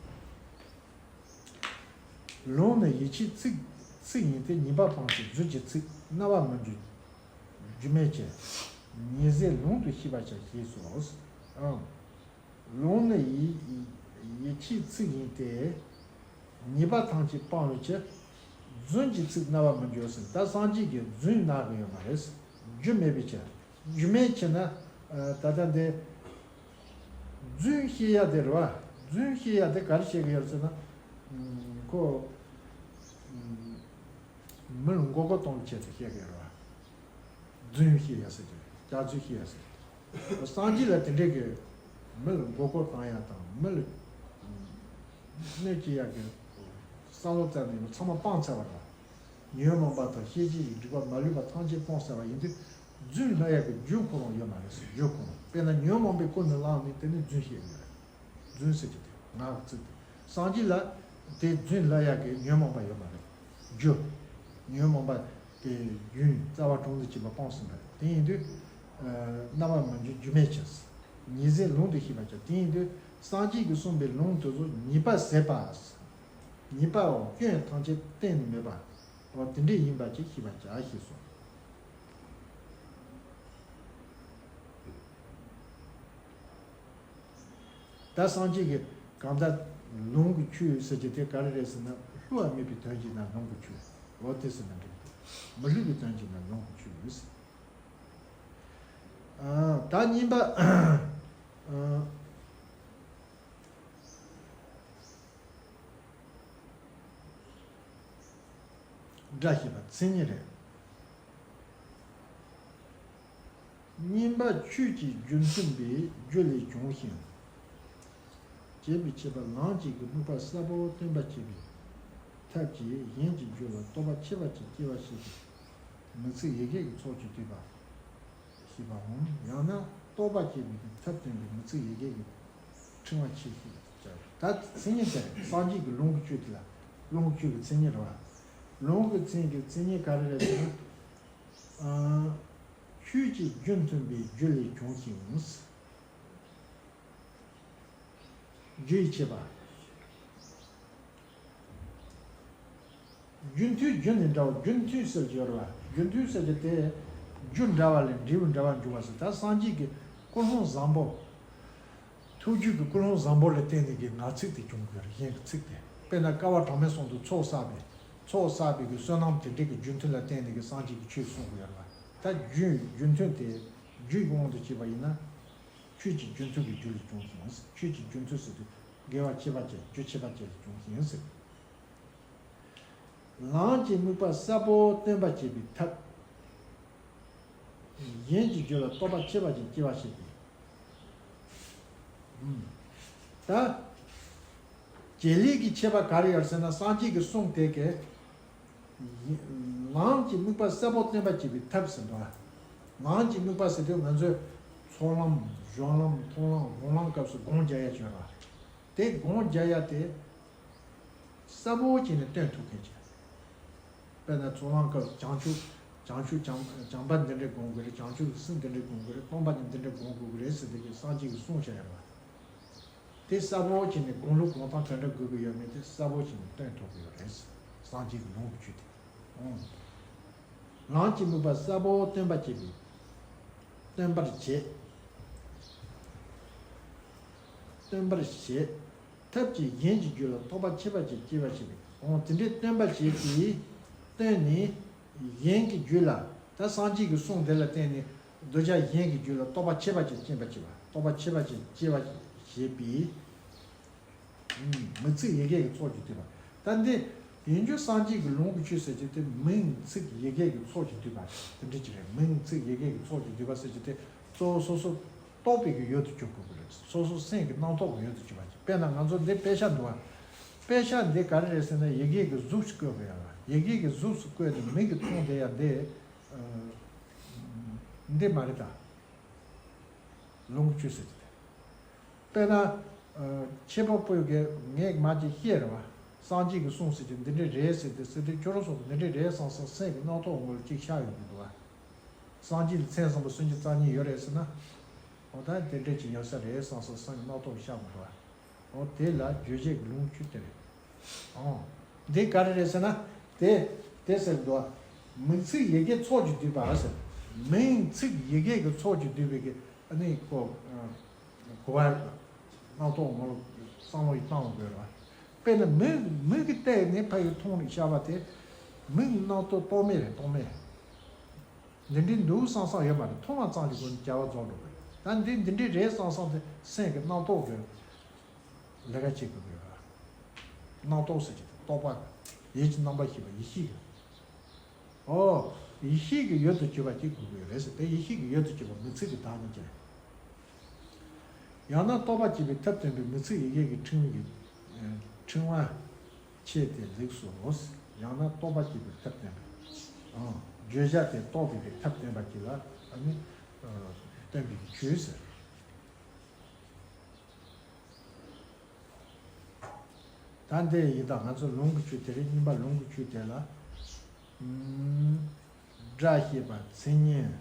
ལུང་ནི་ཡིད་ཆེས་ཚིག་ཚིག་ཡིན་ཏེ། ཉེས་པ་སྤངས་ཏེ་རྫུན་གྱི་ཚིག་རྣ་བ་མི་འགྱུར། རྒྱུ་མེད་ཀྱི། ཉེས་ཟད་ལུང་དུ་ཤེས་པར་བྱ་ཞེས་སོ། ཨང་། ལུང་ནི་ཡིད་ཡིད་ཆེས་ཚིག་ཡིན་ཏེ། ཉེས་པ་ཐམས་ཅད་སྤངས་པའི་ཕྱིར། རྫུན་གྱི་ཚིག་རྣ་བ་མི་འགྱུར་ཟེར། ད་སངས་རྒྱས་ཀྱིས་རྫུན་ལབ་ཀྱི་ཡོད་མ་རེད། རྒྱུ་མེད་པའི་ཕྱིར། རྒྱུ་མེད་ཕྱིར་ན། ད་ལྟ་འདི་རྫུན་བཤད་ཡ་དེ་རེད་བ། རྫུན་བཤད་ཡ་དེ་ག་རེ་བཤད་ཀྱི་ཡོད་ཟེར་ན། ཁོ་མི་ལ་མགོ་སྐོར་གཏོང་བའི་ཆེད་དུ་བཤད་ཀྱི་ཡོད་རེད་བ། རྫུན་བཤད་ཡ་ཟེར་གྱི་རེད། སྐྱག་རྫུན་བཤད་ཡ་ཟེར་གྱི་རེད། སངས་རྒྱས་ལ་དེ་འདྲའི་གི་མི་ལ་མགོ་སྐོར་བཏང་ཡ་དང་མི་ལ་གནོད་སྐྱེལ་ཡ་གི་བསམ་བློ་བཏང་ནས་ཚང་མ་སྤངས་ཚར་བ་རེད་བ། ཉོན་མོངས་པ་དང་ཤེས་བྱའི་སྒྲིབ་པ་མ་ལུས་པ་ཐམས་ཅད་སྤངས་ཚར་བ་ཡིན་དུས། རྫུན་ལབ་ཡག་གི་རྒྱུ་ཁོ་རང་ཡོད་མ་རེད་ཟེར། རྒྱུ་ཁོ་རང་དཔེར་ན་ཉོན་མོངས་པས་ཀུན་ནས་བསླངས་ནས་དེ་ནི་རྫུན་བཤད་ཡོད་རེད། རྫུན་ཟེར་གྱི་དེ་ངག་གི་ཚིག་དེ། སངས་རྒྱས་ལ་དེ་རྫུན་ལབ་ཡག་གི་ཉོན་མོངས་པ་ཡོད་མ་རེད། རྒྱུ། ཉོན་མོངས་པ་དེ་རྒྱུན་རྩ་བ་གྲོང་དུ་གཅིག་པ་སྤངས་ཟིན་པ་རེད། དེ་ཡིན་དུས། རྣ་བ་མི་འགྱུར་རྒྱུ་མེད་ཕྱིར། ཉེས་ཟད་ལུང་དུ་ཤེས་པར་བྱ། དེ་ཡིན་དུས་སངས་རྒྱས་ཀྱིས་གསུངས་པའི་ལུང་དེ་ཚོ་ཉེས་པ་ཟད་པ། ཉེས་པའམ་སྐྱོན་ཐམས་ཅད་གཏན་ནས་མེད་པ། འོ་དེ་འདྲས་ཡིན་པ་ཅིག་ཤེས་པར་བྱ་ཞེས་སོ། ད་སངས་རྒྱས་ཀྱིས་གང་ལྟར་ལུང་གི་ཆོས་ཟེར་གྱི་དེ་ག་རེ་རེད་ཟེར་ན། བསླུ་བ་མེད་པའི་དོན་གྱིས་ན་ལུང་གི་ཆོས། འོ་དེ་ཟེར་ན་འགྲིག་འདུག་མི་བསླུ་བའི་དོན་གྱིས་ན་ལུང་གི་ཆོས་ཟེར། ཨ། ད་གཉིས་པ། ཨ། སྒྲ་ཞེས་པ་མཚན་ཉིད་རེད། གཉིས་པ་ཆོས་ཀྱི་རྒྱུ་མཐུན་པའི་རྒྱུ་ལས་བྱུང་ཞིང་། བྱས་པའི་ཁྱད་པར་ལམ་གཅིག་གི་དམིགས་པ་གསལ་པོ་སྟོན་པར་བྱེད་པའི་ཐབས་ཀྱིས་གཞན་གྱི་རྒྱུད་ལ་རྟོག་པ་ཁྱད་པར་གྱིས་སྐྱེ་བར་བྱེད་པའི་མིང་ཚིག་ཡི་གེ་གི་ཚོགས་ཀྱིས་བསྡུས་པ། ཞེས་པའམ། ཡང་ན་རྟོག་པ་སྐྱེ་བའི་ཐབས་སྟོན་པའི་མིང་ཚིག་ཡི་གེ་གི་ཕྲེང་བ་ཆེ་ཞེས་བྱ། ད་མཚན་ཉིད་དེ་སངས་རྒྱས་ཀྱི་ལུང་གི་ཆོས་དེ་ལ། ལུང་གི་ཆོས་ཀྱི་མཚན་ཉིད་རེད་བ། ལུང་གི་མཚན་གྱི་མཚན་ཉིད་ག་རེ་རེད་ཟེར་ན། ཨ། ཆོས་ཀྱི་རྒྱུ་མཐུན་པའི་རྒྱུ་ལས་བྱུང་ཞིང་། རྒྱུ་ཡི་ཁྱད་པར། རྒྱུ་མཐུན་རྒྱུ་ནི་འདྲ་བ། རྒྱུ་མཐུན་ཟེར་གྱི་ཡོད་རེད་བ། རྒྱུ་མཐུན་ཟེར་གྱི་དེ་རྒྱུ་འདྲ་བ་ལས་འབྲས་བུ་འདྲ་བ་འབྱུང་བ་ཟེར། ད་སངས་རྒྱས་ཀྱི་ཀུན་སློང་བཟང་པོ། ཐུགས་རྒྱུད་ཀྱི་ཀུན་སློང་བཟང་པོ་ལ་བརྟེན་ནས་ཀྱི་ངག་ཚིག་དེ་བྱུང་དགོས་རེད། གཞན་གྱི་ཚིག་དེ། དཔེར་ན་བསྐལ་པ་གྲངས་མེད་གསུམ་དུ་ཚོགས་བསགས་པའི། ཚོགས་བསགས་པའི་གི་བསོད་ནམས་དེ་འདྲའི་གི་རྒྱུ་མཐུན་ལ་བརྟེན་ནས་ཀྱི་སངས་རྒྱས་ཀྱི་ཆོས་གསུང་གི་ཡོད་རེད་བ། ད་རྒྱུ་རྒྱུ་མཐུན་དེ་རྒྱུ་ཡི་དབང་དུ་བྱས་པ་ཡིན་ན། ཆོས་ཀྱི་རྒྱུ་མཐུན་གྱི་རྒྱུ་ལས་བྱུང་ཞིང་། ཆོས་ཀྱི་རྒྱུ་མཐུན་ཟེར་དུས་དགེ་བ་ཁྱད་པར་ཅན། རྒྱུ་ཁྱད་པར་ཅན་ལས་བྱུང་ཞིང་ཟེར། ལམ་གྱི་དམིགས་པ་གསལ་པོ་སྟོན་པར་བྱེད་པའི་ཐབས། གཞན་གྱི་རྒྱུད་ལ་རྟོག་པ་ཁྱད་པར་ཅན་སྐྱེ་བར་བྱེད་པའི། ད་བྱེད་ལས་ཀྱི་ཁྱད་པར་ག་རེ་ཡོད་ཟེར་ན། སངས་རྒྱས་ཀྱི་གསུང་དེ་གས། ལམ་གྱི་དམིགས་པ་གསལ་པོ་སྟོན་པར་བྱེད་པའི་ཐབས་ཟེར་འདུག་ལམ་གྱི་དམིགས་པ་ཟེར་དུས་ང་ཚོས་ཚོགས་ལམ། སྦྱོར་ལམ། མཐོང་ལམ། སྒོམ་ལམ་སྐབས་སུ་སྒོམ་རྒྱག་ཡ་བྱོས་ར། དེ་སྒོམ་རྒྱག་ཡ་དེ་གསལ་པོ་བྱས་ནས་སྟོན་ཐུབ་མཁན་ཅིག་དཔེར་ན་ཚོགས་ལམ་སྐབས་སུ་བྱང་ཆུབ། བྱང་ཆུབ་བྱམས། བྱམས་པ་འདི་འདྲས་སྒོམ་དགོས་རེད། བྱང་ཆུབ་སེམས་འདི་འདྲས་སྒོམ་དགོས་རེད། སྟོང་པ་ཉིད་འདི་འདྲས་སྒོམ་དགོས་ཀྱི་རེད་ཟེར་དེ་གི་སངས་རྒྱས་ཀྱིས་གསུངས་བཞག་ཡོད་རེད་བ། དེ་གསལ་པོ་བྱས་ནས་སྒོམ་ལུགས་སྒོམ་སྟངས་ག་འདྲ་དགོས་ཀྱི་ཡོད་མེད་དེ་གསལ་པོ་བྱས་ནས་སྟོན་ཐུབ་ཀྱི་ཡོད་རེད། སངས་རྒྱས་ཀྱི་ལུང་གི་ཆོས་དེ། ཨང་། ལམ་གྱི་དམིགས་པ་གསལ་པོ་སྟོན་པར་བྱེད་པའི། སྟོན་པར་བྱེད། སྟོན་པར་བྱེད། ཐབས་ཀྱིས་གཞན་གྱི་རྒྱུད་ལ་རྟོག་པ་ཁྱད་པར་ཅན་སྐྱེ་བར་བྱེད་པའི། ཨང་། དེ་འདྲའི་སྟོན་པར་བྱེད་པའི། སྟོན་ནས། གཞན་གྱི་རྒྱུད་ལ། ད་སངས་རྒྱས་ཀྱི་གསུང་དེ་ལ་བརྟེན་ནས་གདུལ་བྱ་གཞན་གྱི་རྒྱུད་ལ་རྟོག་པ་ཁྱད་པར་ཅན་སྐྱེ་བར་བྱེད་པ། རྟོག་པ་ཁྱད་པར་ཅན་སྐྱེ་བར་བྱེད་པའི། ཨང་། མིང་ཚིག་ཡི་གེ་གི་ཚོགས་ཀྱིས་བསྡུས་པ། ད་འདི་ཡིན་རྒྱུ་སངས་རྒྱས་ཀྱི་ལུང་གི་ཆོས་ཟེར་རྒྱུ་དེ་མིང་ཚིག་ཡི་གེ་གི་ཚོགས་ཀྱིས་བསྡུས་པ་དེ་འདྲ་ཅིག་རེད། མིང་ཚིག་ཡི་གེ་གི་ཚོགས་ཀྱིས་བསྡུས་པ་ཟེར་རྒྱུ་དེ་གཙོ་བོ་སོ་སོ་རྟོགས་པའི་གི་ཡུལ་དུ་གྱུར་དགོས་ཀྱི་རེད། སོ་སོ་སེམས་ཀྱི་རྣམ་རྟོག་གི་ཡུལ་དུ་གྱུར་པ་ཅིག་དཔེར་ན་ང་ཚོ་འདི་དཔེ་ཆ་འདུག་བ། དཔེ་ཆ་འདི་ག་རེ་རེད་ཟེར་ན་ཡི་གེ་གི་གཟུགས་སུ་བཀོད་པ་ཡིན་པ། ཡི་གེ་གི་གཟུགས་སུ་བཀོད་ནས་མིག་གིས་མཐོང་བསྡད་ཡ་འདི། འདི་མ་རེད་ད། ལུང་གི་ཆོས་ཟེར་གྱི་དེ། དཔེར་ན། ཨ། ཁྱེད་པ་པོས་གི་ངས་མ་ཅིག་བཤད་རེད་བ། སངས་རྒྱས་ཀྱིས་གསུངས་ཟེར་གྱི་འདི་འདྲས་རེད་ཟེར་ཏེ་ཟེར་དུས་ཁྱོད་རང་ཚོ་འདི་འདྲས་རེད་བསམ་བསམ་སེམས་ཀྱི་རྣམ་རྟོག་ངོ་ལ་གཅིག་ཤར་ཡོང་གི་འདུག་བ། སངས་རྒྱས་ལ་མཚན་བཟང་པོ་སུམ་ཅུ་རྩ་གཉིས་ཡོད་རེད་ཟེར་ན། འོ་ད་དེ་འདྲས་ཅིག་ཡོད་ས་རེད་བསམ་བསམ་སེམས་ཀྱི་རྣམ་རྟོག་ཤར་གི་འདུག་བ། འོ་དེ་ལ་བརྗོད་བྱེད་ཀྱི་ལོངས་སྤྱོད་དེ་རེད། ཨོ། འདི་ག་རེ་རེད་ཟེར་ན། དེ། དེ་ཟེར་གི་འདུག་བ། མིང་ཚིག་ཡི་གེ་ཚོགས་ཀྱིས་བསྡུས་པ་ཟེར། མིང་ཚིག་ཡི་གེ་གི་ཚོགས་ཀྱིས་བསྡུས་པའི་གི་ཨ་ནི་ཁོ། གོ་བ། རྣམ་རྟོག་ངོ་བསམ་བློ་ཡིས་བཏང་དགོས་ར། དཔེར་ན་མིག་མིག་གིས་བལྟས་ནས་ཕ་གི་མཐོང་ནས་ཤར་བ་དེ། མིག་རྣམ་རྟོག་རྟོག་མེད་རེད། རྟོག་མེད། འདི་འདྲའི་འདུག་བསམ་བསམ་ཡོད་མ་རེད། མཐོང་བ་ཙམ་གྱི་སྒོ་ནས་བྱ་བ་རྫོགས་འགྲོ་གི་རེད། ད་འདི་འདི་འདྲའི་རེད་བསམ་བསམ་དེ་སེམས་ཀྱི་རྣམ་རྟོག་གི་ལས་ཀ་བྱེད་དགོས་རེད། རྣམ་རྟོག་ཟེར་གྱི་དེ་རྟོག་པ། ཡིད་ཀྱི་རྣམ་པར་ཤེས་པ་ཡིད་ཤེས་ཀྱི། ཨོ། ཡིད་ཤེས་ཀྱི་ཡུལ་དུ་གྱུར་པ་ཅིག་དགོས་ཀྱི་རེད་ཟེར་ཏེ། ཡིད་ཤེས་ཀྱི་ཡུལ་དུ་གྱུར་པ་མིང་ཚིག་གི་བདག་ཉིད་ཅན། ཡང་ན་རྟོག་པ་བྱེད་པའི་ཐབས་སྟོན་པའི་མིང་ཚིག་ཡི་གེ་གི་ཕྲེང་བའི་ཕྲེང་བ་ཕྱེ་སྟེ་ལེགས་སོ། ཡང་ན་རྟོག་པ་བྱེད་པའི་ཐབས་སྟོན་པའི། ཨང་། བརྗོད་བྱ་དེ་རྟོགས་པའི་ཐབས་སྟོན་པ་ཅིག་ལ་ཨ་ནི་སྟོན་པའི་ཆོས་ཟེར། ད་འདི་ཡིན་ད། ང་ཚོ་ལུང་གི་ཆོས་དེ་རིང་གཉིས་པ་ལུང་གི་ཆོས་དེ་ལ། ཨུམ། སྒྲ་ཤེས་པ་མཚན་ཉིད།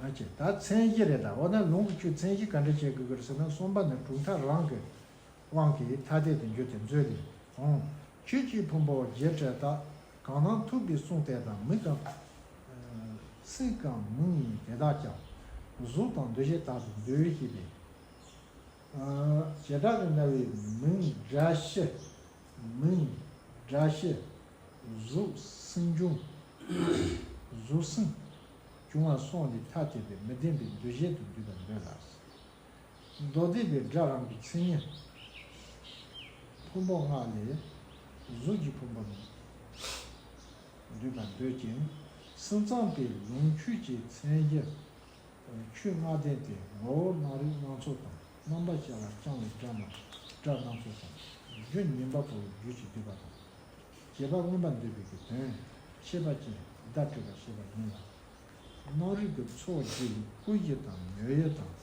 ཨ་ཅེ། ད་མཚན་གཞི་རེད་ད། འོ་ན་ལུང་གི་ཆོས་མཚན་གཞི་ག་འདྲ་བྱེད་དགོས་ཀྱི་རེད་ཟེར་ན། གསུམ་པ་ནི་གྲུབ་མཐའ་རང་གི་དབང་གིས་ཐ་དད་དུ་འགྱུར་ཏེ་མཛོད་ལས་འོང་། ཆོས་ཀྱི་ཕུང་པོ་བརྒྱད་ཁྲི་དག། གང་སྣང་ཐུབ་པས་གསུངས་དེ་དག། མིང་གང་། ཚིག་གང་མིང་ཡིན་དེ་དག་ཀྱང་། གཟུགས་དང་འདུ་བྱེད་དག་ཏུ་འདོད་ཞེས་པས། བྱེ་བྲག་ཏུ་སྨྲ་བའི་མིང་སྒྲ་ཕྱི། མིང་སྒྲ་ཕྱི། གཟུགས་སེམས་བྱུང་། གཟུགས་སེམས་བྱུང་བ་སོགས་ལས་ཐ་དད་པའི་མི་ལྡན་པའི་འདུ་བྱེད་དུ་འདོད་པར་འདོད་ལ། མདོ་སྡེ་པའི་སྒྲ་རང་གི་མཚན་ཉིད་ཕུང་པོ་ལྔ་ལས་གཟུགས་ཀྱི་ཕུང་པོ་ནི་འདོད་པར་འདོད་ཅིང་། སེམས་ཙམ་པའི་ལུང་ཆོས་ཀྱི་མཚན་གཞི། ཆོས་ལྔ་ལྡན་ཏེ། ངོ་བོ་སྣང་རིག་སྣ་ཚོགས་དང་། རྣམ་པར་ཤར་བ་རྐྱང་བའི་སྒྲ་རྣམས་སྒྲ་སྣ་ཚོགས་དང་། རྒྱུ་ཉན་པ་པོའི་རྒྱུད་ཀྱིས་བསྡུས་པ་དང་། བྱེད་པ་མངོན་པར་འདོད་པའི་གི་དོན་ཤེས་པ་ཅན་བརྡ་སྤྲོད་པར་བྱེད་པ་ཡིན་ལ། སྣང་རིག་གི་ཚོགས་བརྒྱད་ཀྱི་སྐུ་ཡུལ་དང་ཉོན་ཡུལ་དང་།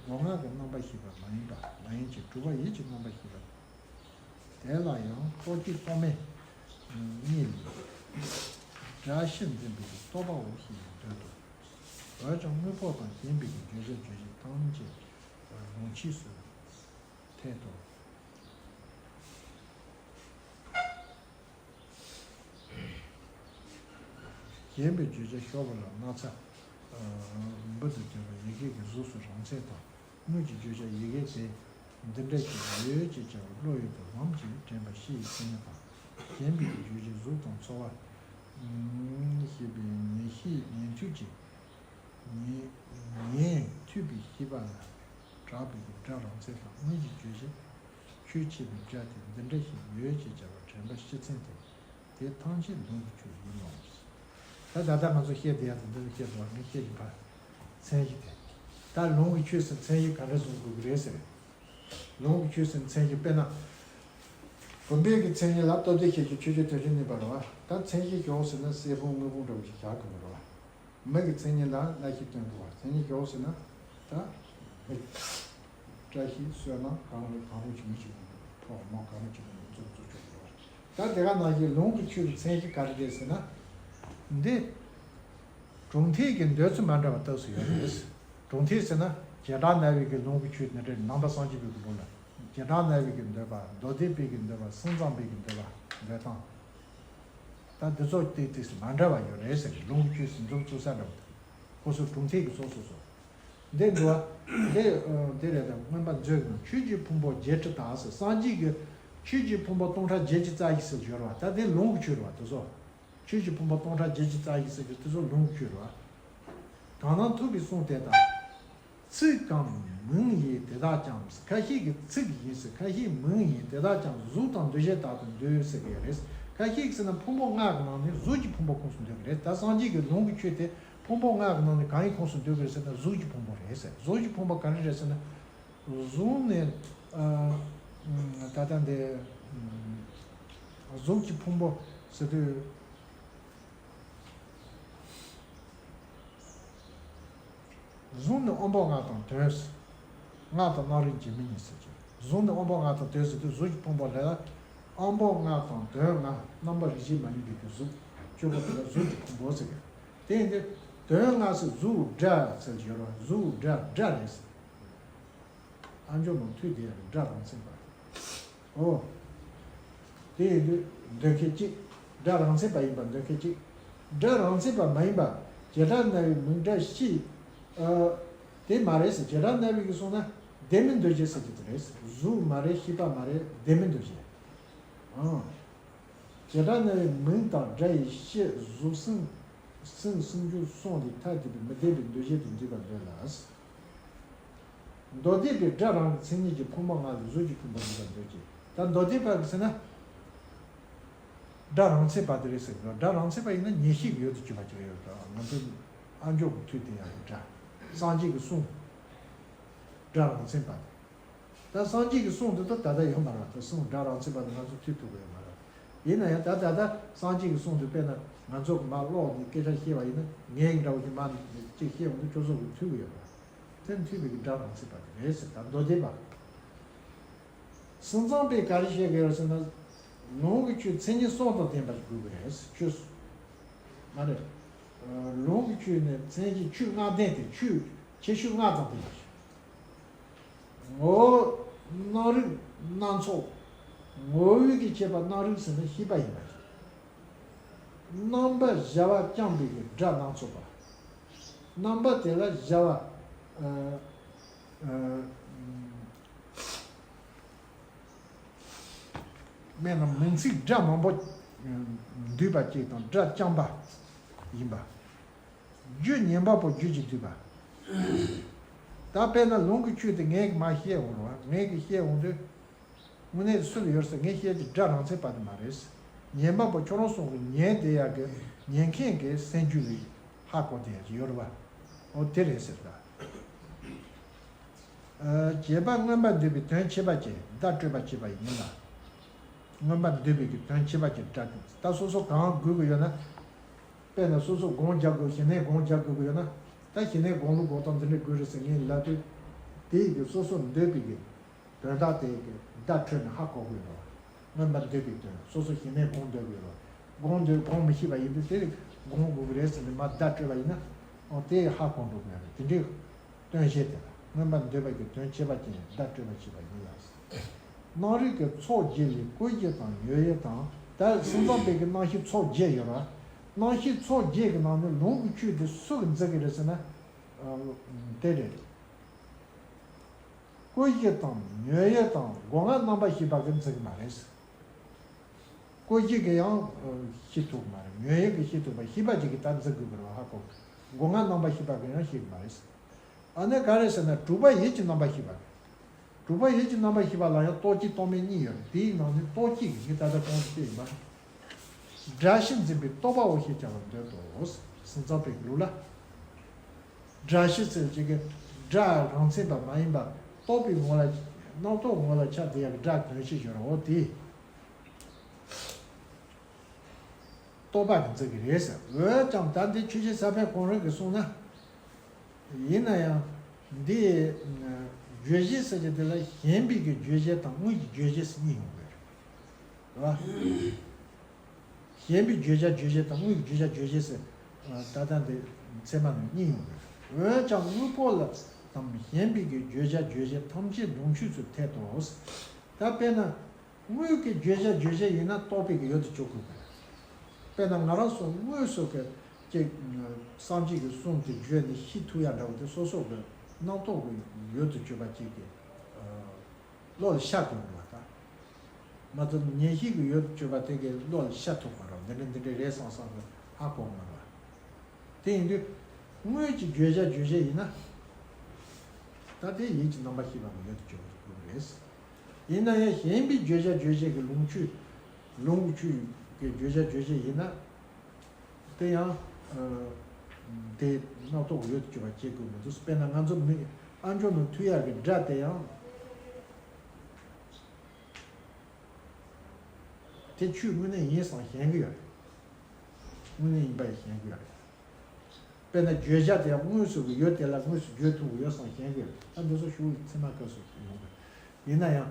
སྒོ་ལྔ་གི་རྣམ་པར་ཤེས་པ་མ་ཡིན་པ་མ་ཡིན་གྱི་གྲུབ་པ་ཡིད་ཀྱི་རྣམ་པར་ཤེས་པ། དེ་ལ་ཡང་རྟོག་བཅས་རྟོག་མེད་གཉིས་ལས། སྒྲ་ཕྱི་འཛིན་པའི་རྟོག་པའོ་ཞེས་འདོད་དོ། འོན་ཀྱང་དངོས་པོ་དང་ཞེན་པའི་བརྗོད་བྱ་རྗོད་བྱེད་ཐམས་ཅད་ལོངས་སྤྱོད་སུ་འཐད་དོ། ཞེན་པའི་བརྗོད་བྱ་ཤོར་བ་ལ་ན་ཚ་འབུ་དང་བཅས་པ་ཡི་གེ་གི་གཟུགས་སུ་རང་མཚན་དང་། དངོས་ཀྱི་བརྗོད་བྱ་ཡི་གེ་དེ་འདི་འདྲ་ཞིག་ཡོད་ཅེས་བྱ་བ་བློ་ཡུལ་དུ་ལམ་གྱིས་དྲན་པ་ཕྱི་ཡི་མཚན་ཉིད་དང་། ཞེན་པའི་བརྗོད་བྱ་གཟུགས་དང་ཚོར་བ་ཞེས་པའི་ཉན་ཤེས་ཉན་ཐོས་ཀྱི་ཉན་ཉན་ཐོས་པའི་ཤེས་པ་ལ་གྲགས་པའི་སྒྲ་རང་མཚན་དང་། དངོས་ཀྱི་བརྗོད་བྱ་ཆོས་ཕྱི་མའི་སྒྲ་དེ་འདི་འདྲ་ཞིག་ཡོད་ཅེས་བྱ་བ་དྲན་པ་ཕྱི་མཚན་དེ། དེ་ཐམས་ཅད་ལུང་གི་ཆོས་ཡིན་ནོ། ད་ད་ལྟ་ང་ཚོ་བཤད་བསྡད་ཡག་དེ་འདི་ལ་བཤད་འགྲོ་བ་མི་བཤད་ཀྱི་བར། མཚན་གཞི་དེ། ད་ལུང་གི་ཆོས་སུ་མཚན་གཞི་ག་འདྲ་བཟུང་དགོས་ཀྱི་རེད་ཟེར། ལུང་གི་ཆོས་སུ་མཚན་གཞི་དཔེར་ན། བུམ་པའི་གི་མཚན་ཉིད་ལ་སྟོབས་ལྡན་ཤེས་བྱའི་ཆོས་ཅན་དོན་གཞན་གནས་པ་རེད་བ། ད་མཚན་གཞི་ཞོག་ཟེར་ན་གསེར་ཕུང་དངུལ་ཕུང་འདྲ་བོ་ཞིག་བཞག་གི་མི་རེད་བ། མིག་གི་མཚན་ཉིད་ལ་སྣང་ཤས་སྟོན་དགོས་པ། མཚན་ཉིད་ཞོག་ཟེར་ན་ད་མིག་བཀྲ་ཤིས་བསོད་ནམས་གང་རུང་གང་རུང་ཅིག་མི་ཅིག་ཕོག་མོ་གང་རུང་ཅིག་མཛུབ་བཙུགས་ཆོག་གི་རེད་བ། ད་དེ་ག་ནང་བཞིན་ལུང་གི་ཆོས་ཀྱི་མཚན་གཞི་ག་རེ་རེད་ཟེར་ན། འདི་གྲུབ་མཐའི་གི་འདོད་ཚུལ་མ་འདྲ་བ་ལྟ་སུ་ཡོད་རེད། གྲུབ་མཐའི་ཟེར་ན་བྱེ་བྲག་སྨྲ་བའི་གི་ལུང་གི་ཆོས་ནི་རེད། ནང་པ་སངས་རྒྱས་པའི་གི་ལུང་ལ། བྱེ་བྲག་སྨྲ་བའི་གི་འདོད་པ། མདོ་སྡེ་པའི་གི་འདོད་པ། སེམས་ཙམ་པའི་གི་འདོད་པ་འདོད་སྟངས། ད་འདི་ཚོ་ཏིག་ཏིག་མ་འདྲ་བ་ཡོད་རེད་ཟེར། ལུང་གི་ཆོས་སུ་མཛུབ་བཙུགས་ས་འདྲ་བ་དང་། ཁོ་ཚོ་གྲུབ་མཐའི་གི་སོ་སོ་སོ། འདི་འདུག་བ། འདི་འདི་རེད་དང་། མངོན་པ་མཛོད་ཀྱི་ནང་ཆོས་ཀྱི་ཕུང་པོ་བརྒྱད་ཁྲི་དག་ཟེར། སངས་རྒྱས་ཀྱི་ཆོས་ཀྱི་ཕུང་པོ་སྟོང་ཕྲག་བརྒྱད་ཅུ་རྩ་བཞི་ཟེར་སྦྱོར་བ། ད་འདི་ལུང་གི་ཆོས་རེད་བ། དེ་ཚོ་ཆོས་ཀྱི་ཕུང་པོ་སྟོང་ཕྲག་བརྒྱད་ཅུ་རྩ་བཞི་ཟེར་གྱི་དེ་ཚོ་ལུང་གི་ཆོས་རེད་བ། གང་སྣང་ཐུབ་པས་གསུངས་དེ་ལྟར། ཚིག་གམ་མིང་ཡིན་དེ་དག་ཀྱང་། ཁ་ཤས་ཀྱིས་ཚིག་ཡིན་ཟེར། ཁ་ཤས་མིང་ཡིན་དེ་དག་ཀྱང་། གཟུགས་དང་འདུ་བྱེད་དག་ཏུ་འདོད་ཟེར་གྱི་རེད། ཁ་ཤས་ཀྱིས་ཟེར་ན་ཕུང་པོ་ལྔ་གི་ནང་ནས་གཟུགས་ཀྱི་ཕུང་པོ་ཁོངས་སུ་འདོད་ཀྱི་རེད། ད་སངས་རྒྱས་ཀྱི་ལུང་གི་ཆོས་དེ་ཕུང་པོ་ལྔ་གི་ནང་ནས་གང་ཡི་ཁོངས་སུ་འདོད་ཀྱི་རེད་ཟེར་ན་གཟུགས་ཀྱི་ཕུང་པོ་རེད་ཟེར། གཟུགས་ཀྱི་ཕུང་པོ་ག་རེ་རེད་ཟེར་ན། གཟུགས་ནི། ཨ། ད་ལྟ་འདི། གཟུགས་ཀྱི་ཕུང་པོ་ཟེར་དུས། གཟུགས་ནི་དབང་པོ་ལྔ་དང་དོན། ལྔ་དང་རྣམ་རིག་འཇིགས་མེད་གཉིས་ཟེར་གྱི། གཟུགས་ནི་དབང་པོ་ལྔ་དང་དོན་ཟེར་དུས་གཟུགས་ཀྱི་ཕུང་པོ་ལས་ལ། ཨམ་པོ་ལྔ་དང་དོན་ལྔ་རྣམ་པ་རིགས་ཤེས་མ་ཡིན་པའི་གཟུགས་སྤྱོད་པོ་དེ་ལ་གཟུགས་ཀྱི་ཕུང་པོ་ཟེར་གི། དེ་ཡིན་དུས་དོན་ལྔ་ཟེར་གཟུགས་སྒྲ་ཟེར་གྱི་ཡོད་རེད་བ། གཟུགས་སྒྲ་སྒྲ་རེད་ཟེར། ཨ་མཆོག་ནང་མཐུད་དེ་ཡང་སྒྲ་རང་མཚན་པ། ཨོ། དེ་ཡིན་དུས་འདོད་མཁན་གཅིག་སྒྲ་རང་མཚན་པ་ཡིན་པ་འདོད་མཁན་གཅིག་སྒྲ་རང་མཚན་པ་མ་ཡིན་པ་བྱེ་བྲག་སྨྲ་བའི་མིང་སྒྲ་ཤེས། ཨ། དེ་མ་རེད་ཟེར། བྱེ་བྲག་སྨྲ་བའི་གིས་གསུངས་ན་ལྡན་མིན་འདུ་བྱེད་ཟེར་གྱི་དེ་རེད་ཟེར། གཟུགས་མ་རེད། ཤེས་པ་མ་རེད། ལྡན་མིན་འདུ་བྱེད། ཨང་། བྱེ་བྲག་སྨྲ་བའི་མིང་དང་སྒྲ་ཡི་ཤེས་གཟུགས་སེམས་སེམས་སུམ་ཅུ་སོ་གསུམ་དེ་ཐ་དད་པའི་མི་ལྡན་པའི་འདུ་བྱེད་དུ་འདུས་པར་འདོད་ལ། མདོ་སྡེ་པའི་སྒྲ་རང་གི་མཚན་ཉིད་ཀྱི་ཕུང་པོ་ལྔ་ལས་གཟུགས་ཀྱི་ཕུང་པོ་འདུས་པར་འདོད་ཀྱི། ད་མདོ་སྡེ་པ་གིས་ཟེར་ན། སྒྲ་རང་མཚན་པ་དེ་རེད་ཟེར་གི། སྒྲ་རང་མཚན་པ་ཡིན་ན་ཉན་ཤེས་ཀྱི་ཡུལ་དུ་གྱུར་པ་ཅིག་ཡོད་དོ། ང་ཚོ་ཨ་མཆོག་གི་མཐུད་དེ་ཡང་སྒྲ། སངས་རྒྱས་ཀྱི་གསུང་། སྒྲ་རང་མཚན་པ་དེ། ད་སངས་རྒྱས་ཀྱི་གསུང་འདི་དག་ད་ལྟ་ཡོད་མ་རེད་བ། ད་གསུང་སྒྲ་རང་མཚན་པ་དེ་ང་ཚོ་མཐུད་ཐུབ་ཀྱི་ཡོད་མ་རེད། ཡིན་ན་ཡང་ད་ད་ལྟ་སངས་རྒྱས་ཀྱི་གསུང་དེ་དཔེར་ན་ང་ཚོ་གི་མར་ཀློག་ནས་སྐད་ཆ་བཤད་པ་ཡིན་ན་ངའི་འདྲ་བོ་ཞིག་མར་ནས་ཅིག་བཤད་འོང་དུས་ཁྱོད་ཚོ་གི་མཐུད་ཀྱི་ཡོད་རེད། དེ་མཐུད་པའི་གི་སྒྲ་རང་མཚན་པ་དེ་རེད་ཟེར། ད་མདོ་སྡེ་པ། སེམས་ཙམ་པས་ག་རེ་བཤད་ཀྱི་ཡོད་ཟེར་ན། ལུང་གི་ཆོས་མཚན་ཉིད་གསུམ་དང་ལྡན་པ་ཞིག་དགོས་ཀྱི་རེད་ཟེར། ཆོས་སུ། མ་རེད། ལུང་གི་ཆོས་ནི་མཚན་གཞི་ཆོས་ལྔ་ལྡན་ཏེ་ཆོས་ཁྱད་ཆོས་ལྔ་དང་ལྡན་པ་ཞིག་ངོ་བོ་སྣང་རིག་སྣ་ཚོགས། ངོ་བོའི་གི་ཁྱད་པར་སྣང་རིག་ཟེར་ན་ཤེས་པ་ཡིན་པ་ཞིག་རྣམ་པ་བྱ་བ་རྐྱང་པའི་གི་སྒྲ་སྣ་ཚོགས་པ། རྣམ་པ་དེ་ལ་བྱ་བ། ཨ། ཨ། དམན་ལ་མིང་ཚིག་སྒྲ་མང་པོ་འདུས་པ་གཅིག་དང་སྒྲ་རྐྱང་པ་ཡིན་པ། རྒྱུ་ཉན་པ་པོ་རྒྱུད་ཀྱིས་བསྡུས་པ། ད་དཔེར་ན་ལུང་གི་ཆོས་དེ་ངས་མར་བཤད་འོང་རུང་ངས་གི་བཤད་འོང་དུས། དངོས་གནས་སུ་ལ་ཡོད་ཟེར་ངས་བཤད་ཀྱི་སྒྲ་རང་མཚན་པ་དེ་མ་རེད། ཉན་པ་པོ་ཁྱོད་རང་གསུང་གི་ཉན་བསྡད་ཡག་གི་ཉན་མཁན་གྱི་སེམས་རྒྱུད་ལ་ཧ་གོ་བསྡད་ཡག་ཅིག་ཡོད་རེད་བ། འོ་དེ་རེད་ཟེར་ད། ཨ། བྱས་པ་མངོན་པར་འདོད་པའི་དོན་ཁྱད་པར་ཅན་བརྡ་སྤྲོད་པར་བྱེད་པ་ཡིན་ལ། མངོན་པར་འདོད་པའི་གི་དོན་ཁྱད་པར་ཅན་སྒྲ་དེ་ད་སོ་སོ་གང་དགོས་ཀྱི་ཡོད་ན། དཔེར་ན་སོ་སོ་སྒོམ་རྒྱག་དགོས་ཞི་གནས་སྒོམ་རྒྱག་དགོས་ཀྱི་ཡོད་ན། ད་ཞི་གནས་སྒོམ་ལུགས་སྒོམ་སྟངས་འདི་འདྲ་དགོས་རེད་ཟེར་ངས་ལབ་དུས། དེ་ཡི་གི་སོ་སོ་འདོད་པའི་གི་དོན་དག་དེ་གི་བརྡ་འཕྲོད་ནས་ཧ་གོ་དགོས་ཡོད་རེད་བ། མངོན་པར་འདོད་པའི་དོན་སོ་སོ་ཞི་གནས་སྒོམ་འདོད་དགོས་ཡོད་རེད་བ། སྒོམ་འདོད་སྒོམ་མི་ཤེས་པ་ཡིན་དུས་དེ་སྒོམ་དགོས་ཀྱི་རེད་ཟེར་ནས་མར་བརྡ་སྤྲོད་པ་ཡིན་ན། ཨོ་དེ་ཧ་གོ་འགྲོ་དགོས་རེད། དེ་འདྲའི་དོན་བཤད་དེ་ལ་མངོན་པར་འདོད་པ་གི་དོན་ཁྱད་པར་ཅན་བརྡ་སྤྲོད་པར་བྱེད་པ་ཡིན་ལ། སྣང་རིག་གི་ཚོགས་བརྒྱད་ལས་ཀུན་གཞི་དང་ཉོན་ཡིད་དང་། ད་སེམས་ཙམ་པའི་གི་རྣམ་ཤེས་ཚོགས་བརྒྱད་ཡོད་ར། རྣམ་ཤེས་ཚོགས་བརྒྱད་ཀྱི་ནང་ནས་ལུང་གི་ཆོས་དེ་སུ་གིས་འཛིན་གི་རེད་ཟེར་ན། ཨ། དེ་རེད། ཀུན་གཞི་དང་ཉོན་ཡིད་དང་སྒོ་ལྔ་རྣམ་པར་ཤེས་པ་གིས་འཛིན་གི་མ་རེད། ཀུན་གཞི་གིས་ཡང་ཤེས་ཐུབ་མ་རེད། ཉོན་ཡིད་ཀྱིས་ཤེས་ཐུབ་པ་ཤེས་པ་ཅིག་གིས་ད་འཛིན་དགོས་པ་རེད་ཧ་གོ། སྒོ་ལྔ་རྣམ་པར་ཤེས་པ་གིས་ཡང་ཤེས་གི་མ་རེད། ཨ་ནི་ག་རེ་ཟེར་ན་དྲུག་པ་ཡིད་ཀྱི་རྣམ་པར་ཤེས་པ་རེད། དྲུག་པ་ཡིད་ཀྱི་རྣམ་པར་ཤེས་པ་ལ་ཡང་རྟོག་བཅས་རྟོག་མེད་གཉིས་ཡོད་རེད། དེའི་ནང་ནས་རྟོག་བཅས་ཀྱི་ངས་ད་ལྟ་གོང་དུ་བཤད་ཡིན་པ། སྒྲ་ཕྱིར་འཛིན་པའི་རྟོག་པའོ་ཞེས་བྱ་བར་འདོད་དོ། སེམས་ཙམ་པའི་ལུགས་ལ། སྒྲ་ཕྱིར་ཟེར་ཅིག་གི་སྒྲ་རང་མཚན་པ་མ་ཡིན་པ་རྟོག་པའི་ངོ་ལ་རྣམ་རྟོག་ངོ་ལ་ཆགས་བསྡད་ཡག་གི་སྒྲ་དོན་ཤེས་ཡོད་རེད། འོ་དེ། རྟོག་པ་གིས་འཛིན་གི་རེད་ཟེར། འོན་ཀྱང་ད་འདི་ཆོས་ཀྱི་ས་པཎ་གོང་རིམ་གྱིས་གསུངས་ན། ཡིན་ན་ཡང་། འདི། བརྗོད་གཞི་ཟེར་གྱི་དེ་ལ་ཞེན་པའི་གི་བརྗོད་གཞི་དང་དངོས་ཀྱི་བརྗོད་གཞི་ཟེར་གཉིས་ཡོང་གི་རེད། རེད་བ། ཞེན་པའི་བརྗོད་བྱ་རྗོད་བྱེད་དང་དངོས་ཀྱི་བརྗོད་བྱ་རྗོད་བྱེད་ཟེར། ད་ལྟ་འདི་ཚད་མ་ནང་གཉིས་ཡོང་གི་རེད། འོན་ཀྱང་དངོས་པོ་ལ་དང་ཞེན་པའི་གི་བརྗོད་བྱ་རྗོད་བྱེད་ཐམས་ཅད་ལུང་ཆོས་སུ་འཐད་དོ། ད་དཔེར་ན། དངོས་ཀྱི་བརྗོད་བྱ་རྗོད་བྱེད་ཡིན་ན་རྟོག་པའི་གི་ཡུལ་དུ་གྱུར་དགོས་པས། དཔེར་ན་ང་རང་ཚོ་དངོས་སུ་གི་ཅིག་སངས་རྒྱས་ཀྱི་གསུང་དེ་བརྗོད་ནས་ཤེས་ཐུབ་ཡ་འདྲ་བོ་དེ་སོ་སོ་གི་རྣམ་རྟོག་གི་ཡུལ་དུ་གྱུར་པ་ཅིག་གི་བློ་ལ་ཤར་དགོས་འདུག་བ་ད། མ་གཏོགས་ཉན་ཤེས་ཀྱི་ཡུལ་དུ་གྱུར་པ་དེ་གའི་བློ་ལ་ཤར་ཐུབ་མ་རེད། འདི་འདྲ་འདི་འདྲ་རེད་བསམ་བསམ་གི་ཧ་གོ་མ་རེད། དེ་ཡིན་དུས། དངོས་ཀྱི་བརྗོད་བྱ་རྗོད་བྱེད་ཡིན་ན། ད་དེ་ཡིད་ཀྱི་རྣམ་པར་ཤེས་པ་མི་ཡོད་དུ་གྱུར་པ་རེད། ཡིན་ན་ཡང་ཞེན་པའི་བརྗོད་བྱ་རྗོད་བྱེད་ཀྱི་ལུང་ཆོས། ལུང་གི་ཆོས་ཀྱི་བརྗོད་བྱ་རྗོད་བྱེད་ཡིན་ན། དེ་ཡང་། ཨ། དེ་རྣམ་རྟོག་ཡོད་དུ་གྱུར་པ་བྱེད་དགོས་མི་འདུག་དཔེར་ན་ང་ཚོ་མི་ཨ་མཆོག་ནང་མཐུད་ཡག་གི་སྒྲ་དེ་ཡང་། དེ་ཆོས་དངོས་གནས་ཡིན་བསམ་ཞེན་གི་ཡོད་རེད། དངོས་གནས་ཡིན་པ་ཞེན་གི་ཡོད་རེད། དཔེར་ན་བརྗོད་བྱ་དེ་ཡང་དངོས་སུ་གི་ཡོད་དེ་ལ་དངོས་སུ་བརྗོད་ཐུབ་ཀྱི་ཡོད་བསམ་ཞེན་གི་ཡོད་རེད། ད་འདི་ཚོ་ཞུ་ཚད་མ་སྐབས་སུ་ཡོང་གི་ཡིན་ན་ཡང་